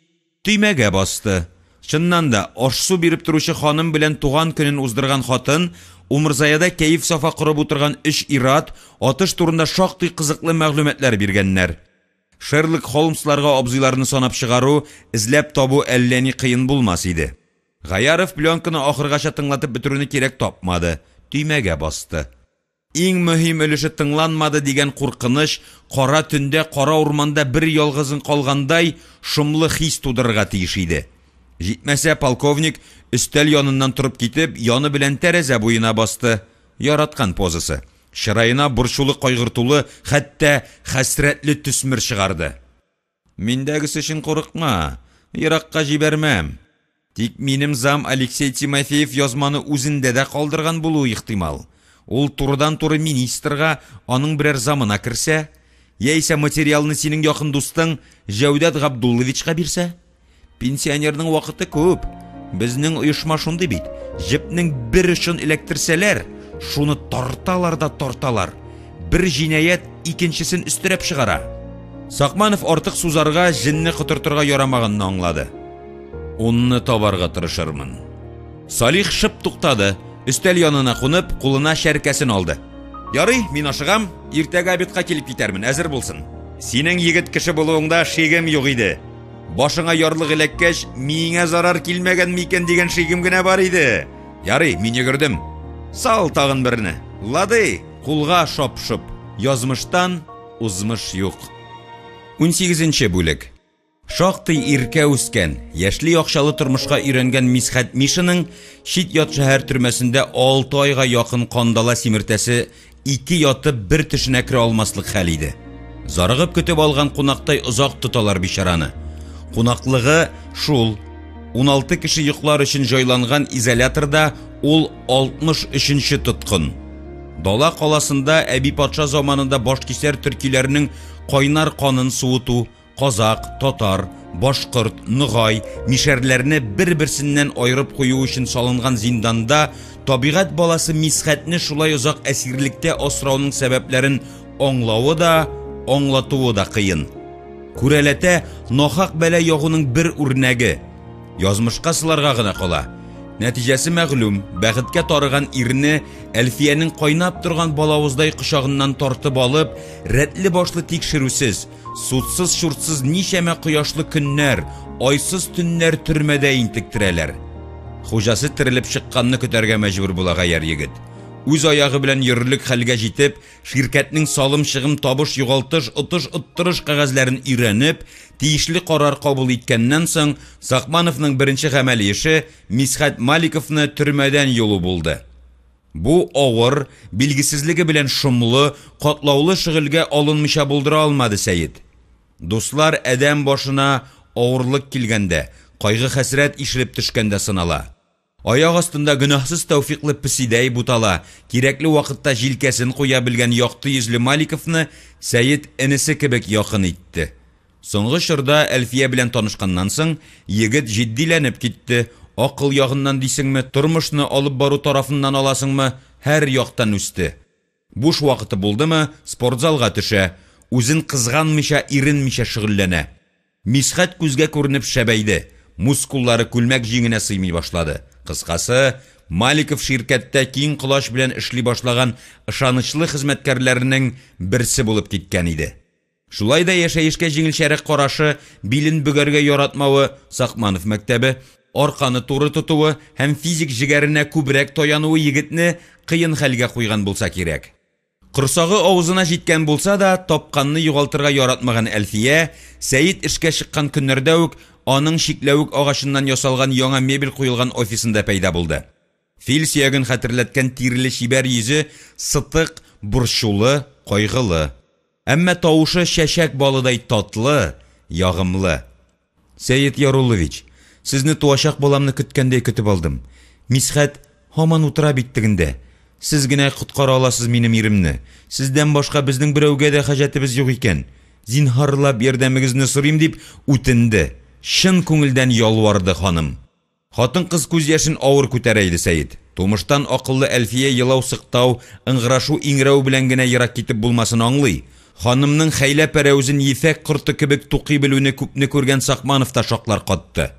Төймәгә басты. Чыннан да, аш-су биреп торучы ханым белән туган көнен уздырган хатын, Умырзаяда кәеф-сафа корып утырган өч ир-ат атыш турында шактый кызыклы мәгълүматлар биргәннәр. Шерлок Холмсларга абзыйларны санап чыгару, эзләп табу әллә ни кыен булмас иде. Гаяров пленканы ахыргача тыңлатып бетерүне кирәк тапмады, төймәгә басты. Иң мөһим өлеше тыңланмады дигән куркыныч, кара төндә, кара урманда бер ялгызың калгандай, шомлы хис тудырырга тиеш иде. Җитмәсә, полковник, өстәл яныннан торып китеп, яны белән тәрәзә буена басты. Яраткан позасы. Чыраена борчулы-кайгыртулы, хәтта хәсрәтле төсмер чыгарды. Миндәгесе өчен курыкма, еракка җибәрмәм. Тик минем зам Алексей Тимофеев язманы үзендә дә калдырган булуы ихтимал. Ул турыдан-туры министрга, аның берәр замына керсә, яисә материалны синең якын дустың Җәүдәт Габдулловичка бирсә? Пенсионерның вакыты күп. Безнең оешма шундый бит, җепнең бер очын эләктерсәләр, шуны тарталар да тарталар. Бер җинаять икенчесен өстерәп чыгара. Сакманов артык сузарга, җенне котыртырга ярамаганны аңлады. Унны табарга тырышырмын. Салих шып туктады, өстәл янына кунып, кулына чәркәсен алды. Ярый, мин ашыгам, иртәгә обедка килеп китәрмен, әзер булсын. Синең егет кеше булуыңда шигем юк иде. Башыңа ярлык эләккәч, миеңә зарар килмәгән микән дигән шигем генә бар иде. Ярый, мин йөгердем. Сал тагын берне. Лады, кулга шоп-шоп. Язмыштан узмыш юк. Унсигезенче бүлек. Шактый иркә үскән, яшьли акчалы тормышка өйрәнгән Мисхәт Мишаның чит-ят шәһәр төрмәсендә алты айга якын кандала симертәсе ике ятып бер төшенә керә алмаслык хәл иде. Зарыгып көтеп алган кунактай озак тоталар бичараны. Кунаклыгы шул, уналты кеше йоклар өчен җайланган изоляторда ул 63 нче тоткын. Дала каласында әби патша заманында башкисәр төркиләрнең кайнар канын суыту, Казакъ, татар, башкорт, ногай, мишәрләрне бер-берсеннән аерып кую өчен салынган зинданда табигать баласы Мисхәтне шулай озак әсирлектә асрауның сәбәпләрен аңлавы да, аңлатуы да кыен. Күрәләтә нахак бәла ягуның бер үрнәге. Язмышка сыларга гына кала. Нәтиҗәсе мәгълүм, бәхеткә тарыган ирне Әлфиянең кайнап торган балавыздай кочагыннан тартып алып, рәтле-башлы тикшерүсез, Судсыз-чуртсыз ничәмә кояшлы көннәр, айсыз төннәр төрмәдә интектерәләр. Хуҗасы терелеп чыкканны көтәргә мәҗбүр була гаярь егет. Үз аягы белән йөрерлек хәлгә җитеп, ширкәтнең салым-чыгым, табыш-югалтыш, отыш-оттырыш кәгазьләрен өйрәнеп, тиешле карар кабул иткәннән соң, Сакмановның беренче гамәли эше Мисхәт Маликовны төрмәдән йолу булды. Бу авыр, билгесезлеге белән шомлы, катлаулы шөгыльгә алынмыйча булдыра алмады Сәет. Дуслар адәм башына авырлык килгәндә, кайгы-хәсрәт ишелеп төшкәндә сынала. Аяк астында гөнаһсыз тәүфикълы песидәй бутала, кирәкле вакытта җилкәсен куя белгән якты йөзле Маликовны Сәет энесе кебек якын итте. Соңгы чорда Әлфия белән танышканнан соң, егет җитдиләнеп китте, акыл ягыннан дисеңме, тормышны алып бару тарафыннан аласыңмы, һәр яктан үсте. Буш вакыты булдымы, спортзалга төшә, үзен кызганмыйча, иренмичә шөгыльләнә. Мисхәт күзгә күренеп шәбәйде, мускуллары күлмәк җиңенә сыймый башлады. Кыскасы, Маликов ширкәттә киң колач белән эшли башлаган ышанычлы хезмәткәрләренең берсе булып киткән иде. Шулай да яшәешкә җиңелчәрәк карашы, билен бөгәргә яратмавы, Сакманов мәктәбе, арканы туры тотуы һәм физик җегәренә күбрәк таянуы егетне кыен хәлгә куйган булса кирәк. Корсагы авызына җиткән булса да, тапканны югалтырга яратмаган Әлфия, Сәет эшкә чыккан көннәрдә үк аның чикләвек агачыннан ясалган яңа мебель куелган офисында пәйда булды. Фил сөяген хәтерләткән тиреле чибәр йөзе сытык, борчулы, кайгылы. Әмма тавышы чәчәк балыдай татлы, ягымлы. Сәет Яруллович, сезне туачак баламны көткәндәй көтеп алдым. Мисхәт һаман утыра бит тегендә. Сез генә коткара аласыз минем иремне. Сездән башка безнең берәүгә дә хаҗәтебез юк икән. Зинһарлап ярдәмегезне сорыйм, дип үтенде, чын күңелдән ялварды ханым. Хатын-кыз күз яшен авыр күтәрә иде Сәет. Тумыштан акыллы Әлфия елау-сыктау, ыңгырашу-иңрәү белән генә ерак китеп булмасын аңлый. Ханымның хәйлә пәрәвезен ефәк корты кебек тукый белүне күпне күргән Сакманов та шаклар катты.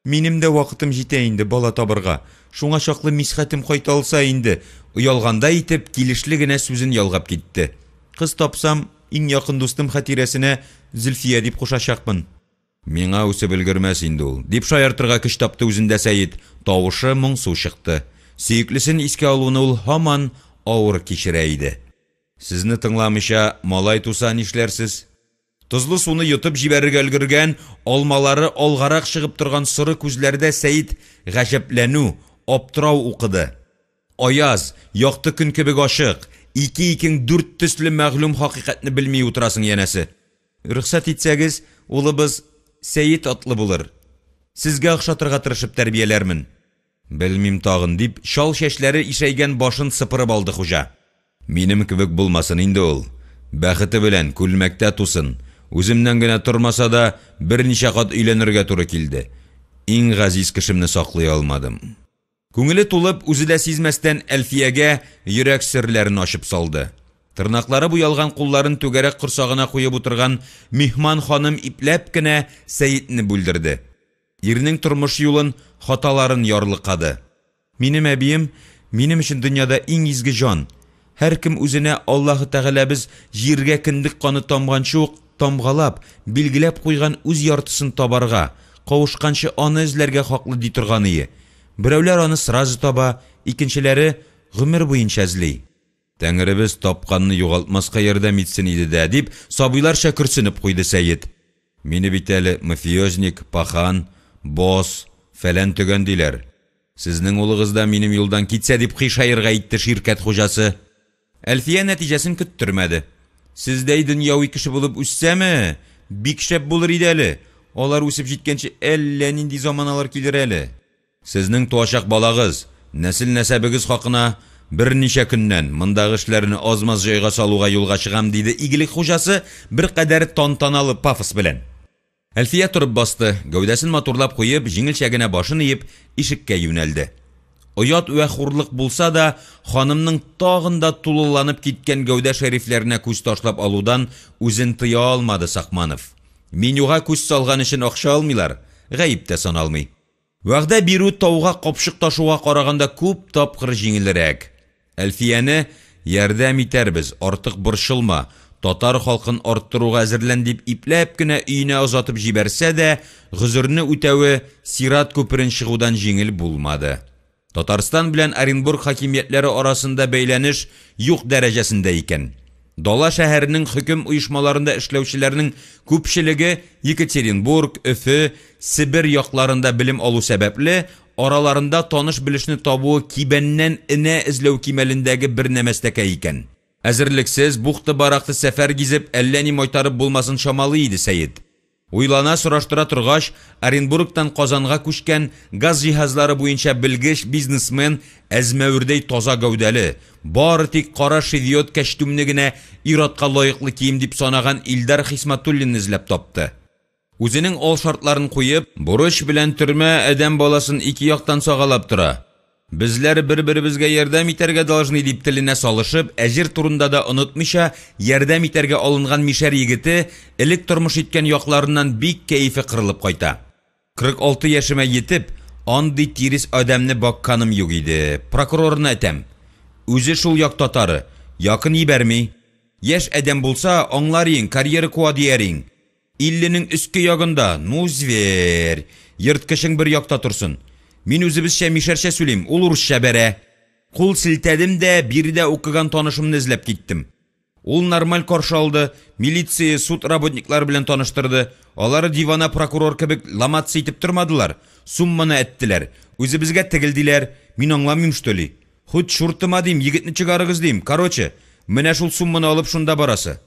Минем дә вакытым җитә инде бала табырга. Шуңа чаклы Мисхәтем кайта алса инде, оялгандай итеп, килешле генә сүзен ялгап китте. Кыз тапсам, иң якын дустым хатирәсенә Зөлфия дип кушачакмын. Миңа үсеп өлгермәс инде ул, дип шаяртырга көч тапты үзендә Сәет, тавышы моңсу чыкты. Сөеклесен искә алуны ул һаман авыр кичерә иде. Сезне тыңламыйча, малай туса нишләрсез? Тозлы суны йотып җибәрергә өлгергән, алмалары алгарак чыгып торган соры күзләрдә Сәет гаҗәпләнү, аптырау укыды. Аяз, якты көн кебек ачык, ике икең дүрт төсле мәгълүм хакыйкатьне белми утырасың, янәсе. Рөхсәт итсәгез, улыбыз Сәет атлы булыр. Сезгә охшатырга тырышып тәрбияләрмен. Белмим тагын, дип, чал чәчләре ишәйгән башын сыпырып алды хуҗа. Минем кебек булмасын инде ул. Бәхете белән, күлмәктә тусын. Үземнән генә тормаса да, берничә кат өйләнергә туры килде. Иң газиз кешемне саклый алмадым. Күңеле тулып, үзе дә сизмәстән Әлфиягә йөрәк серләрен ачып салды. Тырнаклары буялган кулларын түгәрәк корсагына куеп утырган миһман ханым ипләп кенә Сәетне бүлдерде. Ирнең тормыш юлын, хаталарын ярлыкады. Минем әбием, минем өчен дөньяда иң изге җан. Һәркем үзенә Аллаһы Тәгаләбез җиргә кендек каны тамганчы ук тамгалап, билгеләп куйган үз яртысын табарга, кавышканчы аны эзләргә хаклы ди торганые. Берәүләр аны сразу таба, икенчеләре гомер буенча эзли. Тәңребез тапканны югалтмаска ярдәм итсен иде дә, дип, сабыйларча көрсенеп куйды Сәет. Мине бит әле мафиозник, пахан, босс, фәлән-төгән диләр. Сезнең улыгыз да минем юлдан китсә, дип кыйшаерга итте ширкәт хуҗасы. Әлфия нәтиҗәсен көттермәде. Сездәй дөньяви кеше булып үссәме, бик шәп булыр иде әле. Алар үсеп җиткәнче әллә нинди заманалар килер әле. Сезнең туачак балагыз, нәсел-нәсәбегез хакына берничә көннән, мондагы эшләрне аз-маз җайга салуга юлга чыгам, диде игелек хуҗасы беркадәр тантаналы пафос белән. Әлфия торып басты, гәүдәсен матурлап куеп, җиңелчә генә башын иеп, ишеккә юнәлде. Оят вә хурлык булса да, ханымның тагын да тулыланып киткән гәүдә шәрифләренә күз ташлап алудан үзен тыя алмады Сакманов. Менюга күз салган өчен акча алмыйлар, гаеп тә саналмый. Вәгъдә бирү тауга капчык ташуга караганда күп тапкыр җиңелрәк. Әлфияне, Ярдәм итәрбез, артык борчылма, татар халкын арттыруга әзерлән дип ипләп кенә өенә озатып җибәрсә дә, гозерне үтәве сират күперен чыгудан җиңел булмады. Татарстан белән Оренбург хакимиятләре арасында бәйләнеш юк дәрәҗәсендә икән. Дала шәһәренең хөкем оешмаларында эшләүчеләрнең күпчелеге Екатеринбург, Өфе, Себер якларында белем алу сәбәпле, араларында таныш-белешне табуы кибәннән энә эзләү кимәлендәге бер нәмәстәкә икән. Әзерлексез, бухты-баракты сәфәр гизеп, әллә ни майтарып булмасын чамалый иде Сәет. Уйлана-сораштыра торгач, Оренбургтан Казанга күчкән газ җиһазлары буенча белгеч, бизнесмен, әзмәвердәй таза гәүдәле, бары тик кара шевиот кәчтүмне генә ир-атка лаеклы кием дип санаган Илдар Хисмәтуллинны эзләп тапты. Үзенең алшартларын куеп, Бурыч белән төрмә адәм баласын ике яктан сагалап тора. Безләр бер-беребезгә ярдәм итәргә должны, дип теленә салышып, әҗер турында да онытмыйча, ярдәм итәргә алынган мишәр егете элек тормыш иткән якларыннан бик кәефе кырылып кайта. 46 яшемә етеп, андый тирес адәмне бакканым юк иде, прокурорны әтәм. Үзе шул як татары, якын ибәрми. Яшь адәм булса, аңлар иең, карьера куа дияр иң. Илленең өске ягында, ну зверь! Ерткычың бер якта торсын. Мин үзебезчә мишәрчә сүлим, ул урысча бәрә. Кул селтәдем дә, биредә укыган танышымны эзләп киттем. Ул нормаль каршы алды, милиция, суд работниклары белән таныштырды. Алары дивана прокурор кебек ломаться итеп тормадылар, сумманы әттеләр. Үзебезгә тегел диләр, мин аңламыйм что ли? Хуть чуртыма дим, егетне чыгарыгыз дим. Короче, менә шул сумманы алып шунда барасы.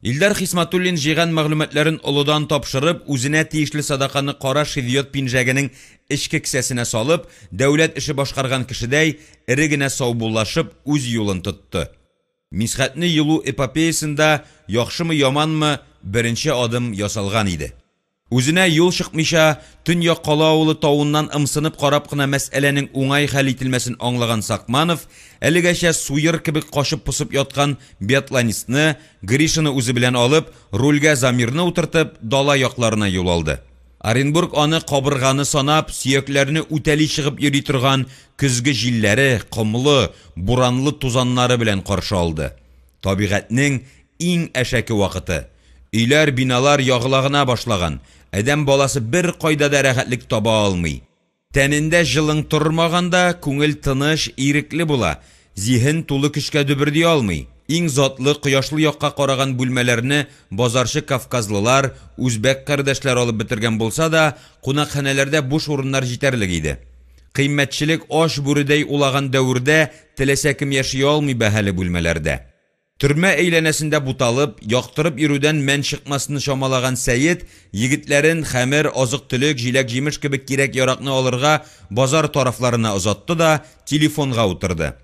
Илдар Хисмәтуллин җыйган мәгълүматларын олыдан тапшырып, үзенә тиешле садаканы кара шевиот пинжәгенең эчке кесәсенә салып, дәүләт эше башкарган кешедәй, эре генә саубуллашып, үз юлын тотты. Мисхәтне йолу эпопеясында, яхшымы-яманмы, беренче адым ясалган иде. Үзенә юл чыкмыйча, Төньяк Кала авылы тавыннан ымсынып карап кына мәсьәләнең уңай хәл ителмәсен аңлаган Сакманов, әлегәчә суер кебек качып-посып яткан биатлонистны, Гришаны үзе белән алып, рульгә Замирны утыртып, дала якларына юл алды. Оренбург аны кабырганы санап, сөякләрне үтәли чыгып йөри торган көзге җилләре, комлы, буранлы тузаннары белән каршы алды. Табигатьнең иң әшәке вакыты. Өйләр, биналар ягыла гына башлаган, адәм баласы беркайда да рәхәтлек таба алмый. Тәнендә җылың тормаганда, күңел тыныч, ирекле була, зиһен тулы көчкә дөберди алмый. Иң затлы, кояшлы якка караган бүлмәләрне базарчы кавказлылар, үзбәк кардәшләр алып бетергән булса да, кунакханәләрдә буш урыннар җитәрлек иде. Кыйммәтчелек ач бүредәй улаган дәвердә теләсә кем яши алмый бәһале бүлмәләрдә. Төрмә әйләнәсендә буталып, яктырып йөрүдән мән чыкмасны чамалаган Сәет егетләрен хәмер, азык-төлек, җиләк-җимеш кебек кирәк-яракны алырга базар тарафларына озатты да телефонга утырды.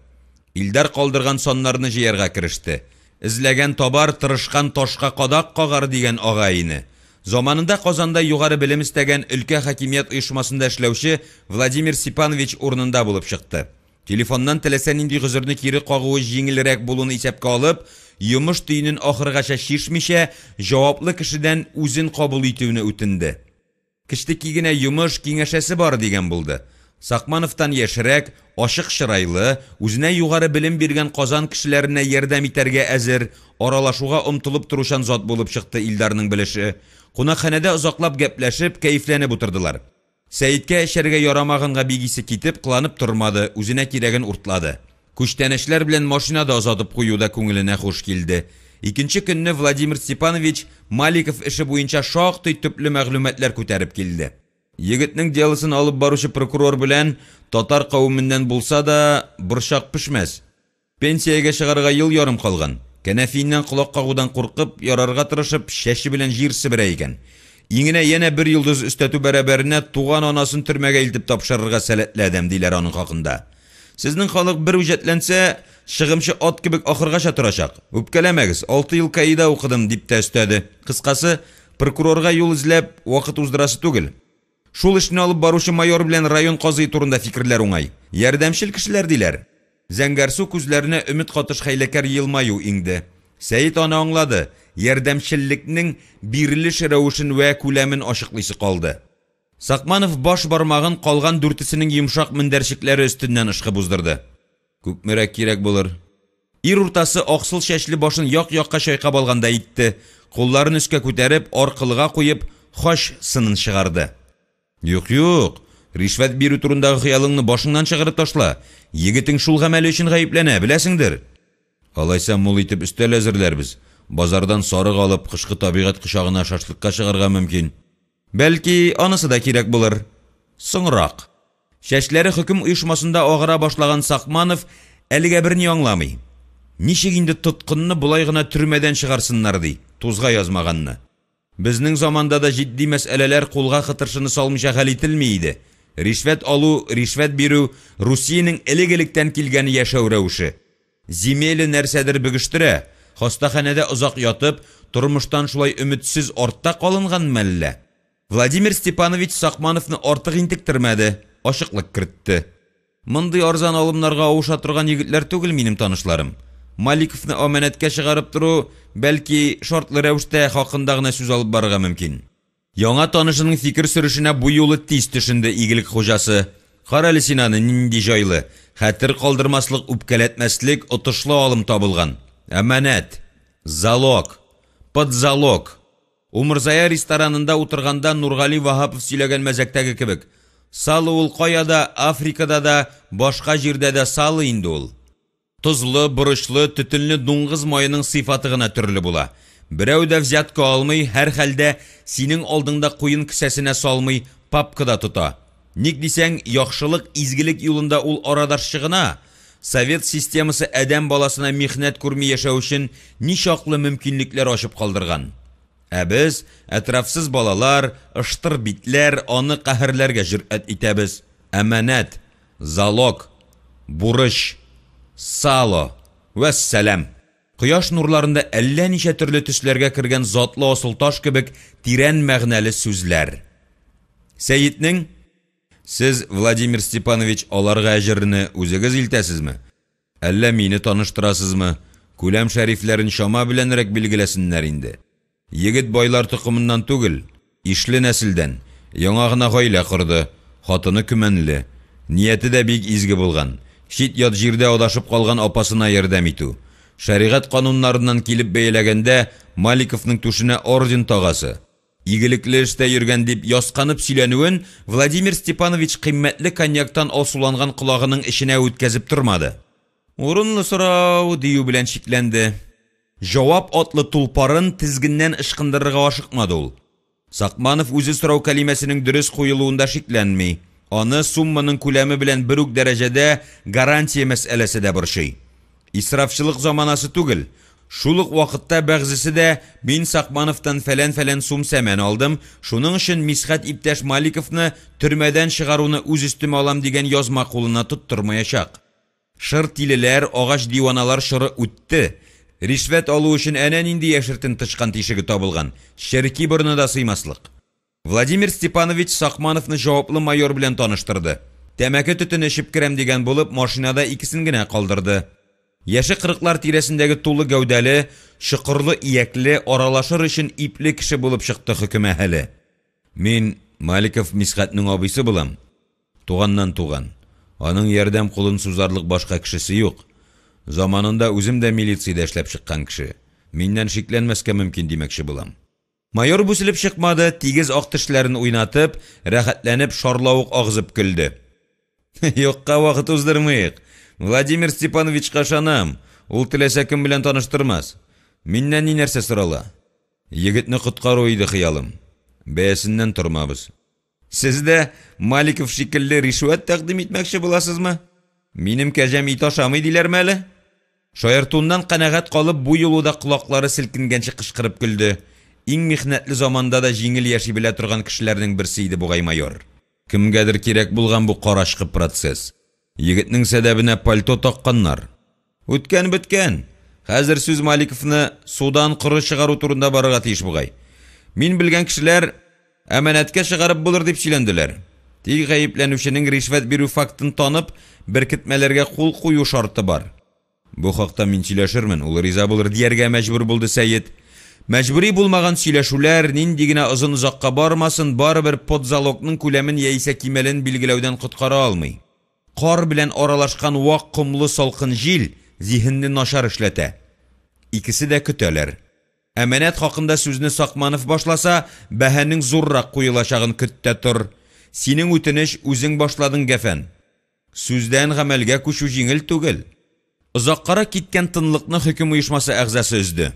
Илдар калдырган саннарны җыярга кереште. Эзләгән табар, тырышкан ташка кадак кагар, дигән агай-эне. Заманында Казанда югары белем эстәгән өлкә хакимият оешмасында эшләүче Владимир Степанович урынында булып чыкты. Телефоннан теләсә нинди гозерне кире кагуы җиңелрәк булуны исәпкә алып, йомыш төенен ахыргача чишмичә, җаваплы кешедән үзен кабул итүне үтенде. Кечтеки генә йомыш, киңәшәсе бар, дигән булды. Сакмановтан яшьрәк, ачык чырайлы, үзенә югары белем биргән Казан кешеләренә ярдәм итәргә әзер, аралашуга омтылып торучан зат булып чыкты Илдарның белеше. Кунакханәдә озаклап гәпләшеп, кәефләнеп утырдылар. Сәеткә эчәргә ярамаганга бик исе китеп, кыланып тормады, үзенә кирәген уртлады. Күчтәнәчләр белән машинада озатып кую да күңеленә хуш килде. Икенче көнне Владимир Степанович Маликов эше буенча шактый төпле мәгълүматлар күтәреп килде. Егетнең делосын алып баручы прокурор белән, татар кавеменнән булса да, борчак пешмәс. Пенсиягә чыгарга ел ярым калган. Кәнәфиеннән колак кагудан куркып, ярарга тырышып, чәче белән җир себерә икән. Иңенә янә бер йолдыз өстәтү бәрабәренә туган анасын төрмәгә илтеп тапшырырга сәләтле адәм, диләр аның хакында. Сезнең халык бер үҗәтләнсә, чыгымчы ат кебек ахыргача торачак. Үпкәләмәгез, алты ел КАИда укыдым, дип тә өстәде. Кыскасы, прокурорга юл эзләп, вакыт уздырасы түгел. Шул эшне алып баручы майор белән район казые турында фикерләр уңай. Ярдәмчел кешеләр, диләр. Зәңгәрсу күзләренә өмет катыш хәйләкәр елмаю иңде. Сәет аны аңлады, ярдәмчеллекнең бирелеш рәвешен вә күләмен ачыклыйсы калды. Сакманов баш бармагын калган дүртесенең йомшак мендәрчекләре өстеннән ышкып уздырды. Күпмерәк кирәк булыр? Ир уртасы аксыл чәчле башын як-якка чайкап алгандай итте, кулларын өскә күтәреп, аркылыга куеп, хач сынын чыгарды. Юк, юк, ришвәт бирү турындагы хыялыңны башыңнан чыгарып ташла. Егетең шул гамәле өчен гаепләнә, беләсеңдер. Алайса мул итеп өстәл әзерләрбез. Базардан сарык алып, кышкы табигать кочагына шашлыкка чыгарга мөмкин. Бәлки, анысы да кирәк булыр. Соңрак. Чәчләре хөкем оешмасында агара башлаган Сакманов әлегә берни аңламый. Ничек инде тоткынны болай гына төрмәдән чыгарсыннар ди, тузга язмаганны. Безнең заманда да җитди мәсьәләләр кулга кытыршыны салмыйча хәл ителми иде. Ришвәт алу, ришвәт бирү, Русиянең элек-электән килгән яшәү рәвеше. Земеля нәрсәдер бөгештерә, хастаханәдә озак ятып, тормыштан шулай өметсез артта калынган мәллә? Владимир Степанович Сакмановны артык интектермәде, ачыклык кертте. Мондый арзан алымнарга авыша торган егетләр түгел минем танышларым. Маликовны амәнәткә чыгарып тору, бәлки, шартлы рәвештә хакында гына сүз алып барырга мөмкин. Яңа танышының фикер сөрешенә бу юлы тиз төшенде игелек хуҗасы. Карале син аны, нинди җайлы, хәтер калдырмаслык, үпкәләтмәслек отышлы алым табылган. Әманәт. Залог. Под залог. Умырзая ресторанында утырганда Нургали Ваһапов сөйләгән мәзәктәге кебек, сало ул кая да, Африкада да, башка җирдә дә сало инде ул. Тозлы, борычлы, төтенле дуңгыз маеның сыйфаты гына төрле була. Берәү дә взятка алмый, һәрхәлдә, синең алдыңда куен кесәсенә салмый, папкада тота. Ник дисәң, яхшылык, изгелек юлында ул арадашчы гына. Совет системасы адәм баласына михнәт күрми яшәү өчен ничаклы мөмкинлекләр ачып калдырган. Ә без, әтрафсыз балалар, ыштыр битләр, аны каһәрләргә җөрьәт итәбез. Әманәт. Залог. Бурыч. Сало. Вәссәлам. Кояш нурларында әллә ничә төрле төсләргә кергән затлы асылташ кебек тирән мәгънәле сүзләр. Сәетнең, Сез, Владимир Степанович, аларга әҗерне үзегез илтәсезме? Әллә мине таныштырасызмы? Күләм шәрифләрен чама беләнрәк билгеләсеннәр инде. Егет байлар токымыннан түгел, ишле нәселдән, яңа гына гаилә корды, хатыны көмәнле. Нияте дә бик изге булган, чит-ят җирдә адашып калган апасына ярдәм итү. Шәригать кануннарыннан килеп бәяләгәндә, Маликовның түшенә орден тагасы. Игелекле эштә йөргән дип ясканып сөйләнүен Владимир Степанович кыйммәтле коньяктан алсуланган колагының эченә үткәзеп тормады. Урынлы сорау, дию белән чикләнде. Җавап атлы тулпарын тезгеннән ычкындырырга ашыкмады ул. Сакманов үзе сорау кәлимәсенең дөрес куелуында шикләнми. Аны сумманың күләме белән бер үк дәрәҗәдә гарантия мәсьәләсе дә борчый. Исрафчылык заманасы түгел. Шул ук вакытта бәгъзесе дә, мин Сакмановтан фәлән-фәлән сум сәмән алдым, шуның өчен Мисхәт иптәш Маликовны төрмәдән чыгаруны үз өстемә алам дигән язма кулына тоттырмаячак. Шыр тилеләр, агач диваналар чоры үтте. Ришвәт алу өчен әнә нинди яшертен тычкан тишеге табылган, черки борыны да сыймаслык. Владимир Степанович Сакмановны җаваплы майор белән таныштырды. Тәмәке төтене эчеп керәм дигән булып, машинада икесен генә калдырды. Яше кырыклар тирәсендәге тулы гәүдәле, чокырлы иякле, аралашыр өчен ипле кеше булып чыкты хөкем әһеле. Мин Маликов Мисхәтнең абыйсы булам. Туганнан туган. Аның ярдәм кулын сузарлык башка кешесе юк. Заманында үзем дә милициядә эшләп чыккан кеше. Миннән шикләнмәскә мөмкин димәкче булам. Майор бүселеп чыкмады, тигез ак тешләрен уйнатып, рәхәтләнеп шарлавык агызып көлде. Юкка вакыт уздырмыйк. Владимир Степановичка ышанам, ул теләсә кем белән таныштырмас. Миннән ни нәрсә сорала? Егетне коткару иде хыялым. Бәясеннән тормабыз. Сез дә Маликов шикелле ришвәт тәкъдим итмәкче буласызмы? Минем кәҗәм ит ашамый диләрме әле? Шаяртуыннан канәгать калып, бу юлы да колаклары селкенгәнче кычкырып көлде. Иң михнәтле заманда да җиңел яши белә торган кешеләрнең берсе иде бугай майор. Кемгәдер кирәк булган бу карачкы процесс. Егетнең сәдәбенә пальто такканнар. Үткән беткән. Хәзер сүз Маликовны судан коры чыгару турында барырга тиеш бугай. Мин белгән кешеләр әманәткә чыгарып булыр дип сөйләнделәр. Тик гаепләнүченең ришвәт бирү фактын танып, беркетмәләргә кул кую шарты бар. Бу хакта мин сөйләшермен, ул риза булыр, дияргә мәҗбүр булды Сәет. Мәҗбүри булмаган сөйләшүләр, нинди генә озын-озакка бармасын, барыбер подзалогның күләмен яисә кимәлен билгеләүдән коткара алмый. Кар белән аралашкан вак комлы салкын җил зиһенне начар эшләтә. Икесе дә көтәләр. Әманәт хакында сүзне Сакманов башласа, бәһанең зуррак куелачагын көт тә тор. Синең үтенеч, үзең башладың, Гәфән. Сүздән гамәлгә күчү җиңел түгел. Озаккарак киткән тынлыкны хөкем оешмасы әгъзасы өзде.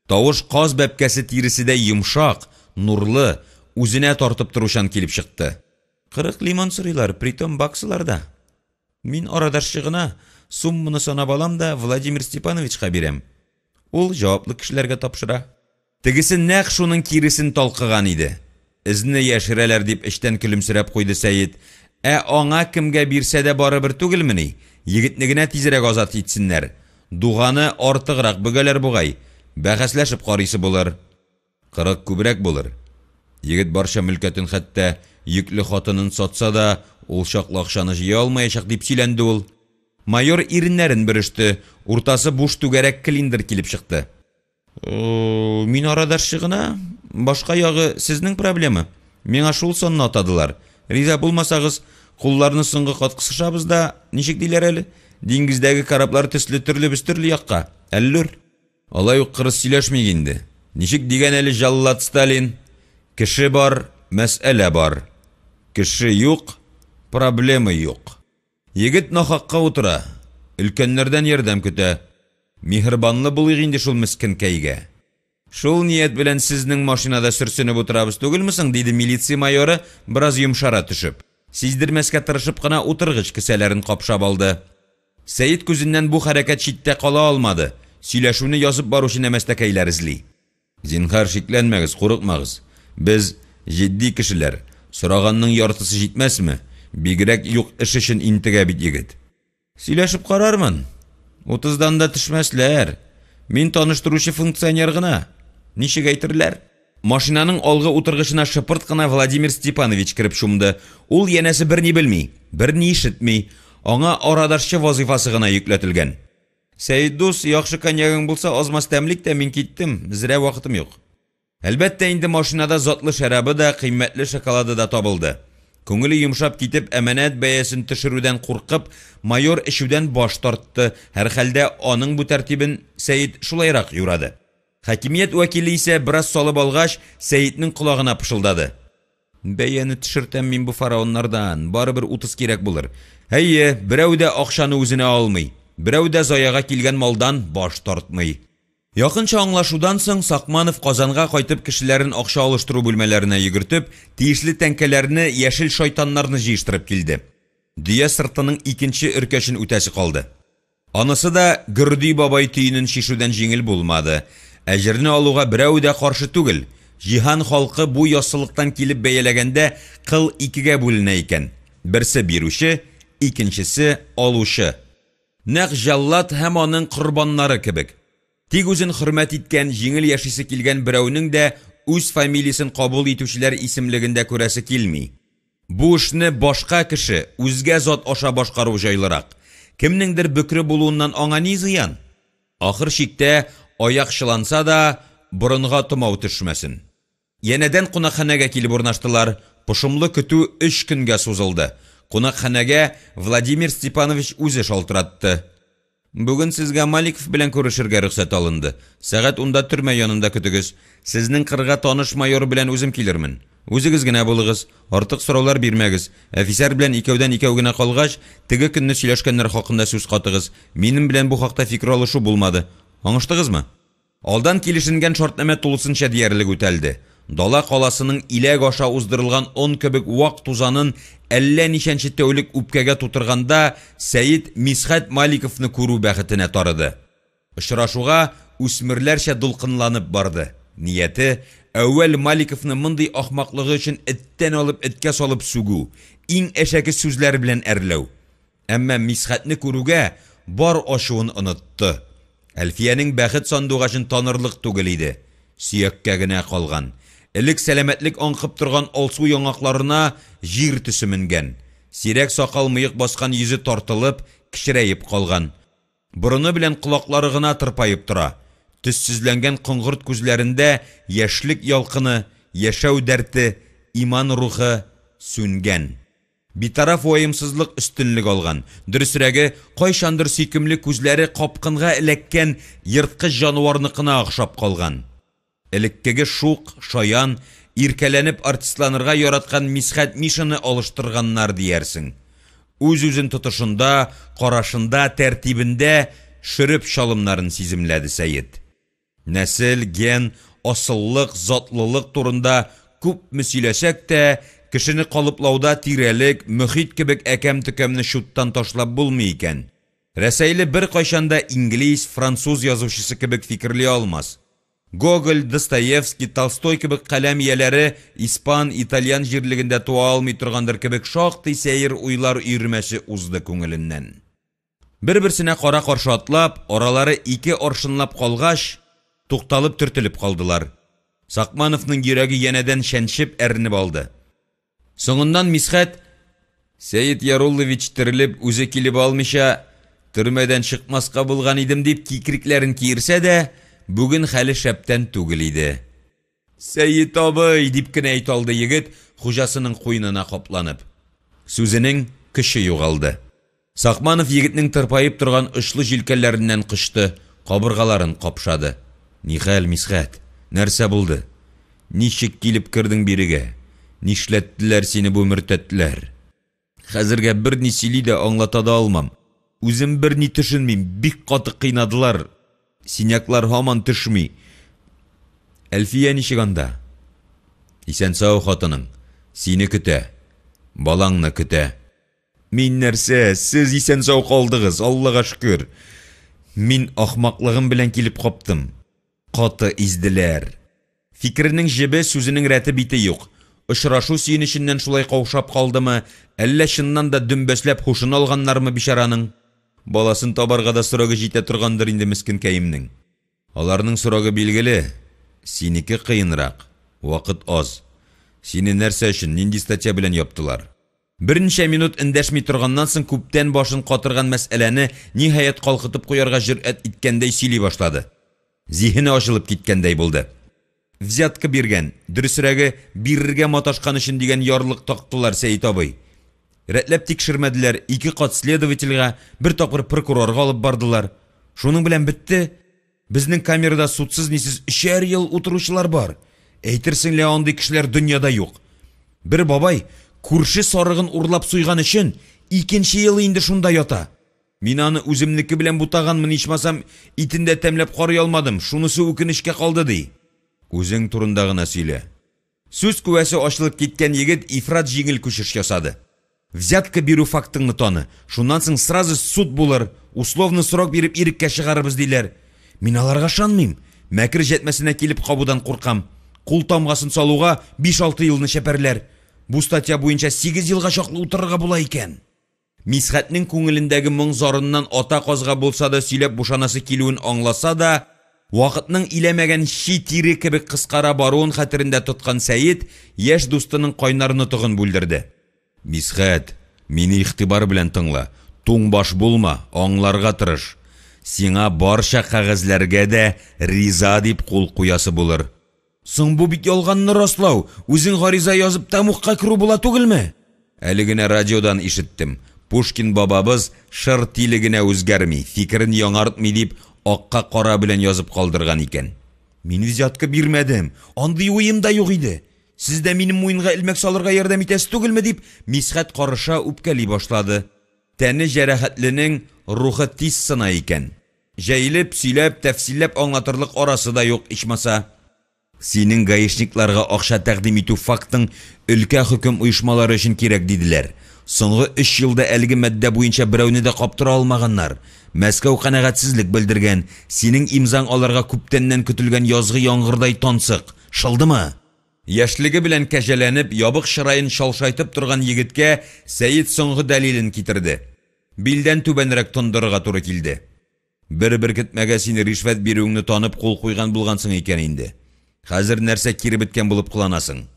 Тавыш каз бәбкәсе тиреседәй йомшак, нурлы, үзенә тартып торучан килеп чыкты. 40 лимон сорыйлар, притом баксыларда. Мин арадашчы гына, сумманы санап алам да Владимир Степановичка бирәм. Ул җаваплы кешеләргә тапшыра. Тегесе нәкъ шуның киресен талкыган иде. Эзне яшерәләр дип эчтән көлемсерәп куйды Сәет. Ә аңа кемгә бирсә дә барыбер түгелмени? Егетне генә тизрәк азат итсеннәр. Дуганы артыграк бөгәләр бугай. Бәхәсләшеп карыйсы булыр. 40 күбрәк булыр. Егет барча мөлкәтен хәтта йөкле хатынын сатса да, ул чаклы акчаны җыя алмаячак, дип сөйләнде ул. Майор иреннәрен бөреште, уртасы буш түгәрәк клиндер килеп чыкты. Мин арадашчы гына, башка ягы сезнең проблема. Миңа шул санны атадылар. Риза булмасагыз, кулларны соңгы кат кысышабыз да, ничек диләр әле? Диңгездәге кораблар төсле төрлебез төрле якка. Әллүр. Алай ук кырыс сөйләшмик инде. Ничек дигән әле җаллад Сталин? Кеше бар, мәсьәлә бар. Кеше юк, проблема юк. Егет нахакка утыра, өлкәннәрдән ярдәм көтә. Миһербанлы булыйк инде шул мескенкәйгә. Шул ният белән сезнең машинада сөрсенеп утырабыз түгелме соң? диде милиция майоры, бераз йомшара төшеп. Сиздермәскә тырышып кына утыргыч кесәләрен капшап алды. Сәет күзеннән бу хәрәкәт читтә кала алмады, сөйләшүне язып баручы нәмәстәкәйләр эзли. Зинһар, шикләнмәгез, курыкмагыз. Без, җитди кешеләр. Сораганның яртысы җитмәсме? Бигрәк юк эш өчен интегә бит егет. Сөйләшеп карармын. Утыздан да төшмәсләр. Мин таныштыручы функционер гына. Ничек әйтерләр? Машинаның алгы утыргычына шыпырт кына Владимир Степанович кереп чумды. Ул янәсе берни белми, берни ишетми. Аңа арадашчы вазыйфасы гына йөкләтелгән. Сәет дус, яхшы коньягың булса, аз-маз тәмлик тә, мин киттем, зрә вакытым юк. Әлбәттә инде машинада затлы шәрабы да, кыйммәтле шоколады да табылды. Күңеле йомшап китеп, әманәт бәясен төшерүдән куркып, майор эчүдән баш тартты, һәрхәлдә аның бу тәртибен Сәет шулайрак юрады. Хакимият вәкиле исә, бераз салып алгач, Сәетнең колагына пышылдады. Бәяне төшертәм мин бу фараоннардан, барыбер 30 кирәк булыр. Әйе, берәү дә акчаны үзенә алмый, берәү дә заяга килгән малдан баш тартмый. Якынча аңлашудан соң, Сакманов Казанга кайтып кешеләрен акча алыштыру бүлмәләренә йөгертеп, тиешле тәңкәләрне, яшел шайтаннарны җыештырып килде. Дөя сыртының икенче өркәчен үтәсе калды. Анысы да Гөрди бабай төенен чишүдән җиңел булмады. Әҗерне алуга берәү дә каршы түгел. Җиһан халкы бу яссылыктан килеп бәяләгәндә кыл икегә бүленә икән. Берсе бирүче, икенчесе алучы. Нәкъ җәллад һәм аның корбаннары кебек. Тик үзен хөрмәт иткән, җиңел яшисе килгән берәүнең дә үз фамилиясен кабул итүчеләр исемлегендә күрәсе килми. Бу эшне башка кеше, үзгә зат аша башкару җайлырак. Кемнеңдер бөкре булуыннан аңа ни зыян? Ахыр чиктә, аяк чыланса да, борынга томау төшмәсен. Янәдән кунакханәгә килеп урнаштылар. Пошымлы көтү өч көнгә сузылды. Кунакханәгә Владимир Степанович үзе шалтыратты. Бүген сезгә Маликов белән күрешергә рөхсәт алынды. Сәгать унда төрмә янында көтегез. Сезнең кырга таныш майор белән үзем килермен. Үзегез генә булыгыз. Артык сораулар бирмәгез. Әфисәр белән икәүдән-икәү генә калгач, теге көнне сөйләшкәннәр хакында сүз катыгыз. Минем белән бу хакта фикер алышу булмады. Аңыштыгызмы? Алдан килешенгән шартнамә тулысынча диярлек үтәлде. Дала каласының иләк аша уздырылган он кебек вак тузанын әллә ничәнче тәүлек үпкәгә тутырганда Сәет Мисхәт Маликовны күрү бәхетенә тарыды. Очрашуга үсмерләрчә дулкынланып барды. Нияте, әүвәл Маликовны мондый ахмаклыгы өчен эттән алып эткә салып сүгү, иң әшәке сүзләр белән әрләү. Әмма Мисхәтне күрүгә, бар ачуын онытты. Әлфиянең бәхет сандугачын танырлык түгел иде. Сөяккә генә калган. Элек сәламәтлек аңкып торган алсу яңакларына җир төсе менгән. Сирәк сакал-мыек баскан йөзе тартылып, кечерәеп калган. Борыны белән колаклары гына тырпаеп тора. Төссезләнгән коңгырт күзләрендә яшьлек ялкыны, яшәү дәрте, иман рухы сүнгән. Битараф ваемсызлык өстенлек алган, дөресрәге, кайчандыр сөйкемле күзләре капкынга эләккән ерткыч җанварныкына охшап калган. Элеккеге шук, шаян, иркәләнеп артистланырга яраткан Мисхәт Мишаны алыштырганнар диярсең. Үз-үзен тотышында, карашында, тәртибендә шөреп чалымнарын сиземләде Сәет. Нәсел, ген, асыллык, затлылык турында күпме сөйләсәк тә, кешене калыплауда тирәлек, мөхит кебек әкәм-төкәмне чуттан ташлап булмый икән. Рәсәйле беркайчан да инглиз, француз язучысы кебек фикерли алмас. Гоголь, Достоевский, Толстой кебек каләм ияләре испан, итальян җирлегендә туа алмый торгандыр кебек шактый сәер уйлар өермәсе узды күңеленнән. Бер-берсенә кара-каршы атлап, аралары ике аршынлап калгач, тукталып төртелеп калдылар. Сакмановның йөрәге янәдән чәнчеп, әрнеп алды. Соңыннан Мисхәт, Сәет Яруллович терелеп, үзе килеп алмыйча, төрмәдән чыкмаска булган идем дип кикрикләрен киерсә дә, бүген хәле шәптән түгел иде. Сәет абый! дип кенә әйтә алды егет, хуҗасының куенына капланып. Сүзенең көче югалды. Сакманов егетнең тырпаеп торган очлы җилкәләреннән кочты, кабыргаларын капшады. Нихәл, Мисхәт? Нәрсә булды? Ничек килеп кердең бирегә? Нишләттеләр сине бу мөртәтләр? Хәзергә берни сөйли дә, аңлата да алмам. Үзем берни төшенмим, бик каты кыйнадылар. Синяклар һаман төшми. Әлфия ничек анда? Исән-сау хатының. Сине көтә. Балаңны көтә. Мин нәрсә, сез исән-сау калдыгыз, Аллага шөкер. Мин ахмаклыгым белән килеп каптым. Каты изделәр. Фикеренең җебе, сүзенең рәте-бите юк. Очрашу сөенеченнән шулай каушап калдымы, әллә чыннан да дөмбәсләп һушын алганнармы бичараның? Баласын табарга да срогы җитә торгандыр инде мескенкәемнең. Аларның срогы билгеле, синеке кыенрак, вакыт аз. Сине нәрсә өчен, нинди статья белән яптылар? Берничә минут эндәшми торганнан соң күптән башын катырган мәсьәләне, ниһаять, калкытып куярга җөрьәт иткәндәй сөйли башлады. Зиһене ачылып киткәндәй булды. Взятка биргән, дөресрәге, бирергә маташкан өчен дигән ярлык тактылар Сәет абый. Рәтләп тикшермәделәр, ике кат следовательгә, бер тапкыр прокурорга алып бардылар. Шуның белән бетте. Безнең камерада судсыз-нисез өчәр ел утыручылар бар. Әйтерсең лә андый кешеләр дөньяда юк. Бер бабай күрше сарыгын урлап суйган өчен икенче ел инде шунда ята. Мин аны үземнеке белән бутаганмын, ичмасам, итен дә тәмләп карый алмадым, шунысы үкенечкә калды, ди. Үзең турында гына сөйлә. Сүз күәсе ачылып киткән егет ифрат җиңел күчеш ясады. Взятка бирү фактыңны таны, шуннан соң сразу суд булыр, условно срок биреп иреккә чыгарырбыз, диләр. Мин аларга ышанмыйм. Мәкер җәтмәсенә килеп кабудан куркам. Кул тамгасын салуга 5-6 елны чәпәрләр. Бу статья буенча 8 елга чаклы утырырга була икән. Мисхәтнең күңелендәге моң-зарыннан ата казга булса да сөйләп бушанасы килүен аңласа да, вакытның иләмәгән чи тире кебек кыскара баруын хәтерендә тоткан Сәет яшь дустының кайнар нотыгын бүлдерде. Мисхәт, мине игътибар белән тыңла, туң баш булма, аңларга тырыш. Сиңа барча кәгазьләргә дә риза дип кул куясы булыр. Соң бу бит ялганны раслау, үзең гариза язып тәмугка керү була түгелме? Әле генә радиодан ишеттем, Пушкин бабабыз шыр тиле генә үзгәрми, фикерен яңартмый дип, акка кара белән язып калдырган икән. Мин взятка бирмәдем, андый уем да юк иде. Сез дә минем муенга элмәк салырга ярдәм итәсез түгелме, дип, Мисхәт карыша, үпкәли башлады. Тәне җәрәхәтленең рухы тиз сына икән. Җәелеп, сөйләп, тәфсилләп аңлатырлык арасы да юк, ичмаса. Синең гаишникларга акча тәкъдим итү фактың өлкә хөкем оешмалары өчен кирәк, диделәр. Соңгы өч елда әлеге маддә буенча берәүне дә каптыра алмаганнар. Мәскәү канәгатьсезлек белдергән, синең имзаң аларга күптәннән көтелгән язгы яңгырдай тансык. Шылдымы? Яшьлеге белән кәҗәләнеп, ябык чыраен чалшайтып торган егеткә Сәет соңгы дәлилен китерде. Билдән түбәнрәк тондырырга туры килде. Бер беркетмәгә син ришвәт бирүеңне танып кул куйган булгансың икән инде. Хәзер нәрсә киребеткән булып кыланасың?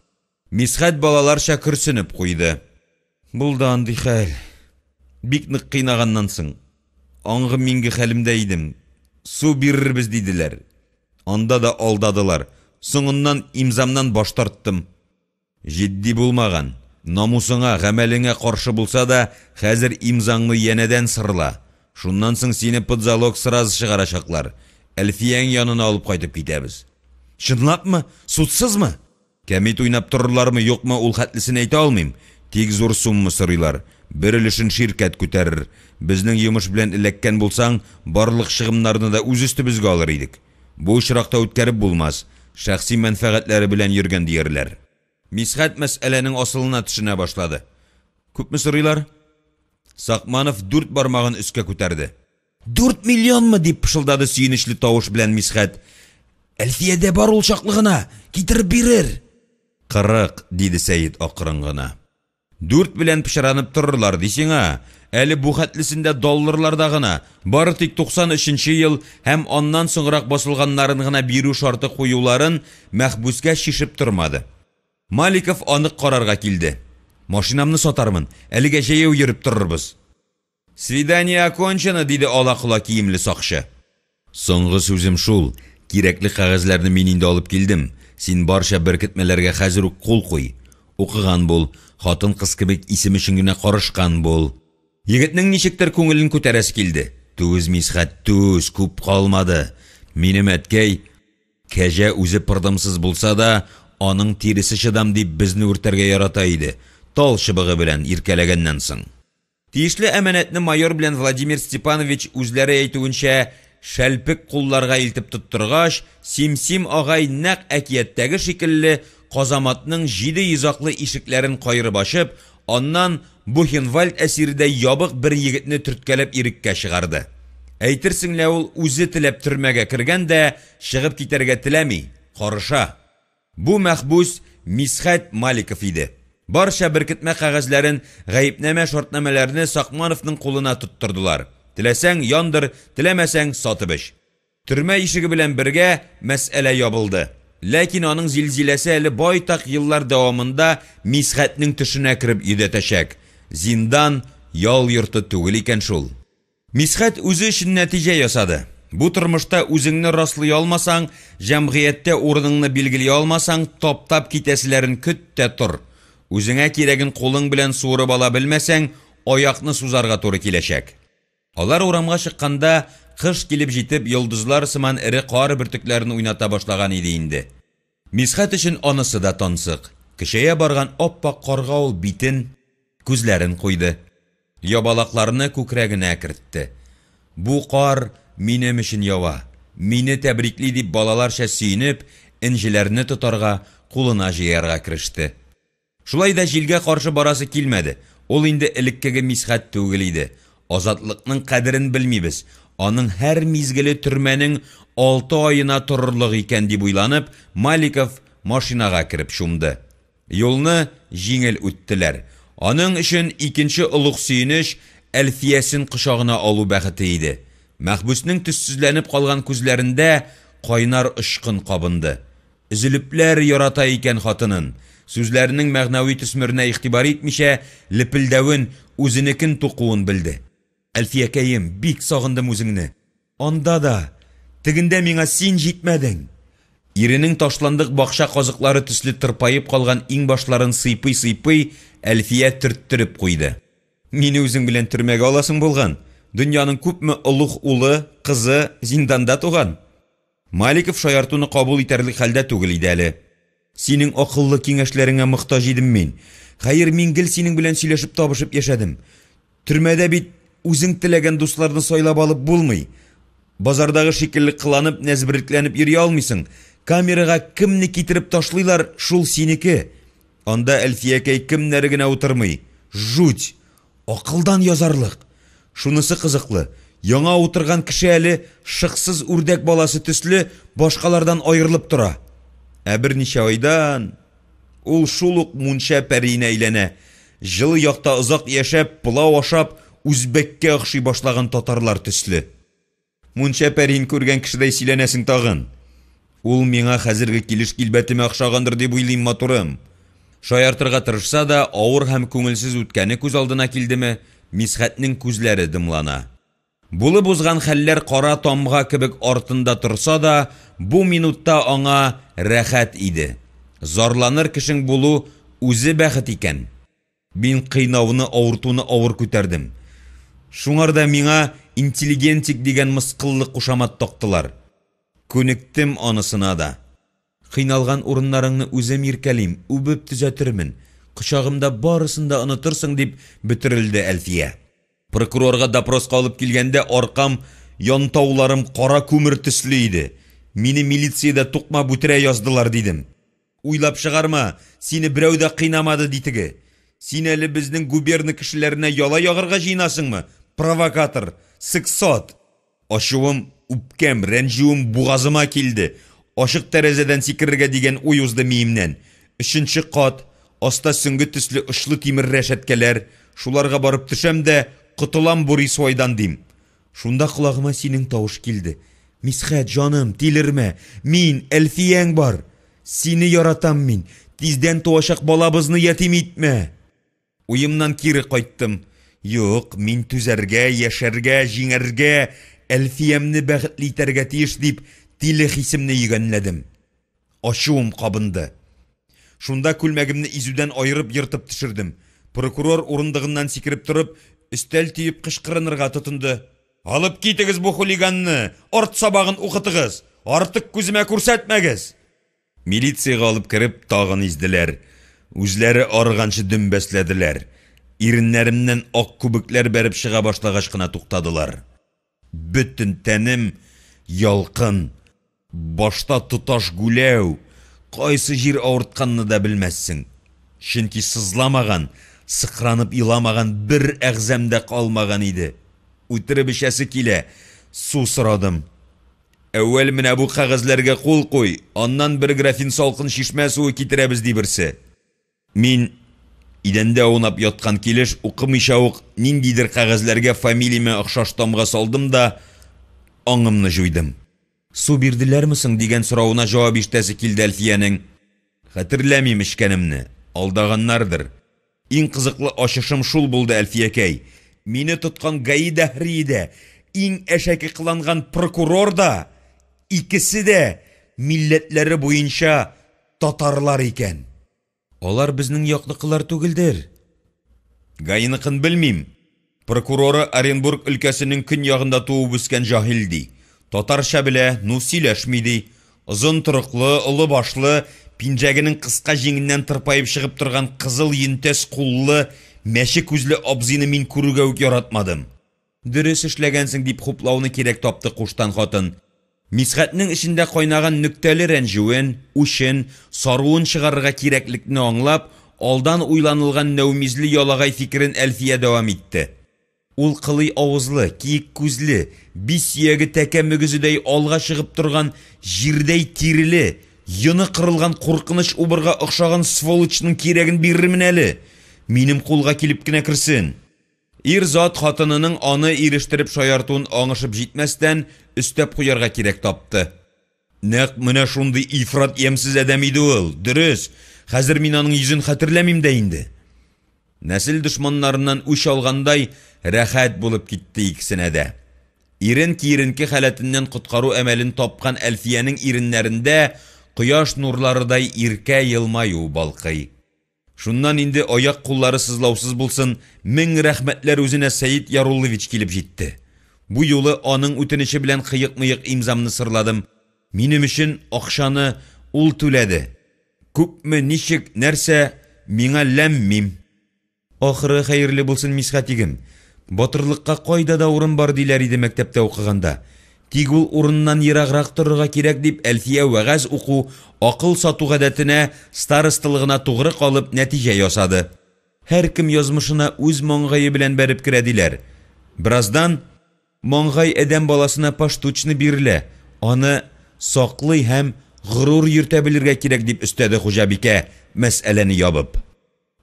Мисхәт балаларча көрсенеп куйды. Булды андый хәл. Бик нык кыйнаганнан соң. Аңгы-миңге хәлемдә идем. Су бирербез диделәр. Анда да алдадылар. Соңыннан имзамнан баш тарттым. Җитди булмаган, намусыңа, гамәлеңә каршы булса да, хәзер имзаңны янәдән сырла. Шуннан соң сине под залог сразу чыгарачаклар. Әлфияң янына алып кайтып китәбез. Чынлапмы? Судсызмы? Кәмит уйнап торырлармы, юкмы, ул хәтлесен әйтә алмыйм. Тик зур сумма сорыйлар. Бер өлешен ширкәт күтәрер. Безнең йомыш белән эләккән булсаң, барлык чыгымнарны да үз өстебезгә алыр идек. Бу очракта үткәреп булмас, шәхси мәнфәгатьләре белән йөргән диярләр. Мисхәт мәсьәләнең асылына төшенә башлады. Күпме сорыйлар? Сакманов дүрт бармагын өскә күтәрде. Дүрт миллионмы? дип пышылдады сөенечле тавыш белән Мисхәт. Әлфиядә бар ул чаклы гына, китереп бирер. 40, диде Сәет акрын гына. Дүрт белән пычранып торырлар, ди сиңа. Әле бу хәтлесендә долларларда гына, бары тик 93 нче ел һәм аннан соңрак басылганнарын гына бирү шарты куюларын мәхбүскә чишеп тормады. Маликов анык карарга килде. Машинамны сатармын, әлегә җәяү йөреп торырбыз. Свидание окончено, диде ала-кола киемле сакчы. Соңгы сүзем шул, кирәкле кәгазьләрне мин инде алып килдем, син барча беркетмәләргә хәзер үк кул куй. Укыган бул, хатын-кыз кебек исем өчен генә карышкан бул. Егетнең ничектер күңелен күтәрәсе килде. Түз, Мисхәт, түз, күп калмады. Минем әткәй, Кәҗә үзе пырдымсыз булса да, аның тиресе чыдам дип безне үртәргә ярата иде, тал чыбыгы белән иркәләгәннән соң. Тиешле әманәтне майор белән Владимир Степанович үзләре әйтүенчә, шәлпек кулларга илтеп тоттыргач, Симсим агай нәкъ әкияттәге шикелле казаматның җиде йозаклы ишекләрен каерып ачып, аннан Бухенвальд әсиредәй ябык бер егетне төрткәләп иреккә чыгарды. Әйтерсең лә ул үзе теләп төрмәгә кергән дә чыгып китәргә теләми, карыша. Бу мәхбүс Мисхәт Маликов иде. Барча беркетмә кәгазьләрен, гаепнамә-шартнамәләрне Сакмановның кулына тоттырдылар. Теләсәң, яндыр, теләмәсәң, сатып эч. Төрмә ишеге белән бергә мәсьәлә ябылды. Ләкин аның зилзиләсе әле байтак еллар дәвамында Мисхәтнең төшенә кереп йөдәтәчәк. Зиндан ял йорты түгел икән шул. Мисхәт үзе өчен нәтиҗә ясады. Бу тормышта үзеңне раслый алмасаң, җәмгыятьтә урыныңны билгели алмасаң, таптап китәселәрен көт тә тор. Үзеңә кирәген кулың белән суырып ала белмәсәң, аякны сузарга туры киләчәк. Алар урамга чыкканда, кыш килеп җитеп, йолдызлар сыман эре кар бөртекләрен уйната башлаган иде инде. Мисхәт өчен анысы да тансык. Көчәя барган ап-ак карга ул битен, күзләрен куйды. Ябалакларны күкрәгенә кертте. Бу кар минем өчен ява, мине тәбрикли дип балаларча сөенеп, энҗеләрне тотарга, кулына җыярга кереште. Шулай да җилгә каршы барасы килмәде. Ул инде элеккеге Мисхәт түгел иде. Азатлыкның кадерен белмибез, аның һәр мизгеле төрмәнең алты аена торырлык икән, дип уйланып, Маликов машинага кереп чумды. Юлны җиңел үттеләр. Аның өчен икенче олуг сөенеч, Әлфиясен кочагына алу бәхете иде. Мәхбүснең төссезләнеп калган күзләрендә кайнар очкын кабынды. Өзелепләр ярата икән хатынын. Сүзләренең мәгънәви төсмеренә игътибар итмичә, лепелдәвен, үзенекен тукуын белде. Әлфиякәем, бик сагындым үзеңне. Анда да, тегендә миңа син җитмәдең. Иренең ташландык бакча казыклары төсле тырпаеп калган иңбашларын сыйпый-сыйпый, Әлфия төрттереп куйды. Мине үзең белән төрмәгә аласың булган. Дөньяның күпме олуг улы, кызы зинданда туган. Маликов шаяртуны кабул итәрлек хәлдә түгел иде әле. Синең акыллы киңәшләреңә мохтаҗ идем мин. Хәер, мин гел синең белән сөйләшеп-табышып яшәдем. Төрмәдә бит үзең теләгән дусларны сайлап алып булмый. Базардагы шикелле кыланып, нәзберлекләнеп йөри алмыйсың. Камерага кемне китереп ташлыйлар, шул синеке. Анда Әлфиякәй кемнәре генә утырмый. Жуть! Акылдан язарлык! Шунысы кызыклы, яңа утырган кеше әле шыксыз үрдәк баласы төсле башкалардан аерылып тора. Ә берничә айдан ул шул ук мунча пәриенә әйләнә. Җылы якта озак яшәп, пылау ашап, үзбәккә охшый башлаган татарлар төсле. Мунча пәриен күргән кешедәй сөйләнәсең тагын. Ул миңа хәзерге килеш-килбәтемә охшагандыр дип уйлыйм, матурым. Шаяртырга тырышса да, авыр һәм күңелсез үткәне күз алдына килдеме, Мисхәтнең күзләре дымлана. Булып узган хәлләр кара тамга кебек артында торса да, бу минутта аңа рәхәт иде. Зарланыр кешең булу үзе бәхет икән. Мин кыйнауны, авыртуны авыр күтәрдем. Шуңар да миңа интеллигентик дигән мыскыллы кушамат тактылар. Күнектем анысына да. Кыйналган урыннарыңны үзем иркәлим, үбеп төзәтермен. Кочагымда барысын да онытырсың, дип бөтерелде Әлфия. Прокурорга допроска алып килгәндә аркам, янтауларым кара күмер төсле иде. Мине милициядә тукмап үтерә яздылар, дидем. Уйлап чыгарма, сине берәү дә кыйнамады, ди теге. Син әле безнең губерна кешеләренә яла ягарга җыенасыңмы, провокатор, сексот! Ачуым, үпкәм, рәнҗүем бугазыма килде. Ачык тәрәзәдән сикерергә дигән уй узды миемнән. Өченче кат, аста сөңге төсле очлы тимер рәшәткәләр, шуларга барып төшәм дә, котылам бу рисвайдан, дим. Шунда колагыма синең тавыш килде. Мисхәт, җаным, тилермә. Мин, Әлфияң бар. Сине яратам мин. Тиздән туачак балабызны ятим итмә. Уемнан кире кайттым. Юк, мин түзәргә, яшәргә, җиңәргә, Әлфиямне бәхетле итәргә тиеш дип, тиле хисемне йөгәнләдем. Ачуым кабынды. Шунда күлмәгемне изүдән аерып ертып төшердем. Прокурор урындыгыннан сикереп торып, өстәл төеп кычкырынырга тотынды. Алып китегез бу хулиганны! Арт сабагын укытыгыз! Артык күземә күрсәтмәгез! Милициягә алып кереп, тагын изделәр. Үзләре арыганчы дөмбәсләделәр. Иреннәремнән ак күбекләр бәреп чыга башлагач кына туктадылар. Бөтен тәнем ялкын. Башта тоташ гүләү, кайсы җир авыртканны да белмәссең. Чөнки сызламаган, сыкранып еламаган бер әгъзам да калмаган иде. Үтереп эчәсе килә. Су сорадым. Әүвәл менә бу кәгазьләргә кул куй, аннан бер графин салкын чишмә суы китерәбез, ди берсе. Мин, идәндә аунап яткан килеш, укымыйча ук ниндидер кәгазьләргә фамилиямә охшаш тамга салдым да, аңымны җуйдым. Су бирделәрме соң, дигән соравына җавап ишетәсе килде Әлфиянең. Хәтерләмим эчкәнемне, алдаганнардыр. Иң кызыклы ачышым шул булды, Әлфиякәй. Мине тоткан ГАИ дәһрие дә, иң әшәке кыланган прокурор да, икесе дә милләтләре буенча татарлар икән. Алар безнең якныкылар түгелдер. Гаиныкын белмим. Прокуроры Оренбург өлкәсенең көньягында туып үскән җаһил, ди. Татарча белә, ну сөйләшми, ди. Озын торыклы, олы башлы, пинжәгенең кыска җиңеннән тырпаеп чыгып торган кызыл йөнтәс куллы, мәче күзле абзыйны мин күрүгә үк яратмадым. Дөрес эшләгәнсең, дип хуплауны кирәк тапты куштан хатын. Мисхәтнең эчендә кайнаган нөктәле рәнҗүен, үчен, саруын чыгарырга кирәклекне аңлап, алдан уйланылган нәүмизле ялагай фикерен Әлфия дәвам итте. Ул кылый авызлы, киек күзле, бис сөяге тәкә мөгезедәй алга чыгып торган җирдәй тиреле, йоны кырылган куркыныч убырга охшаган сволочның кирәген бирермен әле! Минем кулга килеп кенә керсен! Ир-зат хатынының аны ирештереп шаяртуын аңышып җитмәстән, өстәп куярга кирәк тапты. Нәкъ менә шундый ифрат ямьсез адәм иде ул, дөрес, хәзер мин аның йөзен хәтерләмим дә инде. Нәсел дошманнарыннан үч алгандай, рәхәт булып китте икесенә дә. Ирен киеренке халәтеннән коткару әмәлен тапкан Әлфиянең иреннәрендә кояш нурларыдай иркә елмаю балкый. Шуннан инде аяк-куллары сызлаусыз булсын, мең рәхмәтләр үзенә Сәет Яруллович килеп җитте. Бу юлы аның үтенече белән кыек-мыек имзамны сырладым. Минем өчен акчаны ул түләде. Күпме, ничек, нәрсә, миңа ләм-мим. Ахыры хәерле булсын, Мисхәтигем. Батырлыкка кайда да урын бар, диләр иде мәктәптә укыганда. Тик ул урыннан ераграк торырга кирәк, дип Әлфия вәгазь уку, акыл сату гадәтенә, старосталыгына тугры калып, нәтиҗә ясады. Һәркем язмышына үз маңгае белән бәреп керә, диләр. Бераздан, Маңгай адәм баласына поштучно бирелә, аны саклый һәм горур йөртә белергә кирәк, дип өстәде хуҗабикә, мәсьәләне ябып.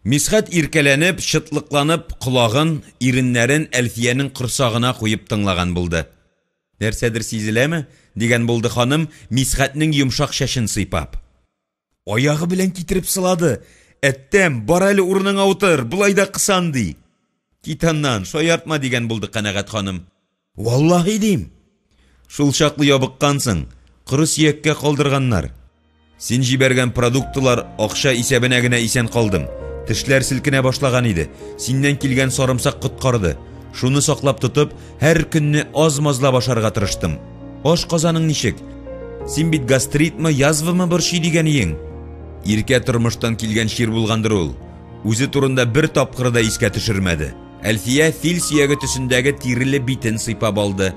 Мисхәт иркәләнеп, чытлыкланып, колагын, иреннәрен Әлфиянең корсагына куеп тыңлаган булды. Нәрсәдер сизеләме? дигән булды ханым, Мисхәтнең йомшак чәчен сыйпап. Аягы белән китереп сылады. Әттәм, бар әле урыныңа утыр, болай да кысан, ди. Кит аннан, шаяртма, дигән булды канәгать ханым. Валлаһи дим! Шул чаклы ябыккансың, коры сөяккә калдырганнар. Син җибәргән продуктылар, акча исәбенә генә исән калдым. Тешләр селкенә башлаган иде. Синнән килгән сарымсак коткарды. Шуны саклап тотып, һәр көнне аз-мазлап ашарга тырыштым. Аш казаның ничек? Син бит гастритмы, язвамы борчый дигән иең. Иркә тормыштан килгән чир булгандыр ул. Үзе турында бер тапкыр да искә төшермәде. Әлфия фил сөяге төсендәге тиреле битен сыйпап алды,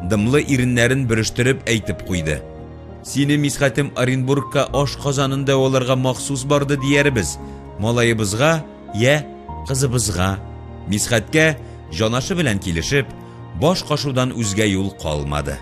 дымлы иреннәрен бөрештереп әйтеп куйды. Сине, Мисхәтем, Оренбургка аш казанын дәваларга махсус барды диярбез. Малаебызга, йә кызыбызга. Мисхәткә, җанашы белән килешеп, баш кашудан үзгә юл калмады.